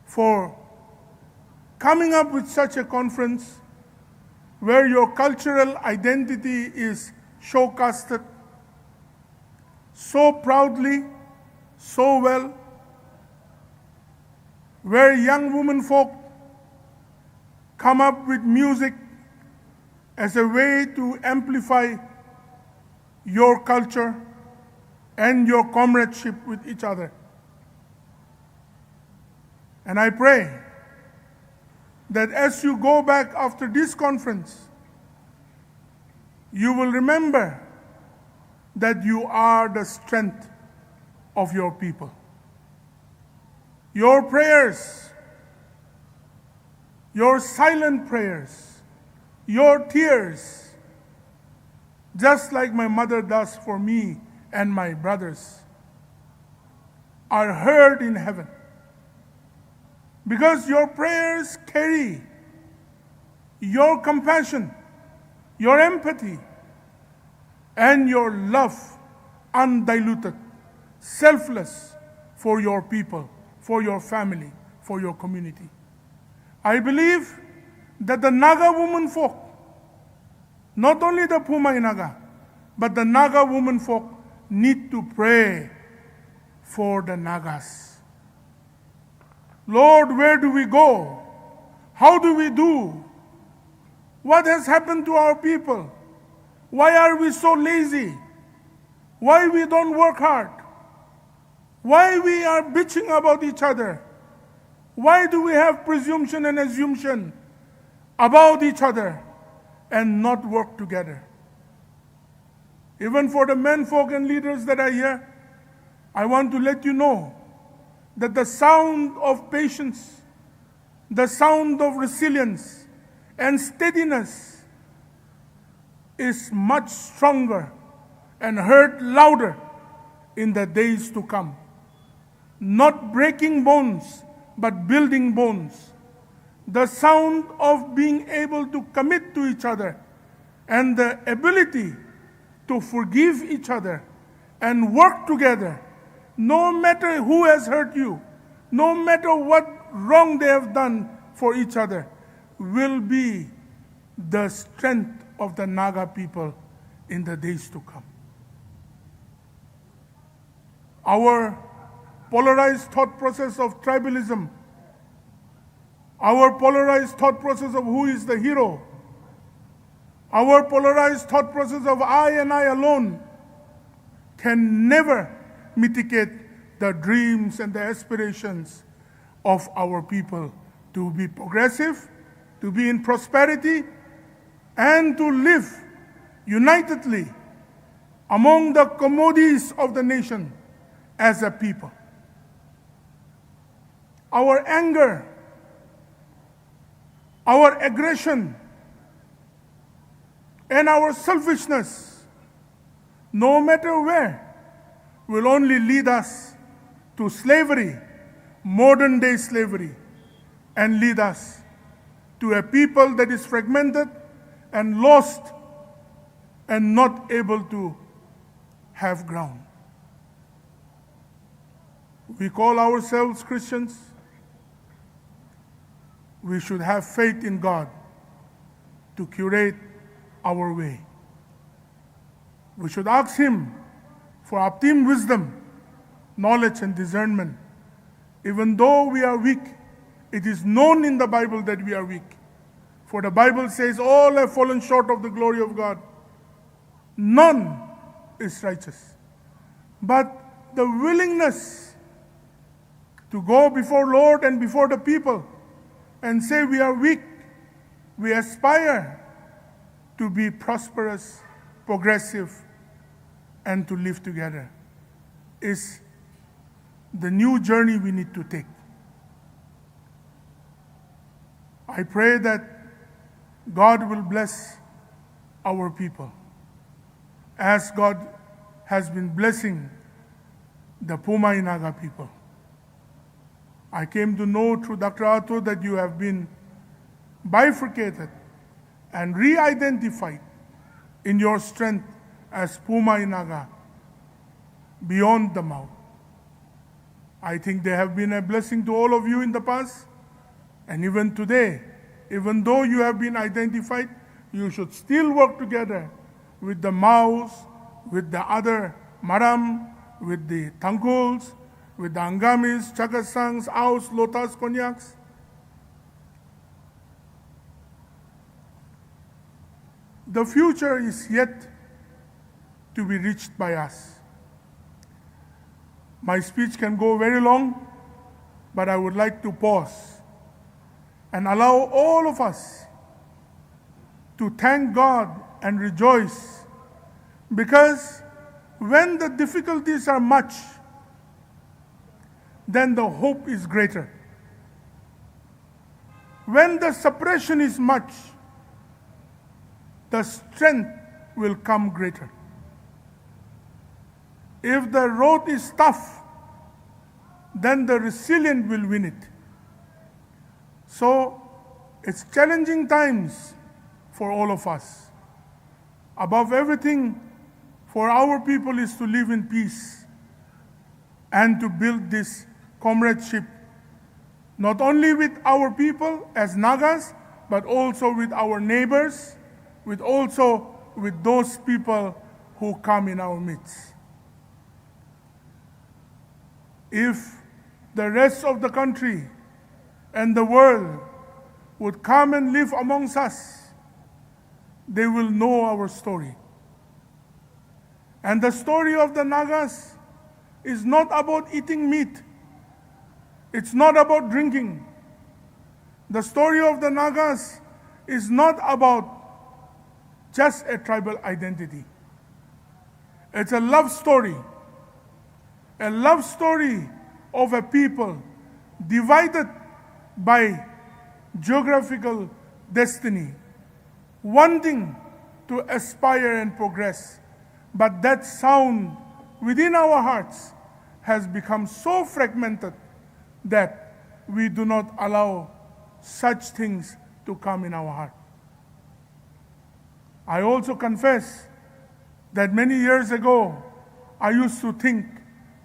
for coming up with such a conference where your cultural identity is showcasted so proudly, so well, where young women folk come up with music as a way to amplify your culture and your comradeship with each other. And I pray that as you go back after this conference, you will remember that you are the strength of your people. Your prayers, your silent prayers, your tears, just like my mother does for me and my brothers, are heard in heaven. Because your prayers carry your compassion, your empathy, and your love, undiluted, selfless, for your people, for your family, for your community. I believe that the Naga women folk, not only the Poumai Naga, but the Naga women folk need to pray for the Nagas. Lord, where do we go? How do we do? What has happened to our people? Why are we so lazy? Why we don't work hard? Why we are bitching about each other? Why do we have presumption and assumption about each other and not work together? Even for the men folk and leaders that are here, I want to let you know that the sound of patience, the sound of resilience and steadiness is much stronger and heard louder in the days to come. Not breaking bones, but building bones. The sound of being able to commit to each other and the ability to forgive each other and work together, no matter who has hurt you, no matter what wrong they have done for each other, will be the strength of the Naga people in the days to come. Our polarized thought process of tribalism, our polarized thought process of who is the hero, our polarized thought process of I and I alone can never mitigate the dreams and the aspirations of our people to be progressive, to be in prosperity, and to live unitedly among the commodities of the nation as a people. Our anger, our aggression, and our selfishness, no matter where, will only lead us to slavery, modern day slavery, and lead us to a people that is fragmented and lost and not able to have ground. We call ourselves Christians. We should have faith in God to curate our way. We should ask Him for optimum wisdom, knowledge, and discernment. Even though we are weak, it is known in the Bible that we are weak. For the Bible says, "All have fallen short of the glory of God." None is righteous. But the willingness to go before Lord and before the people and say, "We are weak, we aspire to be prosperous, progressive, and to live together," is the new journey we need to take. I pray that God will bless our people as God has been blessing the Poumai Naga people. I came to know through Doctor Ato that you have been bifurcated and re-identified in your strength as Poumai Naga beyond the Mau. I think they have been a blessing to all of you in the past, and even today, even though you have been identified, you should still work together with the Maus, with the other Maram, with the Tangkhuls, with the Angamis, Chakhasangs, Aus, Lotas, Konyaks. The future is yet to be reached by us. My speech can go very long, but I would like to pause and allow all of us to thank God and rejoice, because when the difficulties are much, then the hope is greater. When the suppression is much, the strength will come greater. If the road is tough, then the resilient will win it. So, it's challenging times for all of us. Above everything, for our people is to live in peace and to build this comradeship, not only with our people as Nagas, but also with our neighbors, with also with those people who come in our midst. If the rest of the country and the world would come and live amongst us, they will know our story. And the story of the Nagas is not about eating meat. It's not about drinking. The story of the Nagas is not about just a tribal identity. It's a love story. A love story of a people divided by geographical destiny, wanting to aspire and progress, but that sound within our hearts has become so fragmented that we do not allow such things to come in our heart. I also confess that many years ago, I used to think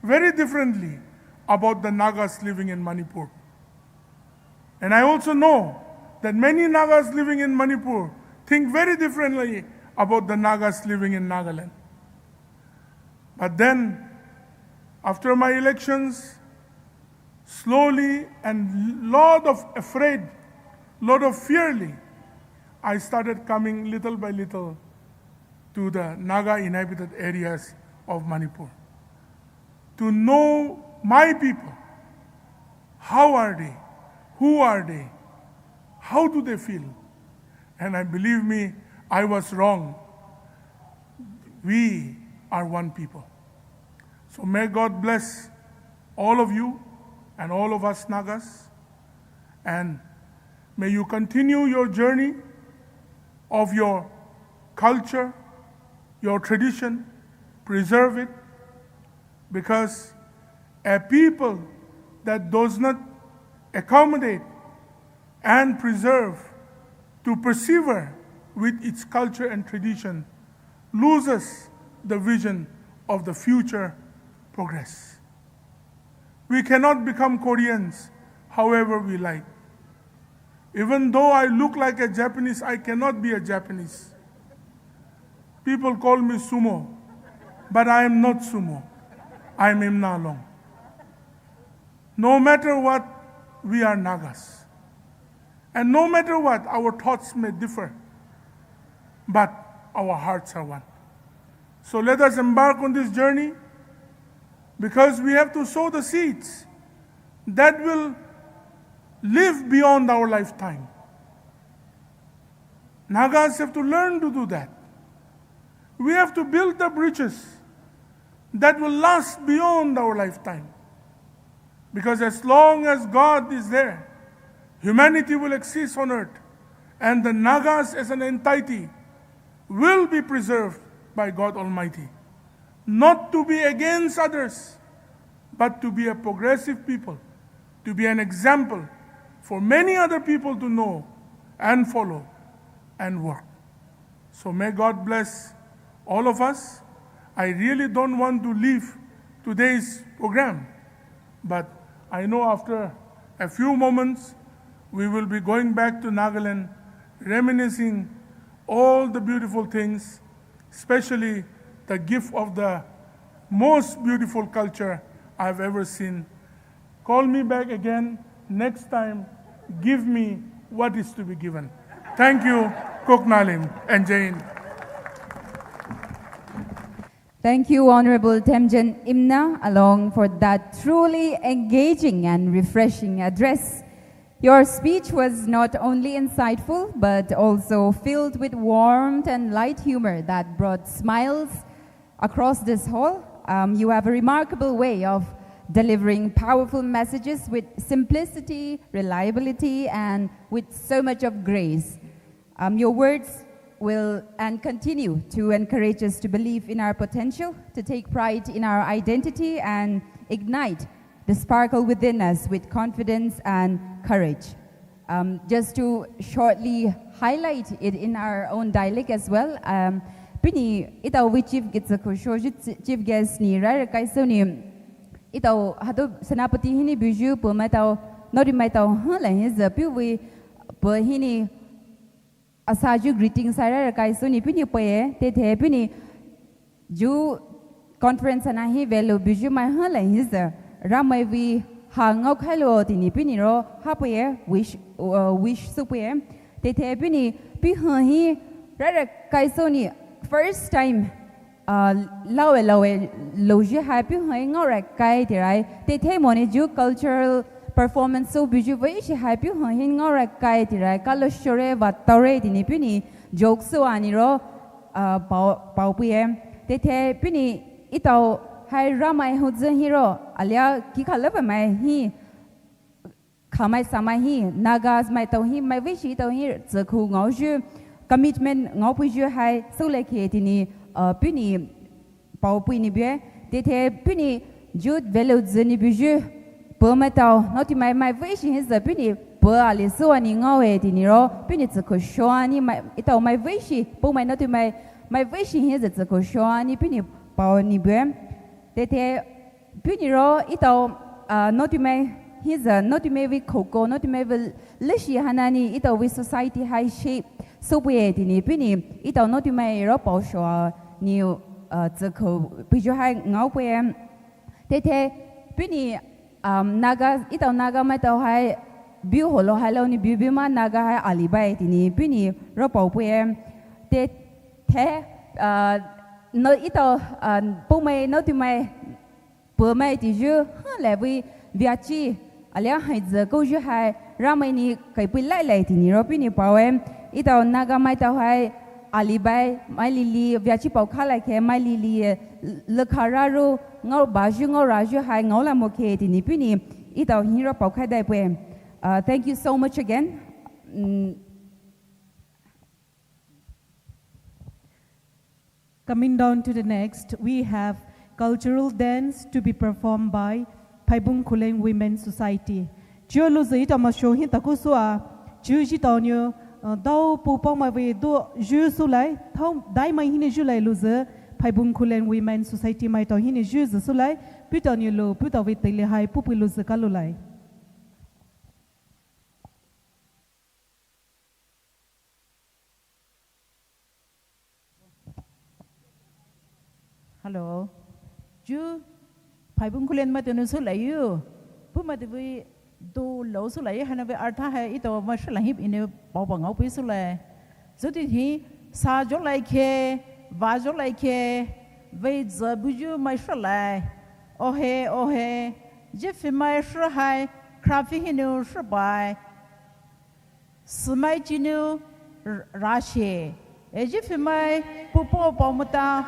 very differently about the Nagas living in Manipur. And I also know that many Nagas living in Manipur think very differently about the Nagas living in Nagaland. But then, after my elections, slowly and lot of afraid, lot of fearly, I started coming little by little to the Naga inhabited areas of Manipur to know my people. How are they? Who are they? How do they feel? And I, believe me, I was wrong. We are one people. So may God bless all of you and all of us Nagas. And may you continue your journey of your culture, your tradition, preserve it, because a people that does not accommodate and preserve to persevere with its culture and tradition loses the vision of the future progress. We cannot become Koreans however we like. Even though I look like a Japanese, I cannot be a Japanese. People call me Sumo, but I am not Sumo. I am Imna Along. No matter what, we are Nagas. And no matter what, our thoughts may differ, but our hearts are one. So let us embark on this journey, because we have to sow the seeds that will live beyond our lifetime. Nagas have to learn to do that. We have to build the bridges that will last beyond our lifetime. Because as long as God is there, Humanity will exist on earth, and the Nagas as an entity will be preserved by God Almighty. Not to be against others, but to be a progressive people, to be an example for many other people to know and follow and work. So may God bless all of us. I really don't want to leave today's program, but I know after a few moments we will be going back to Nagaland, reminiscing all the beautiful things, especially the gift of the most beautiful culture I've ever seen. Call me back again next time. Give me what is to be given. Thank you, Koknalim and Jai Hind. Thank you, Honorable Temjen Imna Along, for that truly engaging and refreshing address. Your speech was not only insightful, but also filled with warmth and light humor that brought smiles across this hall. Um, you have a remarkable way of delivering powerful messages with simplicity, reliability, and with so much of grace. Um, your words will and continue to encourage us to believe in our potential, to take pride in our identity, and ignite the sparkle within us with confidence and courage. Um, just to shortly highlight it in our own dialect as well, um, pini itaovei chief guest ko shoji chief guest ni rai rai kai so ni itao hado senapati hini buyu po mai tao nori mai tao ha la hi za piu vei po hini asa ju greeting sai rai rai kai so ni pini poe te the pini ju conference ana hi velo buyu mai ha la hi za ramai vei ha ngao khai lo tini pini ro ha poe wish uh, wish su poe te the pini pi ha hi rai rai kai so ni first time uh, lawe lawe loji hai pi ha ngao rai kai ti rai te the mo ni ju cultural performance so buyu vei shi hai pi ha hi ngao rai kai ti rai kalo shore va tore tini pini joke so ani ro uh, pao pao poe te the pini itao hai ramai hu zhen hi ro alia ki kha leva mai hi khamai samai hi Nagas mai tao hi mai vei shi tao hi zhe khu ngao ju commitment ngao pui ju hai so le ke tini uh, pini pao pui ni bue te the pini ju velo zhe ni buyu po mai tao noti mai mai vei shi hi za pini po ali so ani ngao e tini ro pini zhe khu sho ani mai itao mai vei shi po mai noti mai mai vei shi hi za zhe khu sho ani pini pao ni bue te the pini ro itao uh, noti mai hi za noti mai vei khoko noti mai vei leshi hanani itao vei society hai shape so pui e tini pini itao noti mai ro pao sho ni uh, zhe khu pui ju hai ngao pui e te the pini um, Naga itao Naga mai tao hai biu holo hai lo ni biu biu ma Naga hai ali bai tini pini ro pao pui e te the uh, no itao uh, po mai noti mai po mai ti ju ha le vei via chi alia hai zhe ko ju hai ramai ni kai pui lai lai tini ro pini pao e itao Naga mai tao hai ali bai mai lili via chi pao kha lai ke mai lili le kha ra ru ngao ba ju ngao ra ju hai ngao la mo ke tini pini itao hi ro pao khai dai pui uh, thank you so much again. Mm. Coming down to the next, we have cultural dance to be performed by Phaibung Khullen Women Society. Chiyo luzu itao masho hin taku sua, chiyo jitao niu, uh, dao pu pao mai vei do ju sulai, tao dai mai hini ju lai luzu, Phaibung Khullen Women Society mai tao hini ju zu sulai, putao niu lu, putao vei tele hai, pupu luzu kalulai. Hello. Ju Phaibung Khullen maitao nou sulai yu. Pu maitao vei do lo sulai yu hana vei artha hai itao mai shalai hip ine pao pao ngao pui sulai. Zuti hi sa jolai ke, va jolai ke, vei zhe buyu mai shalai. Ohe, ohe, je fi mai shalai, krafi hinu shalai. Sümai chinu rashi, eji fimai pupo paomuta,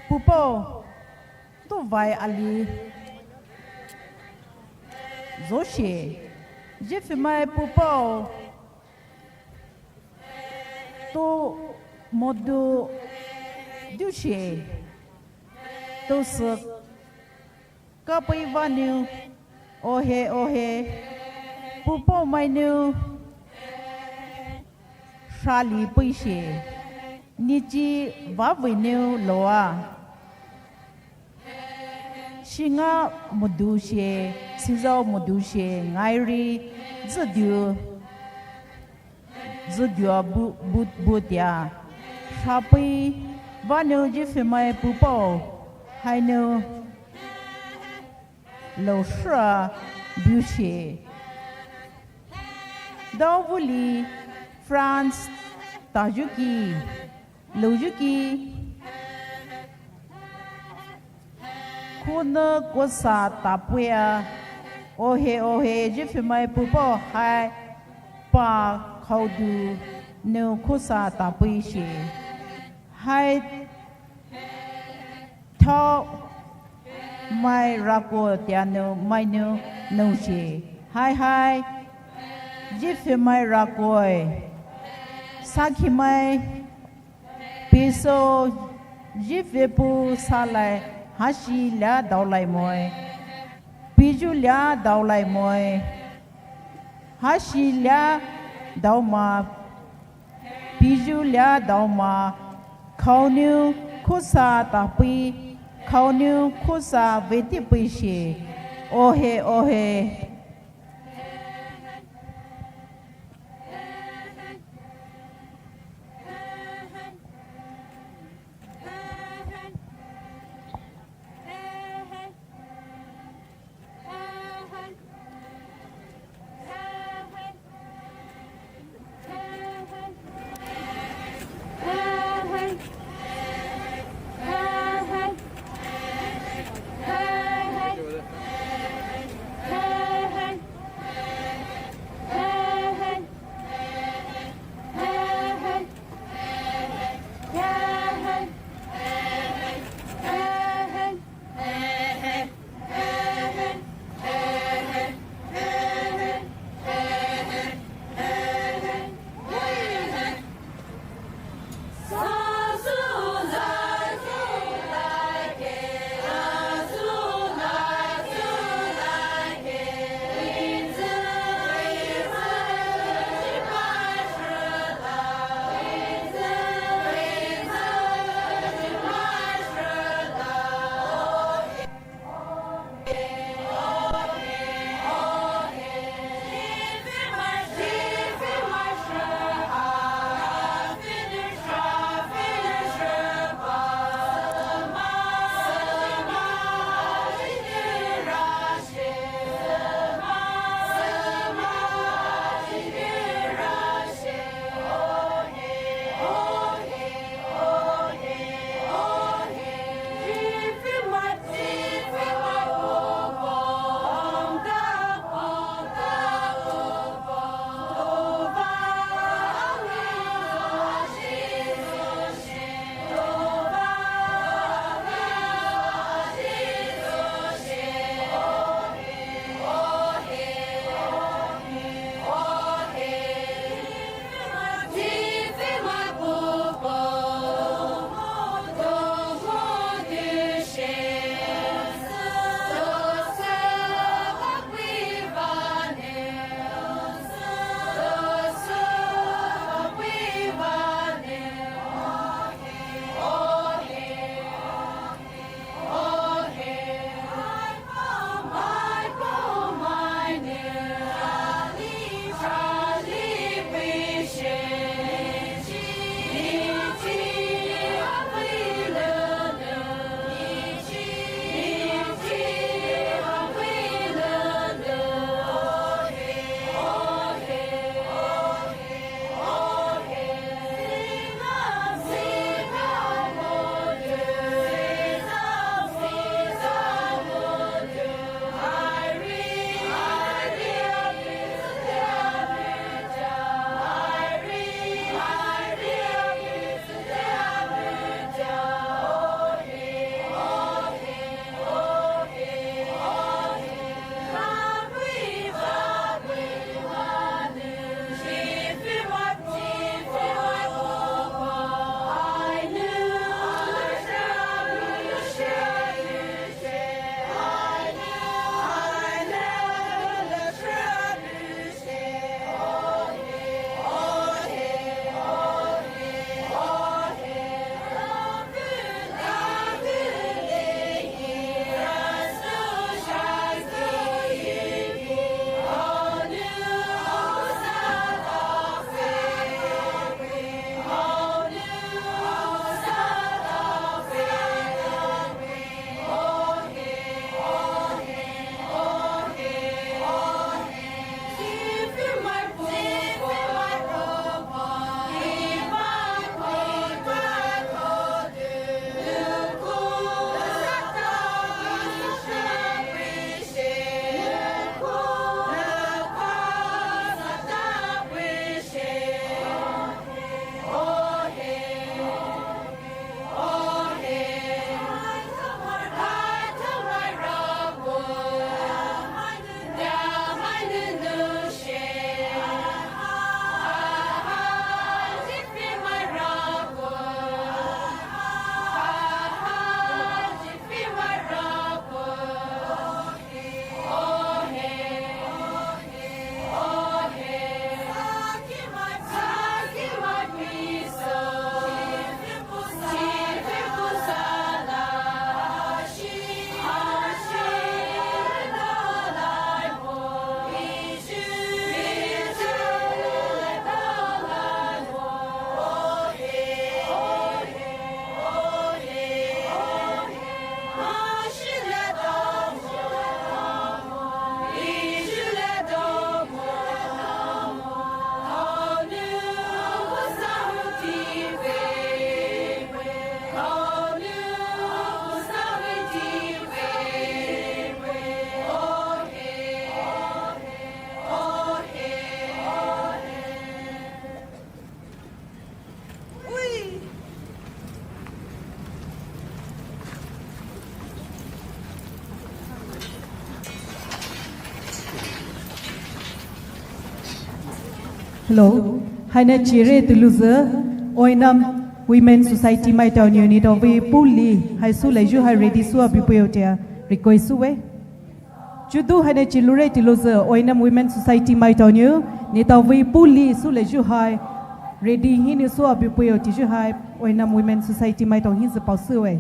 pupo, tuvai ali, zoshi, Zhifümai pupao tou modu dushi, tousü kapei vanou, ohe ohe, pupao mainou sali peishi, nichi vavinou loua. Shinga modu shi, sizao modu shi, ngairi, züdu, züdua bu, bu, butia. Shapei vanou Zhifümai pupao hainou lousha bushi. Daovuli France tajuki, loujuki, khunü kosa tapuia, ohe ohe Zhifümai pupao hai pa khaodu nou kosa tapuishi. Hai thao mai rako tianou mainou noushi. Hai hai, Zhifümai rakoe. Sakimai, piso, Zhifü pu salai, hashi lia daolai moe. Piju lia daolai moe. Hashi lia daoma, piju lia daoma, khaonou kosa tapui, khaonou kosa vetipuishi, ohe ohe. Hello, haina chire tulu zü, Oinam Women Society maitao niu nitaovei puli, hai sü leju hai ready sü abi puyo tea request sü we. Chudu haina chilure tulu zü, Oinam Women Society maitao niu nitaovei puli sü leju hai ready hinou sü abi puyo tiju hai, Oinam Women Society maitao hi zü pao sü we.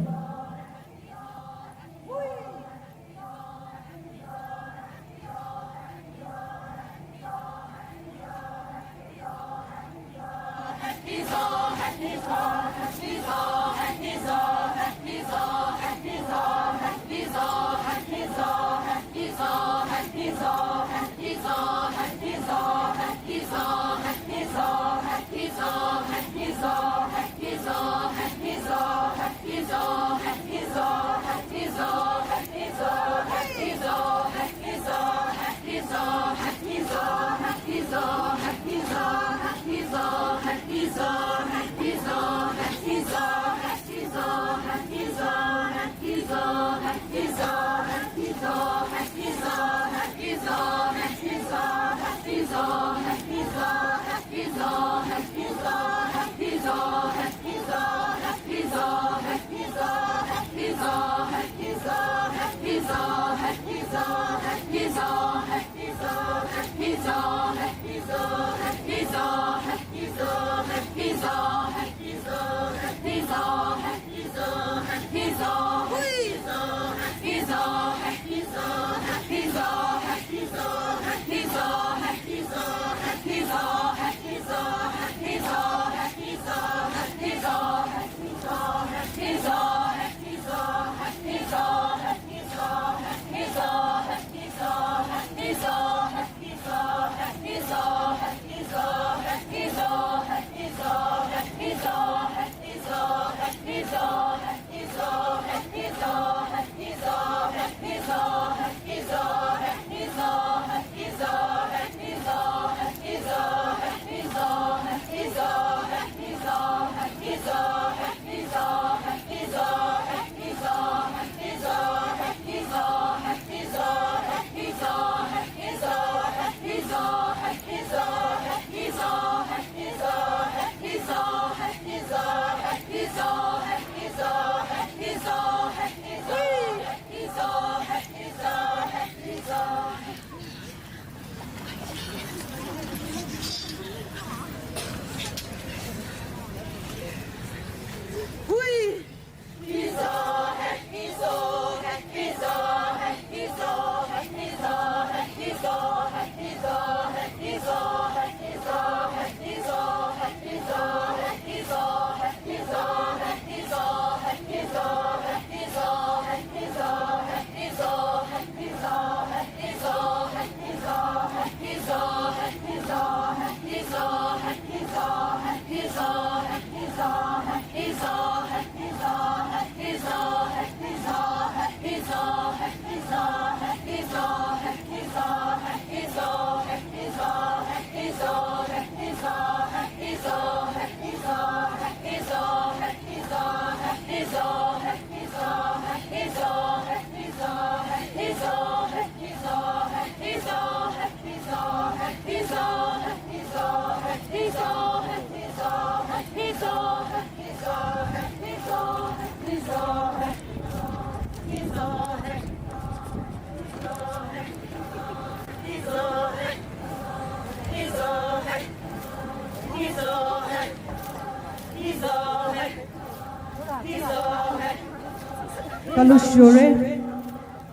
Kalu shore,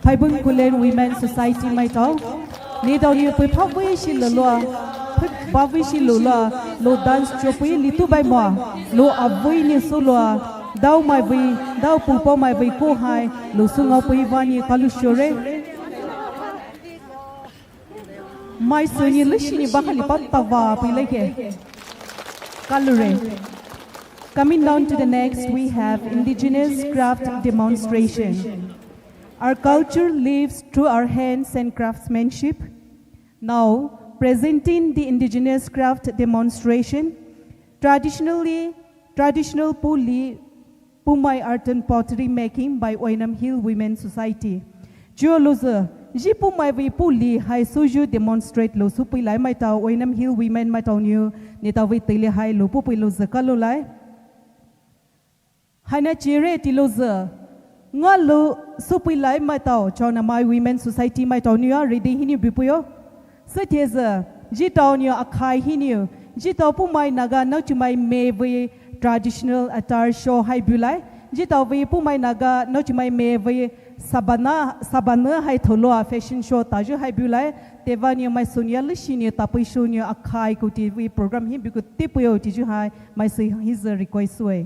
Phaibung Khullen Women Society maitao. Nitao ni pui phabui shi lulua, phabui shi lulua, lo dance chopui litu bai moa, lo abui ni sulua, dau mai bui, dau pupo mai bui ko hai, lo sungau pui vani kalu shore. Mai suni lushini bakali patava pileke. Kalure. Coming down to the next, we have indigenous craft demonstration. Our culture lives through our hands and craftsmanship. Now, presenting the indigenous craft demonstration, traditionally, traditional Puli Pumai art and pottery making by Oinam Hill Women Society. Chuo luzü, Zhi puhmai vei puh li hai souyu demonstrate lou soupeilai maitao Oinam Hill Women maitao nou, neletao vei teile hai lou puhpei louzü kaloulai. Haina chire tilouzü, ngaolou soupeilai maitao Chaonamai Women Society maitao nou a ready hinou bupeio. Süthezü, zhitao nou akhai hinou, zhitao puhmai Naga naotumai me vei traditional attire show hai bulai, zhitao vei puhmai Naga naotumai me vei sabana, sabana hai tholoua fashion show tayu hai bulai, tevanou maisou nou a leshi nou tapei show nou akhai kuti vei program hi buko tepeio tiyu hai maisou hisü request soue.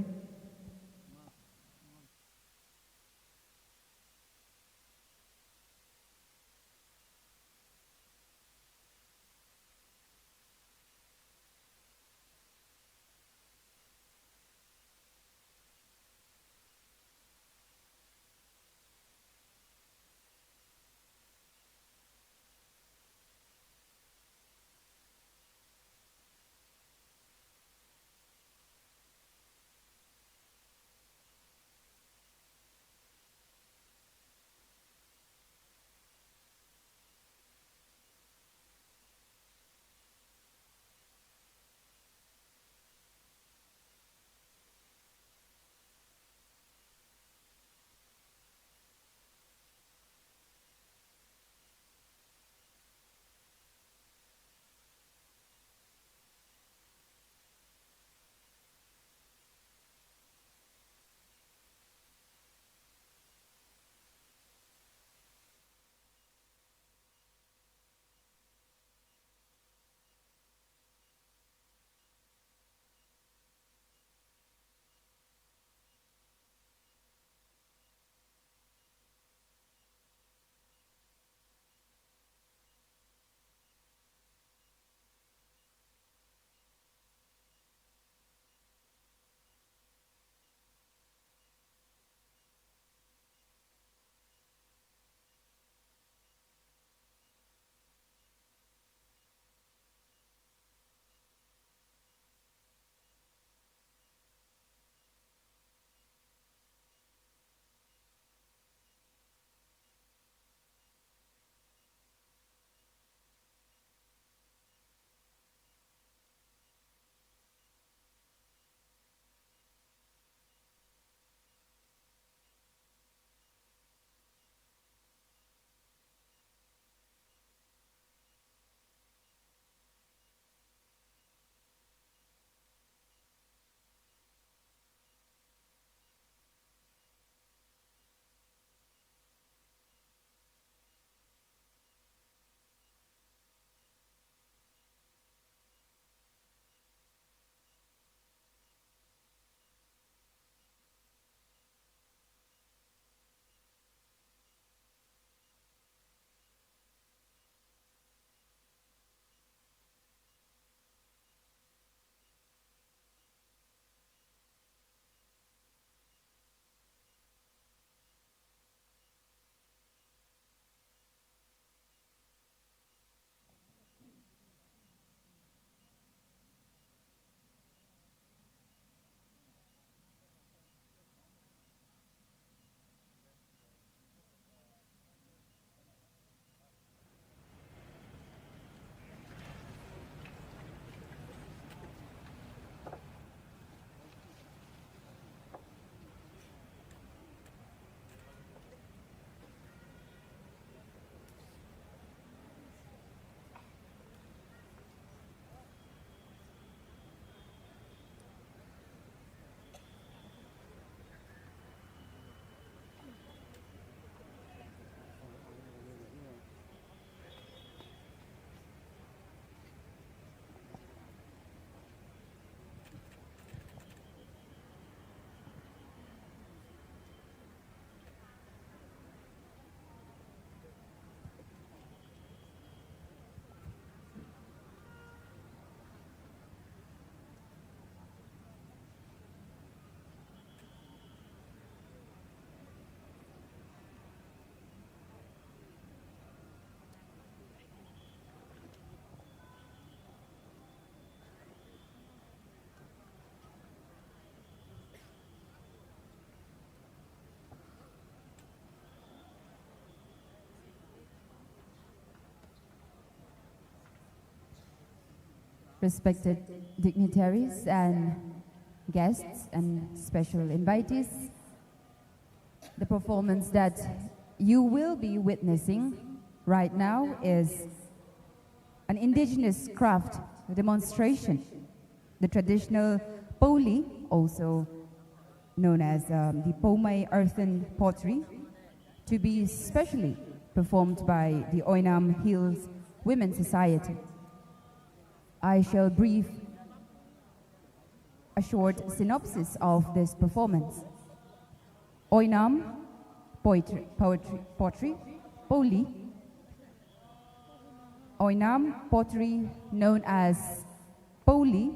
Respected dignitaries and guests and special invitees, the performance that you will be witnessing right now is an indigenous craft demonstration, the traditional pouli, also known as, um, the Poumai earthen pottery, to be specially performed by the Oinam Hills Women's Society. I shall brief a short synopsis of this performance. Oinam poetry, poetry, pottery, pouli. Oinam pottery, known as pouli,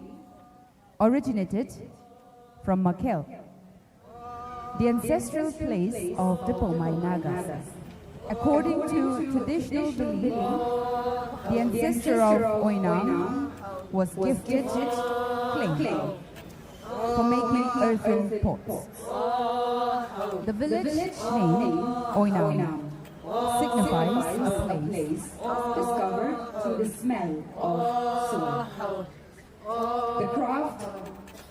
originated from Makel, the ancestral place of the Poumai Nagas. According to traditional belief, the ancestor of Oinam was gifted clay for making earthen pots. The village name Oinam signifies a place discovered through the smell of soil. The craft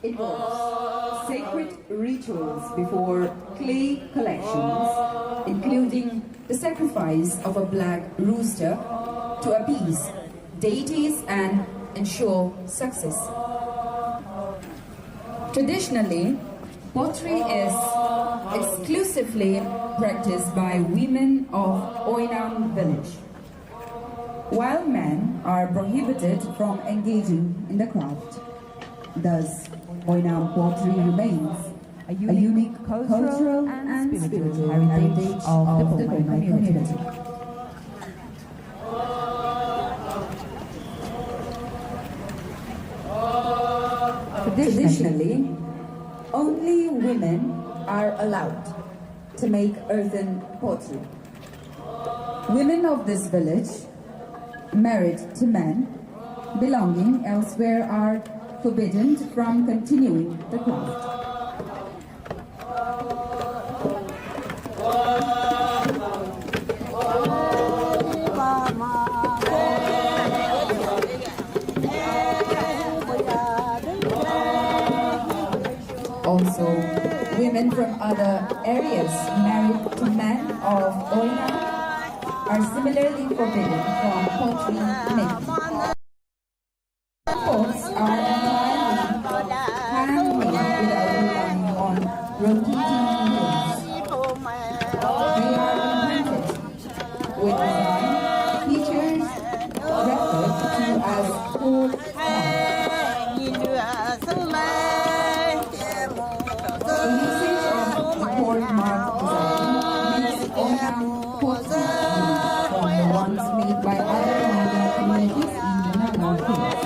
involves sacred rituals before clay collections, including the sacrifice of a black rooster to appease deities and ensure success. Traditionally, pottery is exclusively practiced by women of Oinam village, while men are prohibited from engaging in the craft. Thus, Oinam pottery remains a unique cultural and spiritual heritage of the Poumai community. Traditionally, only women are allowed to make earthen pottery. Women of this village, married to men, belonging elsewhere, are forbidden from continuing the craft. Also, women from other areas married to men of Oinam are similarly forbidden from pottery making. Pots are entirely handmade without relying on rotating needles. They are imprinted with design features referred to as core marks. The usage of the core mark design makes Oinam pots unique from the ones made by other Naga communities in the Naga Hills.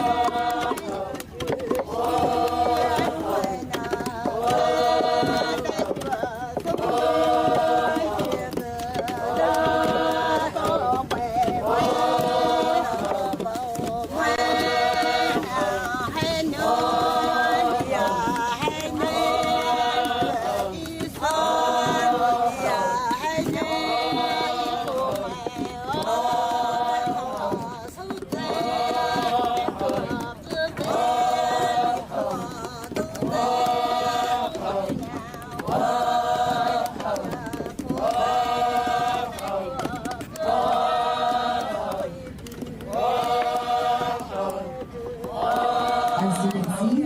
As you can see,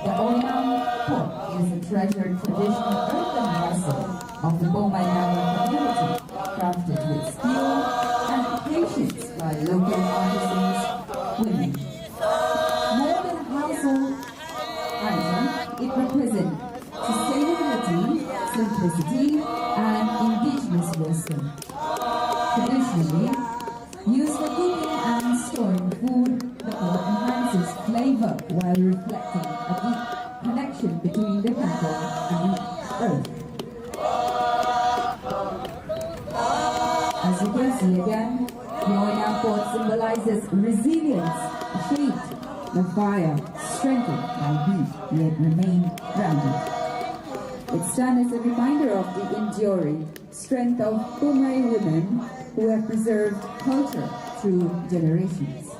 the Oinam pot is a treasured traditional earthen vessel of the Poumai Naga community, crafted with skill and patience by local artisans women. More than a household item, it represents sustainability, simplicity, and indigenous wisdom. Traditionally used for cooking and storing food, the pot enhances flavor while reflecting a deep connection between the people and earth. As you can see again, the Oinam pot symbolizes resilience, shaped by fire, strengthened by heat, yet remain grounded. It stands as a reminder of the enduring strength of Poumai women who have preserved culture through generations.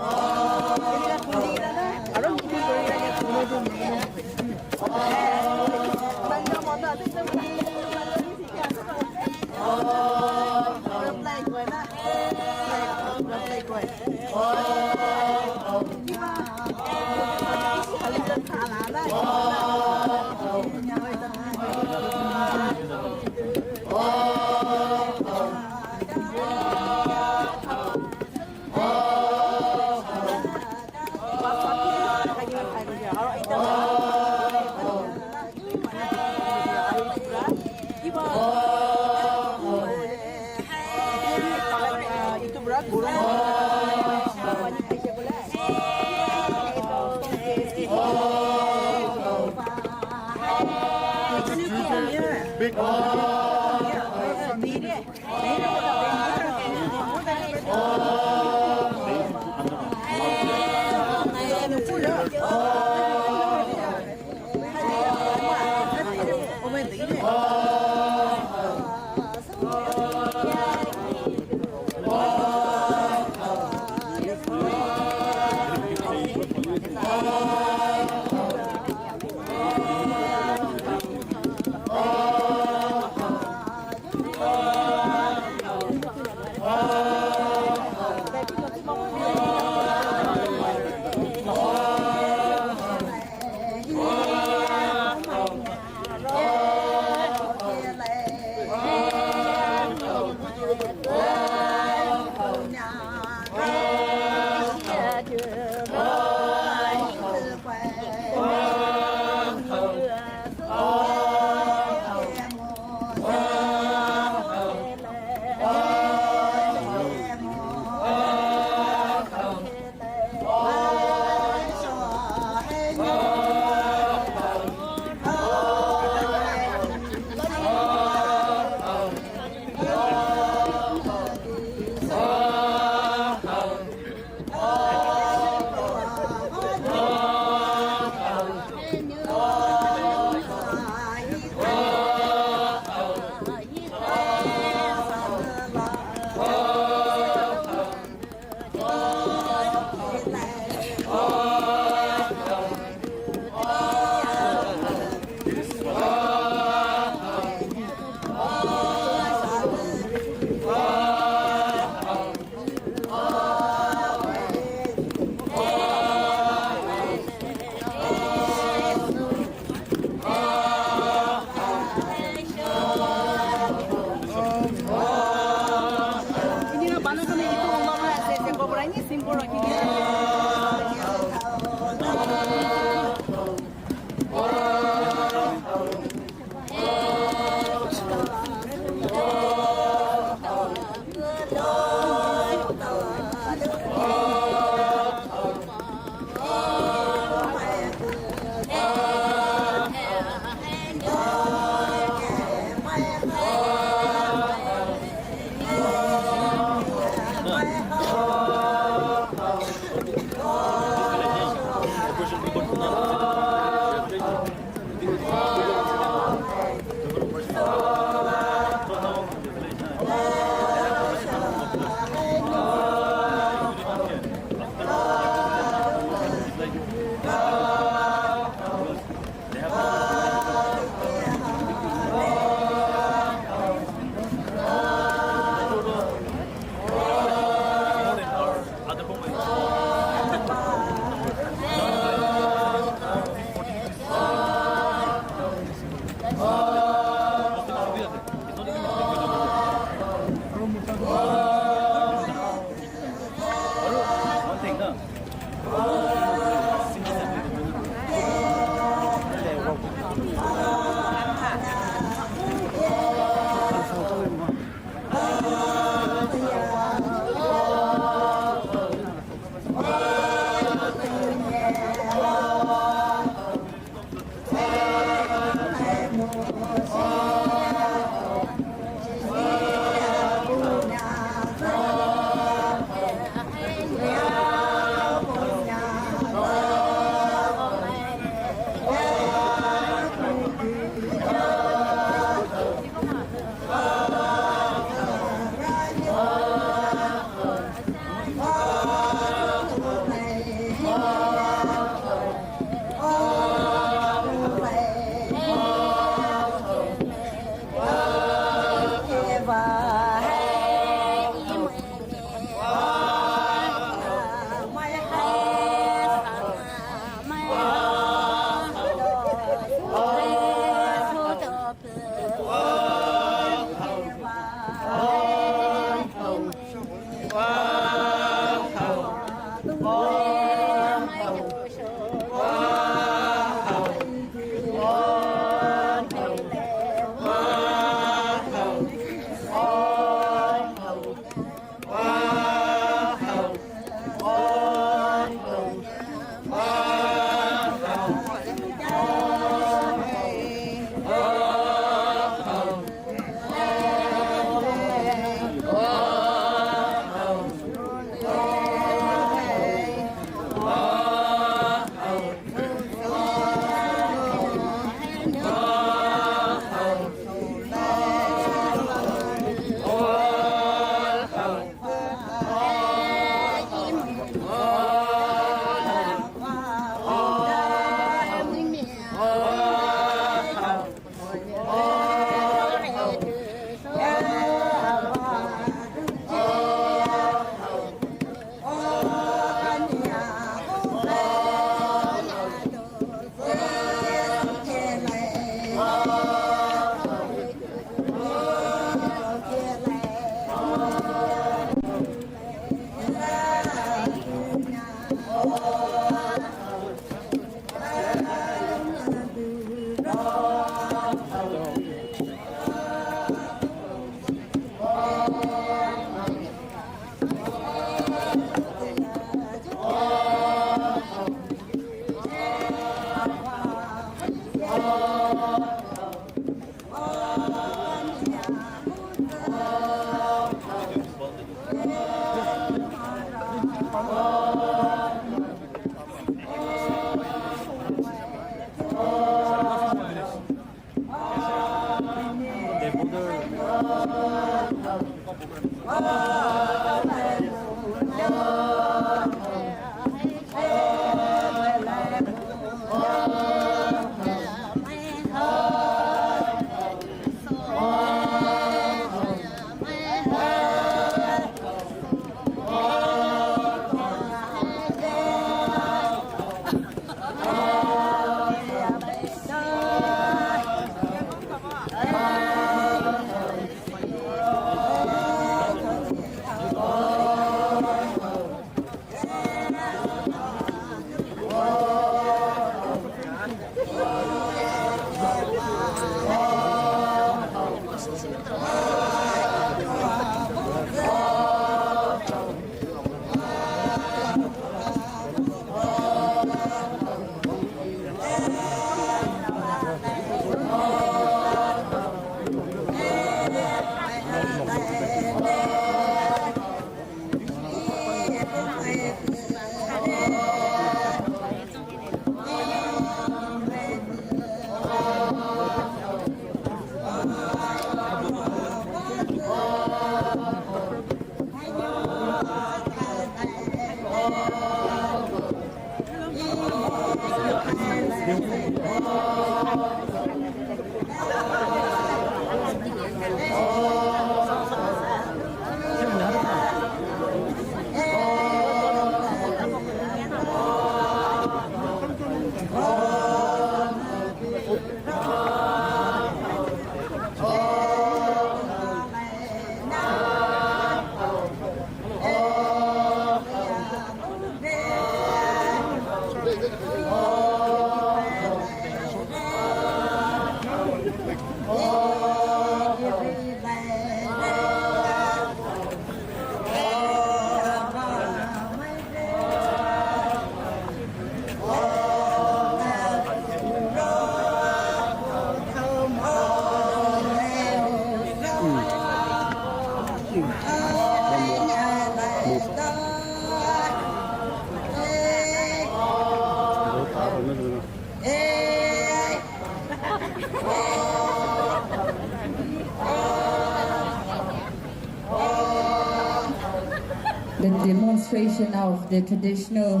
The demonstration of the traditional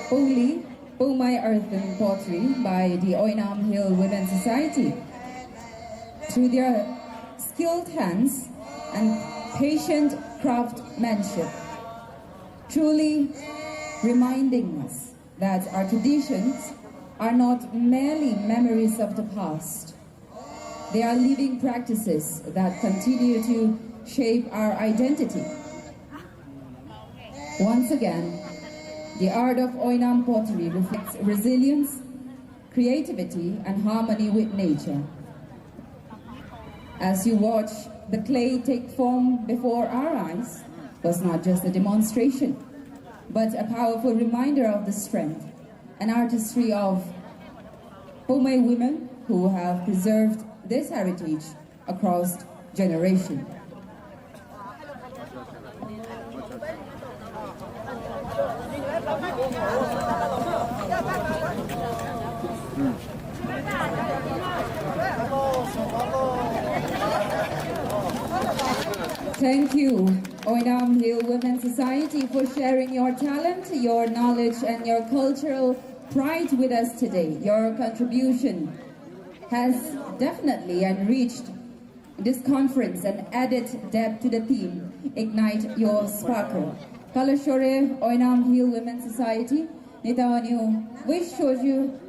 Pouli, Poumai earthen pottery by the Oinam Hill Women's Society. Through their skilled hands and patient craftsmanship, truly reminding us that our traditions are not merely memories of the past. They are living practices that continue to shape our identity. Once again, the art of Oinam pottery reflects resilience, creativity, and harmony with nature. As you watch the clay take form before our eyes, was not just a demonstration, but a powerful reminder of the strength and artistry of Poumai women who have preserved this heritage across generations. Thank you, Oinam Hill Women's Society, for sharing your talent, your knowledge, and your cultural pride with us today. Your contribution has definitely enriched this conference and added depth to the theme, Ignite Your Sparkle. Kalo shore Oinam Hill Women's Society, nitao niu wish shoju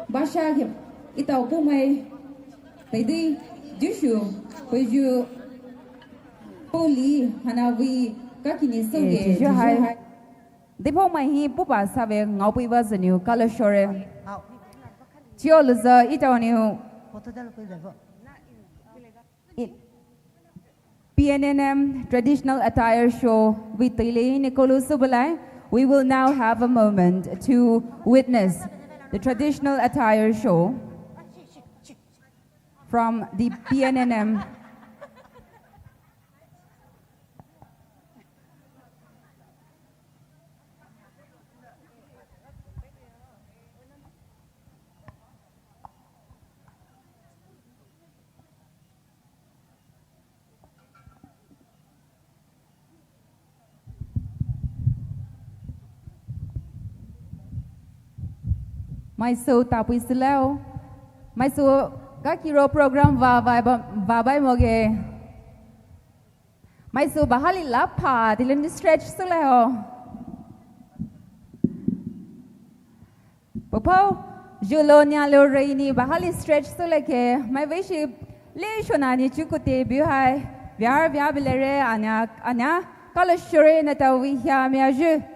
basha ke itao Poumai pedi jushu peju Pouli hana wi kakini soge. Eh, jushu hai. Dipho mai hi pupa save ngaopuiva züniu kalo shore. Chioluza itao niu. I-, P N N M traditional attire show with Tele Nikolu Subulai. We will now have a moment to witness the traditional attire show from the P N N M. Maiso tapui sulao. Maiso kakiro program va, va, va, va bai moge. Maiso bahali lapha, tilin stretch sulao. Popo, julo nialo reini bahali stretch suleke, mai veshi le shona ni chukute biu hai, viar via bilere anya, anya, kalo shore na tawi hia miaju.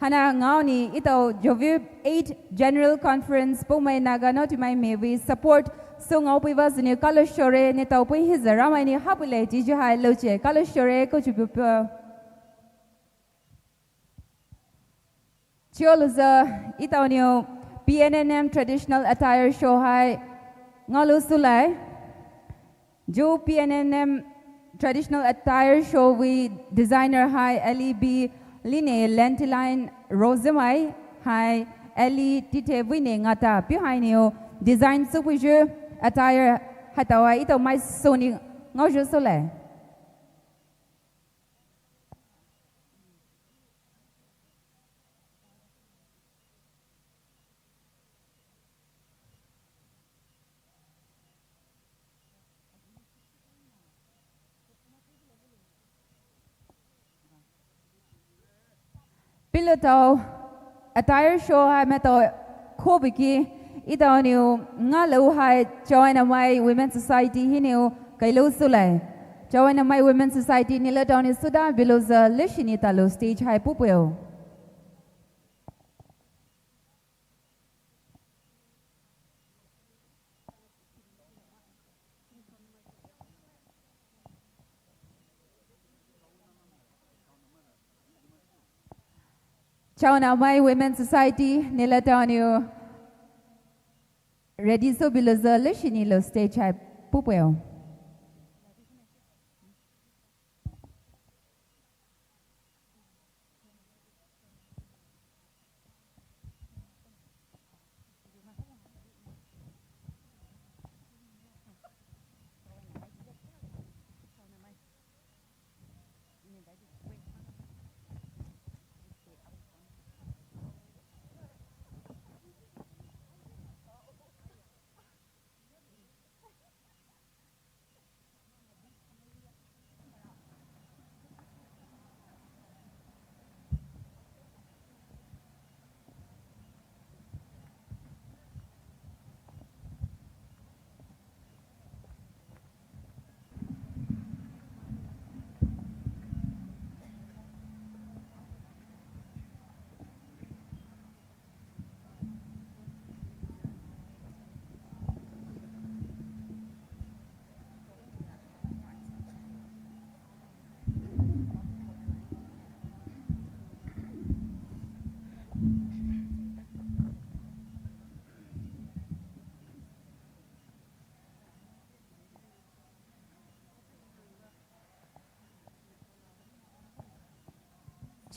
Hana ngaoni itao Joviu eight General Conference Poumai Naga Naotumai Mevi support so ngaopuiva züniu kalo shore nitao pui hi zara mai ni hapule tiju hai loche kalo shore kochupupa. Chioluza itao niu P N N M traditional attire show hai ngaolu sulai. Ju P N N M traditional attire show wi designer hai L E B Line Lentiline Rosemai hai L E Tite wine ngata piu hai niu design supuju attire hai tawa itao maiso ni ngaoju sulai. Pilotao attire show hai maitao khobiki itao niu ngaolu hai Chawanamai Women Society hiniu kailo sulai. Chawanamai Women Society nila tao ni suda biloza leshini talo stage hai pupueo. Chawanamai Women Society nila tao niu ready so biloza leshini lo stage hai pupueo.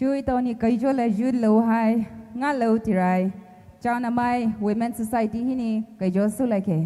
Tui tao ni kaijo la ju lou hai, nga lou tirai. Chao namai Women Society hinou kaijo sulaike.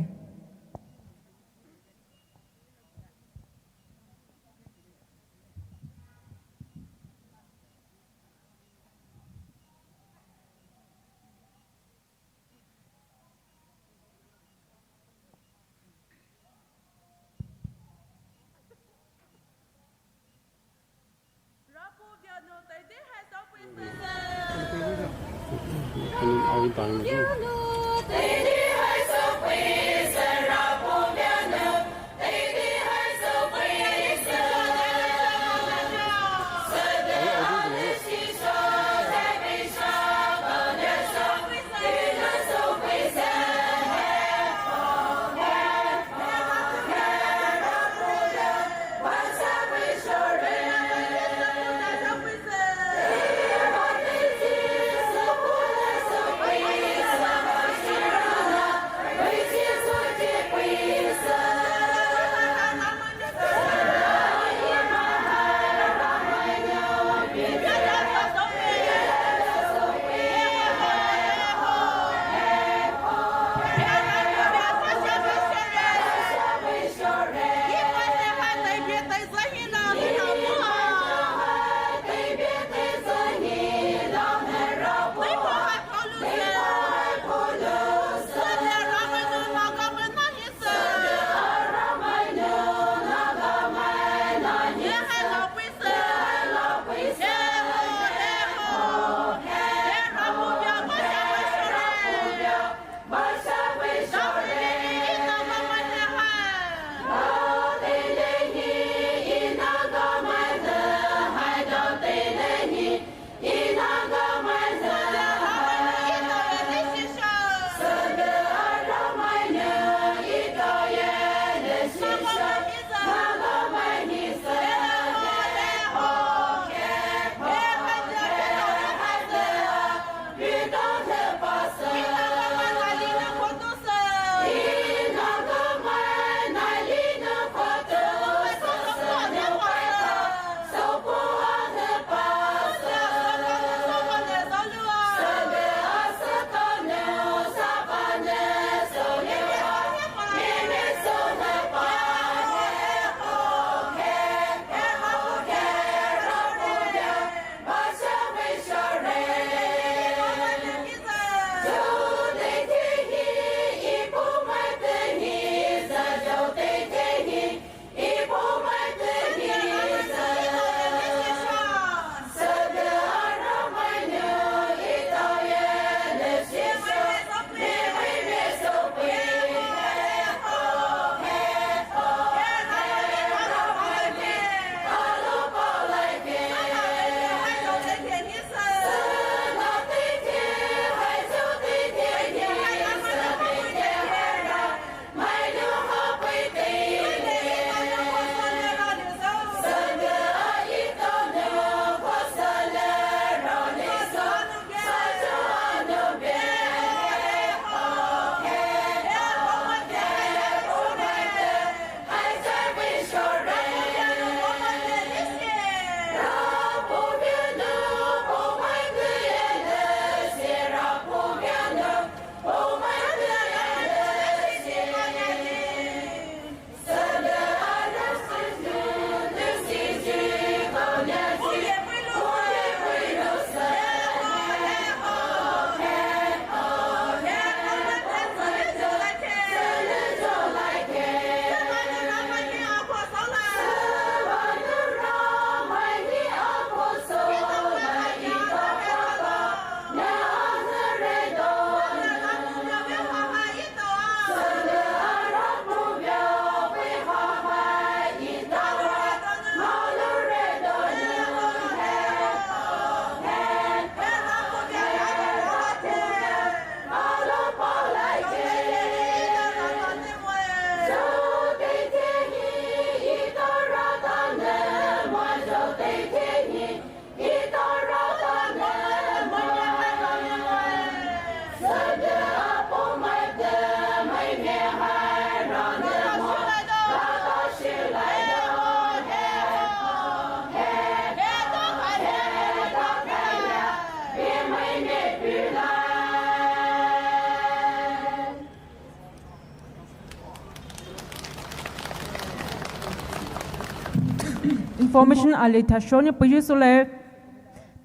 Information ali thasho nou puyu sule.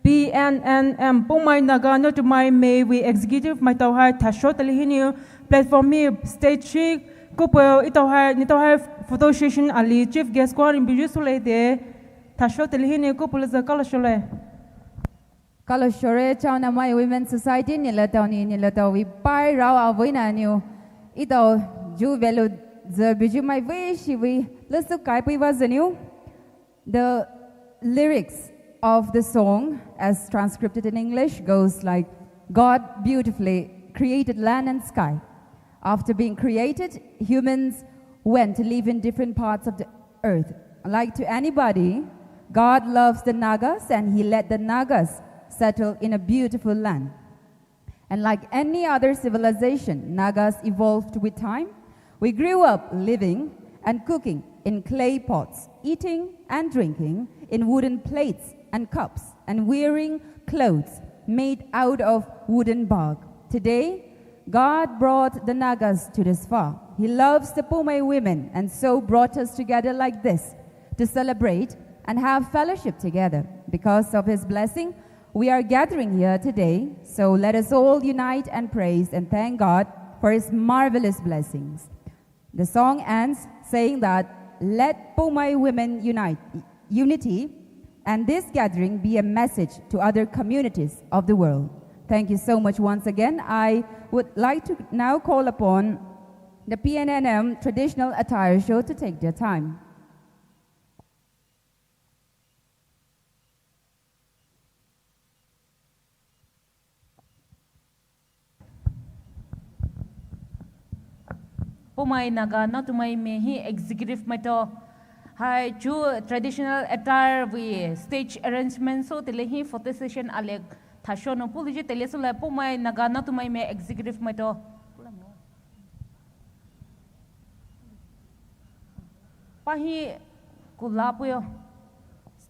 P N N M, Poumai Naga Naotumai Me vei executive maitao hai thasho teile hinou platform hi stage hi kupu etao hai, neletao hai photo session ali chief guest koa rin puyu sule de. Thasho teile hinou kupu le za kalo shole. Kalo shore, Chaonamai Women Society neletao nou, neletao vei pai rao avei na nou etao ju velu za puyu mai vei shi vei lesu kai pui va za nou. The lyrics of the song, as transcribed in English, goes like, "God beautifully created land and sky. After being created, humans went to live in different parts of the earth. Like to anybody, God loves the Nagas and he let the Nagas settle in a beautiful land. And like any other civilization, Nagas evolved with time. We grew up living and cooking in clay pots, eating and drinking in wooden plates and cups, and wearing clothes made out of wooden bark. Today, God brought the Nagas to this far. He loves the Poumai women and so brought us together like this to celebrate and have fellowship together. Because of his blessing, we are gathering here today, so let us all unite and praise and thank God for his marvelous blessings." The song ends saying that let Poumai women unite, unity and this gathering be a message to other communities of the world. Thank you so much once again. I would like to now call upon the P N N M traditional attire show to take their time. Poumai Naga Naotumai Me hi executive maitao hai chu traditional attire vei stage arrangement sou teile hi photo session ali thasho nou puyu teile sule Poumai Naga Naotumai Me executive maitao. Pa hi kula puyo.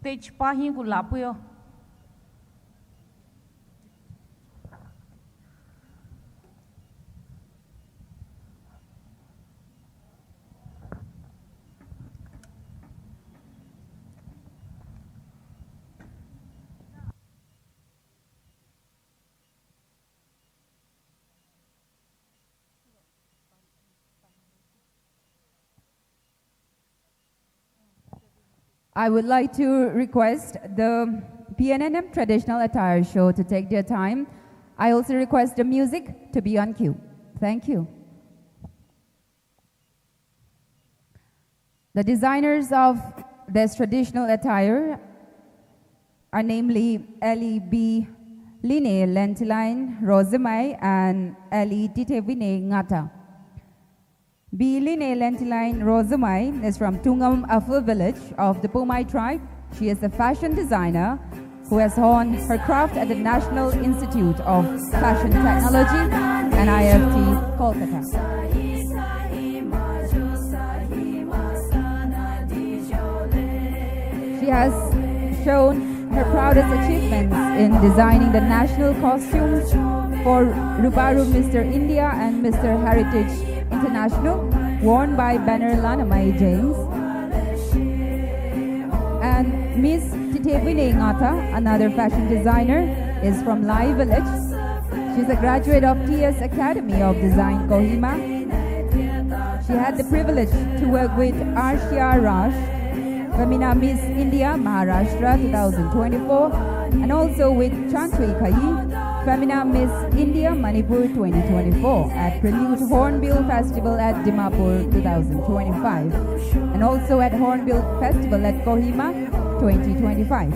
Stage pa hi kula puyo. I would like to request the P N N M traditional attire show to take their time. I also request the music to be on cue. Thank you. The designers of this traditional attire are namely Ellie B Line Lentiline Rozemai and Ellie Titevine Ngata. B Line Lentiline Rozemai is from Tungam Afu village of the Poumai tribe. She is a fashion designer who has honed her craft at the National Institute of Fashion Technology, N I F T, Kolkata. She has shown her proudest achievements in designing the national costumes for Rubaru Mister India and Mister Heritage International, worn by Banner Lanamai James. And Miss Titevine Ngata, another fashion designer, is from Lai Village. She's a graduate of T S Academy of Design Kohima. She had the privilege to work with Arshia Raj, Femina Miss India Maharashtra two thousand twenty-four, and also with Chantwi Khayi, Femina Miss India Manipur twenty twenty-four, at Prelude Hornbill Festival at Dimapur two thousand twenty-five, and also at Hornbill Festival at Kohima twenty twenty-five.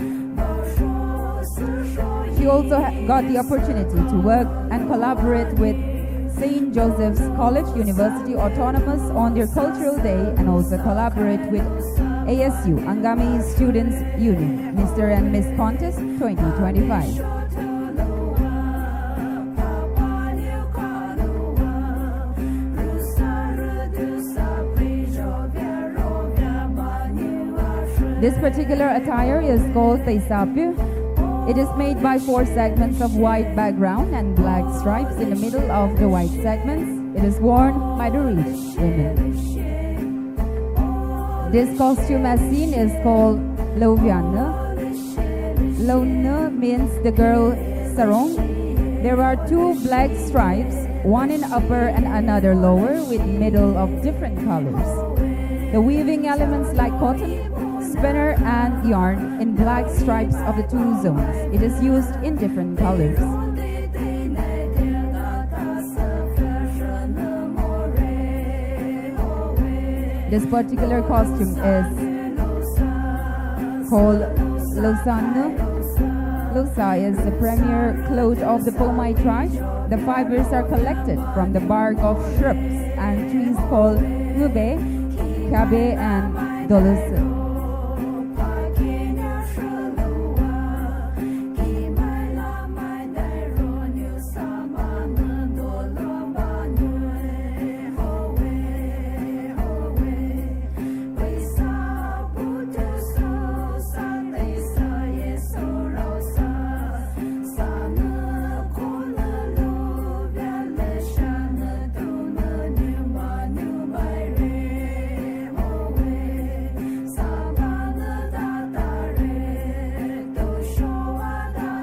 She also ha-, got the opportunity to work and collaborate with Saint Joseph's College, University Autonomous on their cultural day, and also collaborate with A S U, Angami Students Union, Mister and Miss Contest twenty twenty-five. This particular attire is called Teisapu. It is made by four segments of white background and black stripes in the middle of the white segments. It is worn by the rich women. This costume, as seen, is called Lovianü. Lounü means the girl sarong. There are two black stripes, one in upper and another lower, with middle of different colors. The weaving elements like cotton, spinner, and yarn in black stripes of the two zones. It is used in different colors. This particular costume is called Losanü. Losa is the premier cloth of the Poumai tribe. The fibers are collected from the bark of shrubs and trees called ngube, kabe, and dolosu.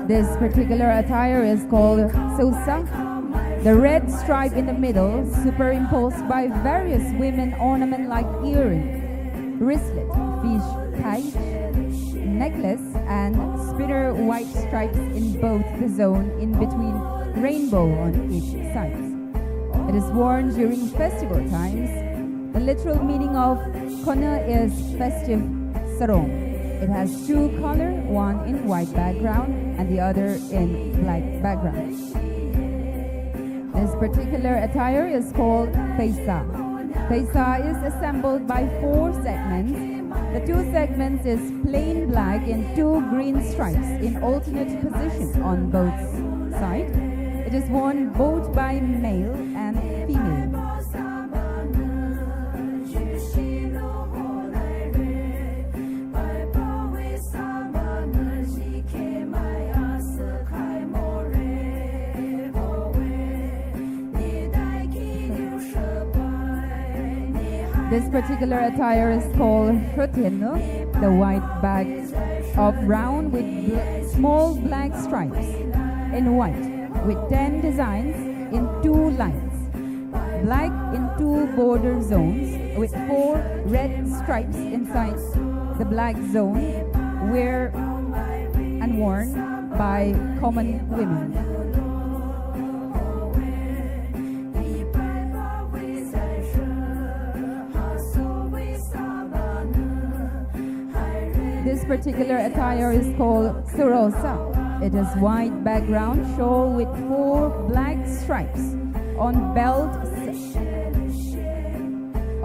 This particular attire is called Sousa. The red stripe in the middle, superimposed by various women ornament like earring, wristlet, fish cage, necklace, and spinner white stripes in both the zone in between rainbow on each side. It is worn during festival times. The literal meaning of konü is festive sarong. It has two color, one in white background and the other in black background. This particular attire is called peisa. Peisa is assembled by four segments. The two segments is plain black and two green stripes in alternate position on both sides. It is worn both by male and female. This particular attire is called Hrotenu, the white bag of round with bl- small black stripes in white with ten designs in two lines. Black in two border zones with four red stripes inside the black zone, wear and worn by common women. This particular attire is called Surosa. It is white background shawl with four black stripes on belt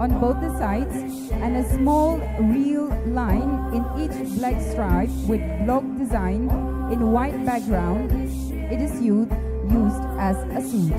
on both the sides and a small real line in each black stripe with block design in white background. It is used, used as a suit.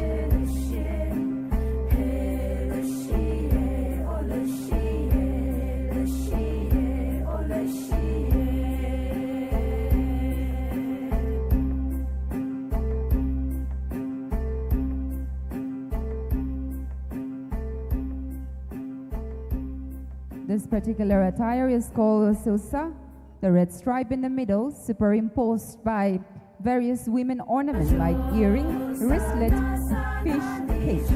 This particular attire is called Susa, the red stripe in the middle, superimposed by various women ornaments like earring, wristlet, fish cage,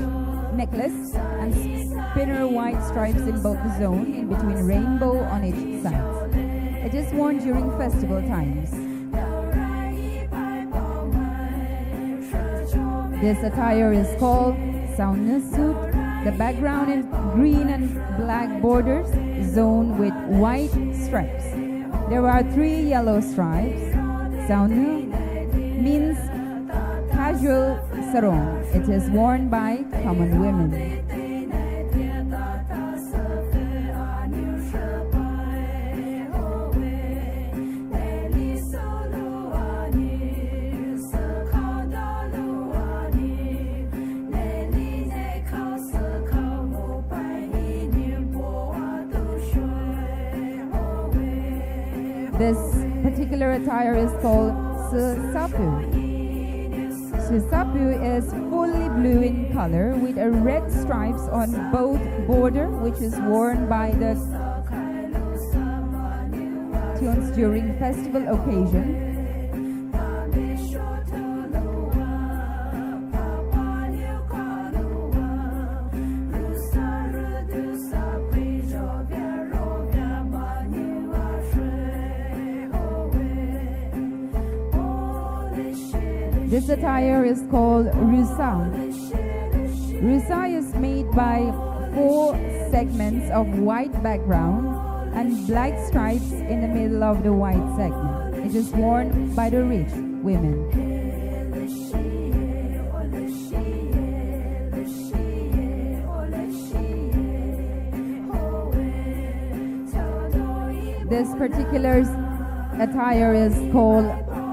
necklace, and spinner white stripes in both the zone in between rainbow on each side. It is worn during festival times. This attire is called Saunu suit. The background is green and black borders, zone with white stripes. There are three yellow stripes. Saunu means casual sarong. It is worn by common women. This particular attire is called Susapu. Susapu is fully blue in color with a red stripes on both border, which is worn by the during festival occasion. This attire is called rusa. Rusa is made by four segments of white background and black stripes in the middle of the white segment. It is worn by the rich women. This particular attire is called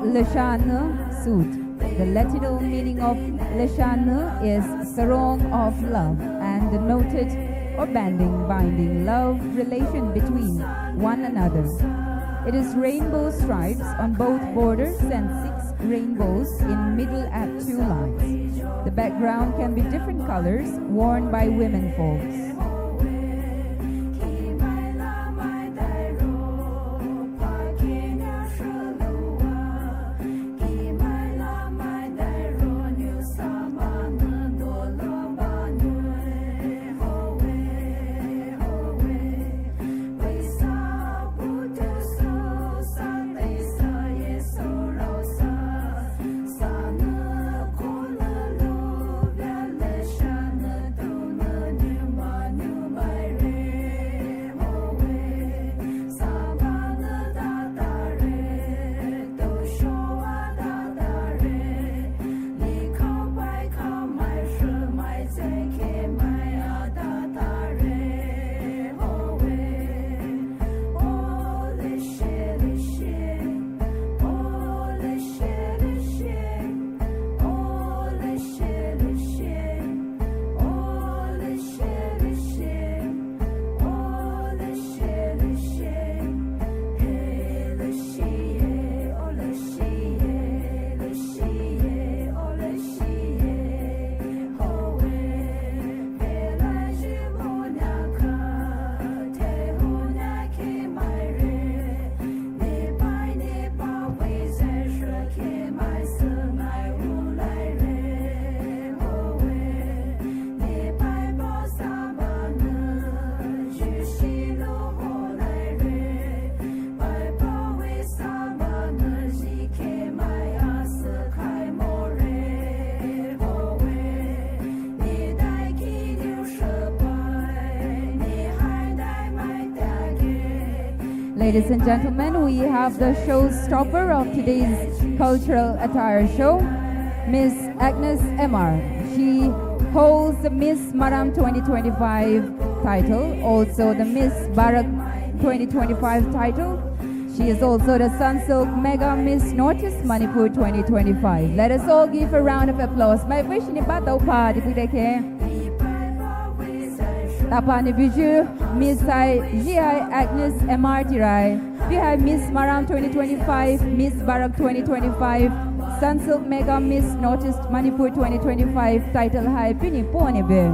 Leshana suit. The Latino meaning of Leshana is sarong of love and denoted or binding, binding love relation between one another. It is rainbow stripes on both borders and six rainbows in middle at two lines. The background can be different colors worn by women folks. Ladies and gentlemen, we have the showstopper of today's cultural attire show, Miss Agnes M R. She holds the Miss Maram twenty twenty-five title, also the Miss Barak twenty twenty-five title. She is also the Sunsilk Mega Miss Northeast Manipur twenty twenty-five. Let us all give a round of applause. Mai wish ni ba tau pa di pi de ke. Tapa ni biju Miss Hai, Ji Hai Agnes M R Tirai. Pi hai Miss Maram twenty twenty-five, Miss Barak twenty twenty-five, Sunsilk Mega Miss Northeast Manipur twenty twenty-five title hai pi ni po ni be.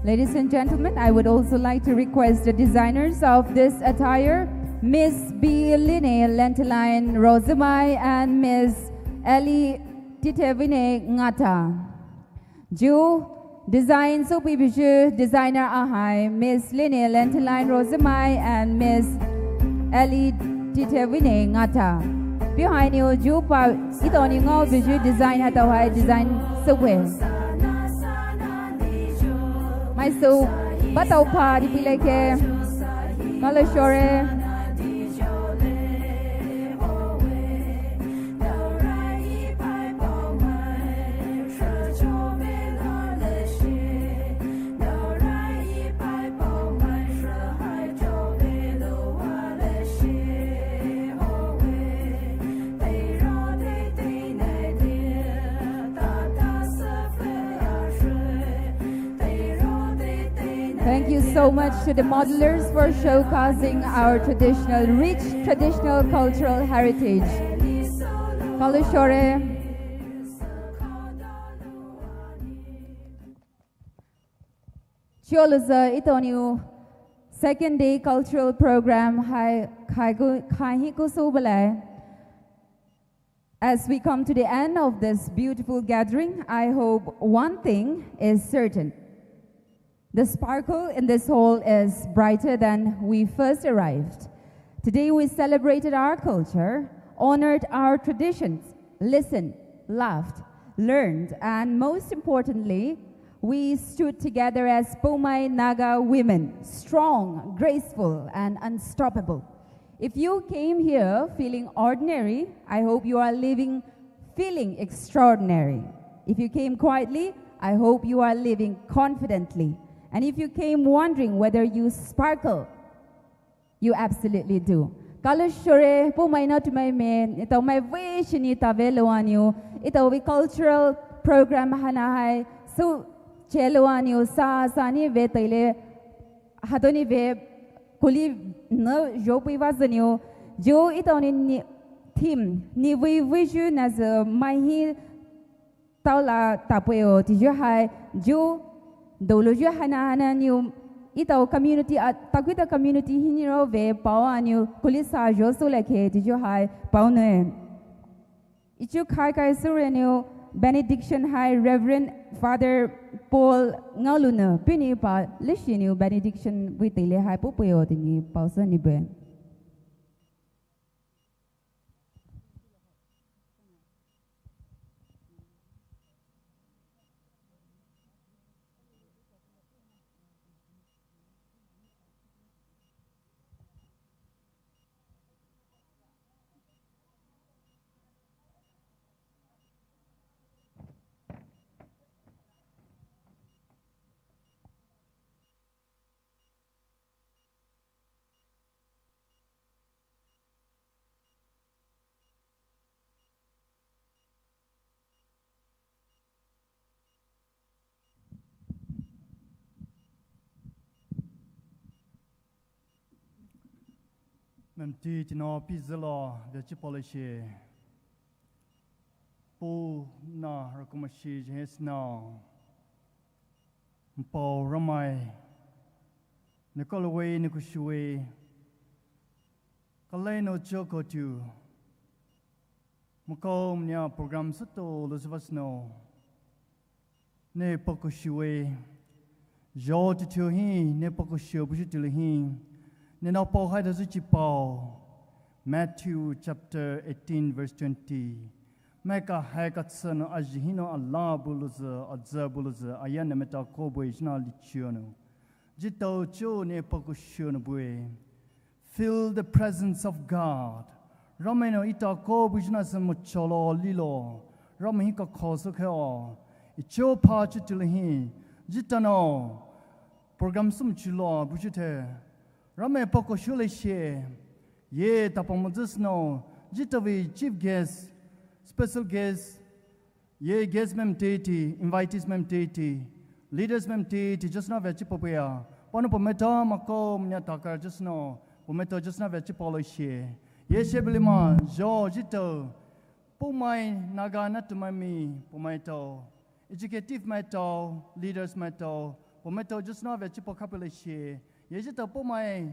Ladies and gentlemen, I would also like to request the designers of this attire, Miss B Line Lentiline Rozumai and Miss Ellie Titevine Ngata. Ju design soupi biju designer ahai, Miss Line Lentiline Rozumai and Miss Ellie Titevine Ngata. Pi hai ni ju pa ito ni ngau biju design hatau hai design soupi. Mai sou ba tau pa di pi le ke. Kala shore. Thank you so much to the modelers for showcasing our traditional, rich traditional cultural heritage. Kalo shore. Chiolouzü etao nou second day cultural program hai khai ku, khai hi ku so balai. As we come to the end of this beautiful gathering, I hope one thing is certain. The sparkle in this hall is brighter than we first arrived. Today we celebrated our culture, honored our traditions, listened, laughed, learned, and most importantly, we stood together as Poumai Naga women, strong, graceful, and unstoppable. If you came here feeling ordinary, I hope you are leaving feeling extraordinary. If you came quietly, I hope you are leaving confidently. And if you came wondering whether you sparkle, you absolutely do. Kalo shore, Poumai naotumai men, etao mai vei shini tave lo aniu, etao vei cultural program hana hai, so che lo aniu sa sa ni vei taile, hatoni vei kuli no jo pui va zaniu, jo etao ni ni theme, ni vei vei ju na zü mai hi tao la tapwe o, ti ju hai, ju dolo ju hana hana niu, etao community a, takuita community hi ni ro vei pao aniu, kuli sa jo so le ke, ti ju hai, pao ne. Ichu khai kai sure niu, benediction hai Reverend Father Paul Ngaoluna, pini pa, lishi niu benediction vei taile hai pupwe o, ti ni pao sa ni be. Memti tino pizilo vechipoloshe. Pu na rakumashi jehesno. Mpau Ramai. Nikolowe nikushue. Kalaino chokotu. Makou mnia program sütho lüsüvasünou. Ne pakoshue. Zho tithu hi, ne pakoshue bushi tili hi. Ne na pao hai da zuchi pao. Matthew chapter eighteen verse twenty. Mai ka hai ka tsüno aji hino ala bulüzü, azü bulüzü, aya ne meta ko bue jina lichiono. Jitao cho ne pakoshuno bue. Feel the presence of God. Ramai no ita ko bujina se mo cholo lilo. Ramai hi ka khoso kheo. Icho pa chitili hi. Jitano. Program sum chilo bujite. Ramai pako shule she. Ye tapamo jisno. Jitavi chief guest. Special guest. Ye guest mem titi, invitees mem titi, leaders mem titi, jisno vechi popea. Pano pometa mako mnya takar jisno, pometa jisno vechi polo she. Ye shebili ma, jo jito, Poumai Naga natumami, pomai to, executive mai to, leaders mai to, pomai to jisno vechi pokapele she. Ye jito Poumai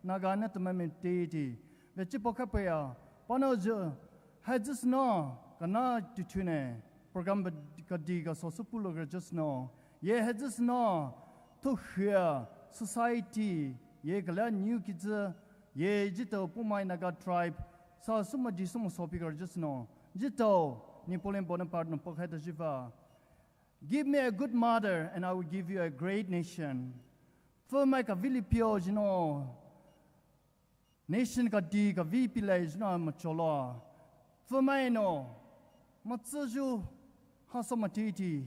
Naga natumami titi, vechi pokapea. Pano jo, Hai jisno, kana tutune, program kadi ka sosupulo ka jisno. Ye hai jisno, to hia, society, ye kala new kids, ye jito Poumai Naga tribe, sa suma di suma sopi ka jisno. Jito, Napoleon Bonaparte no pokhai ta jiva. Give me a good mother and I will give you a great nation. Fumai ka vilipio jino. Nation kadi ka vi pilai jina macholo. Fumai no. Matsuju haso matiti.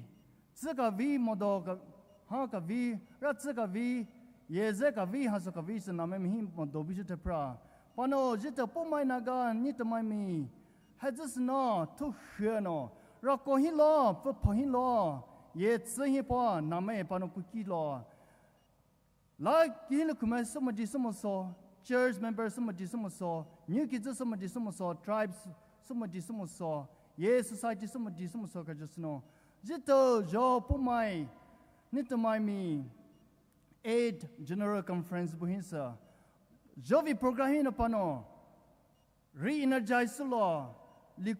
Tsu ka vi modo ka ha ka vi. Ra tsu ka vi. Ye ze ka vi haso ka vi se name mihi modo biju te pra. Pano jita Poumai Naga ni tamai mi. Hai jisno tu hia no. Ra ko hi lo, pu po hi lo. Ye tsu hi po name pano kuki lo. Lah kihinou kumai sümoa di sümoa so, church member sümoa di sümoa so, niu kizü sümoa di sümoa so, tribes sümoa di sümoa so, ye society sümoa di sümoa so kajüsü nou. Zhitao zho Poumai Netamai Me eight General Conference bu hisü zhovei program hinou panou re-energize süloua, li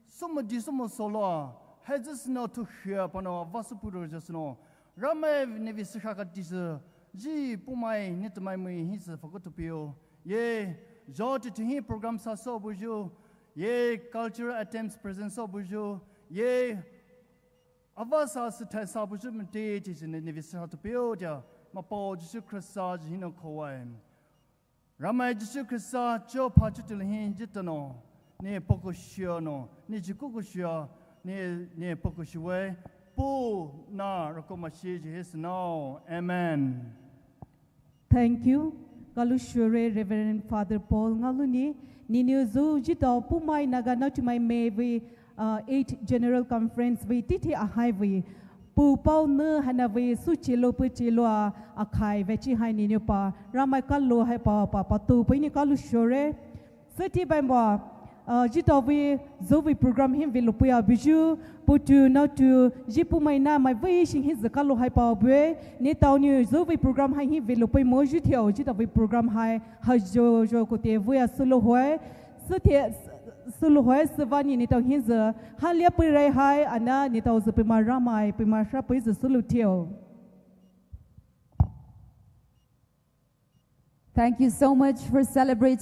sümoa di sümoa so loua, haizü sünou thoukhai panou avasü pulou jüsü nou. Ramai nevei sükhai kati sü, zhi Poumai Netamai Me hisü fakou thoupeio. Ye, zho teitei hi program sa soubuyu, ye cultural items present soubuyu, ye avasa süthai sabuyu mate teitei nevei sükhai thoupeio tea, Mapao Jisu Khrista zhi hinou khouwe. Ramai Jisu Khrista cho pha cho tula hi zhitao nou, ne paokoushinou, ne zhikoukoushinou, ne, ne paokoushiwe, Puo, Naa, Rakomashi zhi hisü nou. Amen. Thank you. Kaloushore Reverend Father Paul ngaolou nou, nenou zü zhitao Poumai Naga Naotumai Me vei, uh, eight General Conference vei teitei ahai vei puh paonou haina vei souchilou peichiloua akhai veachi hai nenou pa Ramai kalo hai pa pa patoupei nou kaloushore. Sütei bambo, uh, zhitao vei zhovei program hi veloupeiyu buyu, poutu naotu, zhi Poumai Naga mai vei shin hisü kalo hai paowe. Neletao nou zhovei program hai hi veloupei mo zhutao zhitao vei program hai hazho zho koute veiya sülouhoe. Sütei, sülouhoe sübüa nou neletao hisü halia peirai hai ana neletao sü peima Ramai peima hrapei sü süloutao. Thank you so much for celebrating